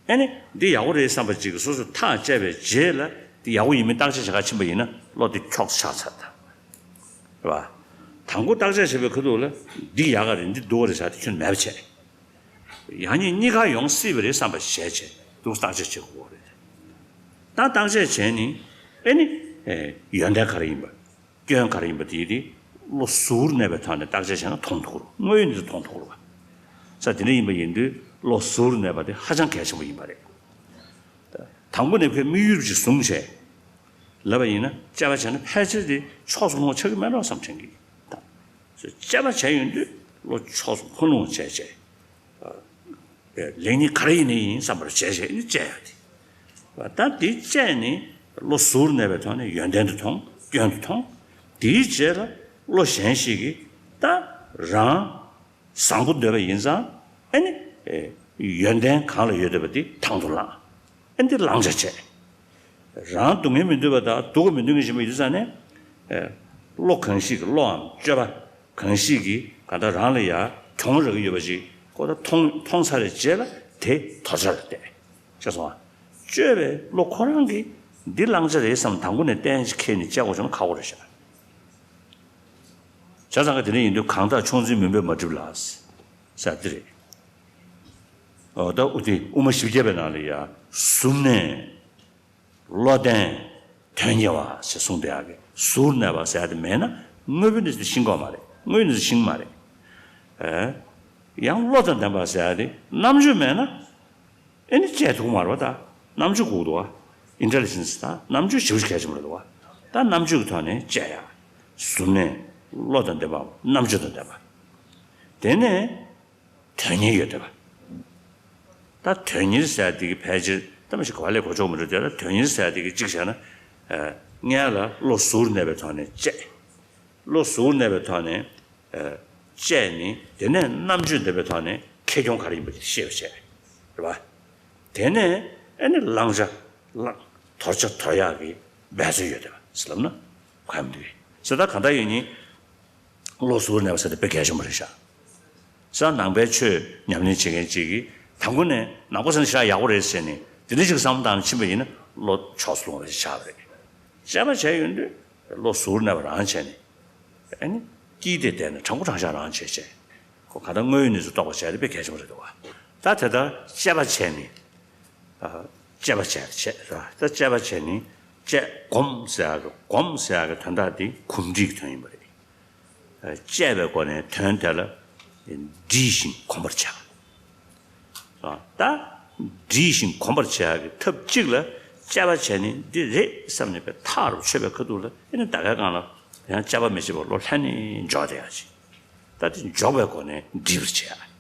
ཨེ་ནི་འདི་ཡག་པོ་རེད་བསམ་པ་ཅིག་གིས་སོ་སོས་ཐག་བཅད་པའི་རྗེས་ལ་འདི་ཡག་པོ་ཡིན་མིན་བརྟག་དཔྱད་བྱེད་ག་ཕྱིན་པ་ཡིན་ན་བློ་དེ་འཁྱོག་ཆགས་ཚར་ད། རེད་པ། དང་པོ་བརྟག་དཔྱད་བྱེད་པའི་ཁ་ཐུག་ལ་འདི་ཡག་ག་རེད། འདི་སྡུག་ག་རེད་ཟེར་དེ་ཁྱོན་མེད་པ་བྱས། ཡང་སྙིང་གཉིས་ཀ་ཡོང་སྲིད་པ་རེད་བསམ་པ་བྱས་བྱས་འདུག་བརྟག་དཔྱད་བྱེད་དགོས་རེད། ད་བརྟག་དཔྱད་བྱས་ནི་ཨེ་ནི། ཨེ། ཡོན་ཏན་ག་རེ་ཡིན་པ། སྐྱོན་ག་རེ་ཡིན་པ་དེ་དེ་བློ་གཟུར་གནས་པའི་ཐོག་ནས་བརྟག་དཔྱད་བྱས་ན་མཐོང་ཐུབ་ཀྱི་རེད། དངོས་ཡོད་གནས་ཚུལ་མཐོང་ཐུབ་ཀྱི་རེད་པ། ས་དེ་འདྲ་ཡིན་པ་ཡིན་དུས་བློ་གཟུར་གནས་པ་དེ་ཧ་ཅང་གལ་ཆེན་པོ་ཡིན་པ་རེད། དང་པོ་ནས་ཁོས་དམིགས་ཡུལ་ཅིག་བཟུང་བྱས། ལབ་པ་ཡིན་ན་དཔྱད་པ་བྱས་ན་ཕལ་ཆེར་དེ་ཕྱོགས་སུ་ལྷུང་བ་ཆགས་ཀྱི་མེད་འགྲོ་བསམ་དྲན་གྱི། ད་དཔྱད་པ་བྱས་ཡོང་དུས་བློ་ཕྱོགས་སུ་མ་ལྷུང་བ་བྱས་བྱས། ལེགས་ཉེས་ག་རེ་ཡིན་ནའི་ཡིན་བསམ་པར་བྱས་བྱས་ནི་དཔྱད་ཡ་དེ། ད་དེ་དཔྱད་ནི་བློ་གཟུར་གནས་པའི་ཐོག་ནས་ཡོན་ཏན་དུ་མཐོང་། སྐྱོན་དུ་མཐོང་། དེའི་རྗེས་ལ་བློ་གཞན་ཞིག་གིས་ད་རང་བཟང་པོ་འདོད་པ་ཡིན་ཙང་ཨེ་ནི། ཨེ། ཡོན་ཏན་གང་ལ་ཡོད་འདོད་པ་དེ་དང་དུ་བླངས། ཨེ་འདི་བླང་བྱ་བྱས། རང་སྡུག་བསྔལ་མི་འདོད་པ་དང་སྡུག་པ་མི་འདོད་མཁན་ཞིག་མ་ཡིན་ཙང་ནས། ཨེ། བློ་གང་ཞིག་གིས། བློའམ་སྤྱོད་པ་གང་ཞིག་གིས་གང་ལྟར་རང་ལ་ཡ་གྱོང་རག་གི་ཡོད་པ་ཞིག་ཁོ་ད་མཐོང་མཐོང་ཚར་བའི་རྗེས་ལ་དེ་དོར་བྱ་ལ་བལྟས། ཤེས་སོང་ཨ། དཔྱོད་པའི་བློ་ཁོ་རང་གིས་འདི་བླང་བྱ་རེད་བསམ་དང་པོ་ནས་གཏན་ཅིག་འཁེལ་ནས་དཔྱད་དགོས་བྱུང་ན་ཁག་པོ་རེད་ཤག་བྱས་ཙང་ག་དེ་འདྲ་ཡིན་དུས་གང་དག་ཕྱོགས་འཛིན་མུན་པས་མ་བསྒྲིབས་ལ། ཟེར་དེ་རེད། འོ་ད་དབུ་དེ་དབུ་མ་བཞི་བརྒྱ་པའི་ནང་ལ་ཡ། ཟུམ་ནས་བློ་ལྡན་དོན་གཉེར་བ་ཞེས་གསུངས་བསྡད་ཡག་གི། གཟུར་གནས་པ་ཟེར་ཡ་དེ་མེད་ན་དངོས་པོའི་གནས་ཚུལ་ཤེས་ཀྱི་མ་རེད། དངོས་ཡོད་གནས་ཚུལ་ཤེས་ཀྱི་མ་རེད། ཨེ། ཡང་བློ་དང་ལྡན་པ་ཟེར་ཡ་དེ་རྣམ་དཔྱོད་མེད་ན་ཨེ་ནི་དཔྱད་ཐུབ་ཀྱི་མ་རེད་པ། ད་རྣམ་དཔྱོད་དགོས་འདུག་བ། ཨིན་ཊེ་ལི་ཇེན་སི་དང་རྣམ་དཔྱོད་ཞེ་པོ་ཅིག་གལ་ཆེན་པོ་རེད་འདུག་བ། ད་རྣམ་དཔྱོད་ཀྱི་ཐོག་ནས་དཔྱད་ཡ། གཟུར་གནས་བློ་དང་ལྡན་པའམ་རྣམ་དཔྱོད་དང་ལྡན་པ། དེ་ནས་དོན་གཉེར་ཡོད་བསྡད་པ། ད་དོན་གཉེར་ཟེར་ཡ་དེ་གི་ཕལ་ཆེར་ད་མ་ཤི་ག་བ་ལས་གོ་ཆོག་མི་འགྲོ་དེ། ད་དོན་གཉེར་ཟེར་ཡ་དེ་གི་གཅིག་བྱས་ན། ཨ། སྔོན་ལ་བློ་གཟུར་གནས་པའི་ཐོག་ནས་དཔྱད། བློ་གཟུར་གནས་པའི་ཐོག་ནས། ཨ། དཔྱད་ནི་དེ་ནས་རྣམ་དཔྱོད་ལྡན་པའི་ཐོག་ནས་ཁེ་གྱོང་ག་རེ་ཡིན་པ་དེ་ཤེས་པ་བྱས། རེད་པ། དེ་ནས་ཨ་ནི་བླང་བྱ་བླང་། དོར་བྱ་དོར་ཡག་གི་འབད་རྩོལ་ཡོད་བསྡད་པ་ཟེར་ལབ་ན་གོ་ཡ་མི་འདུག་གས། ཟེར་ད་གང་ལྟར་ཡིན་ནའི། བློ་གཟུར་གནས་པ་ཟེར་དེ་དཔེ་གལ་ཆེན་པོ་རེད་ཤག་ས་ནང་པའི་ཆོས་ཉམས་ལེན་བྱེད་མཁན་ཅིག་གིས་དང་པོ་ནས་ནང་པ་ཟེར་ན་ཞེ་དྲག་ཡག་པོ་རེད་ཟེར་ནས་དེ་འདྲ་ཞིག་བསམ་བློ་བཏང་ནས་ཕྱིན་པ་ཡིན་ན་བློ་ཕྱོགས་སུ་ལྷུང་བ་ཞིག་ཆགས་པ་རེད། དཔྱད་པ་བྱས་ཡོང་དུས་བློ་གཟུར་གནས་པ་རང་བྱས་ནས། ཨ་ནི། དཀྱིལ་དེ་བསྡད་ནས་དྲང་པོ་དྲང་བཞག་རང་བྱས་བྱས། ཁོ་གང་ལྟར་དངོས་ཡོད་གནས་ཚུལ་རྟོགས་པ་བྱས་ཏེ་དཔེ་གལ་ཆེན་པོ་རེད་འདུག་བ། ད་དེ་ལྟར་དཔྱད་པ་བྱས་ནས། ཨ། དཔྱད་པ་བྱས་བྱས་ར། ད་དཔྱད་པ་བྱས་ནས་དཔྱད་སྒོམ་ཟེར་ཡག་གི་སྒོམ་ཟེར་ཡག་གི་དོན་དག་དེ་གོམས་འདྲིས་ཀྱི་དོན་ཡིན་པ་རེད། ཨ། དཔྱད་པའི་སྒོ་ནས་དོན་དེ་ལ་འདྲིས་ཤིང་གོམས་པར་བྱ། ཨ། ད་འདྲིས་ཤིང་གོམས་པར་བྱ་ཡག་གི་ཐབས་གཅིག་ལ་དཔྱད་པ་བྱས་ནས་འདི་རེད་བསམ་ནས་དཔེ་ཐག་རུ་ཆོད་པའི་ཁ་ཐུག་ལ་ཨེ་ནི་ད་གའི་སྒང་ལ་ཡང་དཔྱད་པ་མི་བྱེད་པར་བློ་ལྷན་ནེ་འཇོག་བསྡད་ཡག་ཅིག་ད་དེ་འཇོག་པའི་སྒོ་ནས་འདྲིས་པར་བྱེད་ཡག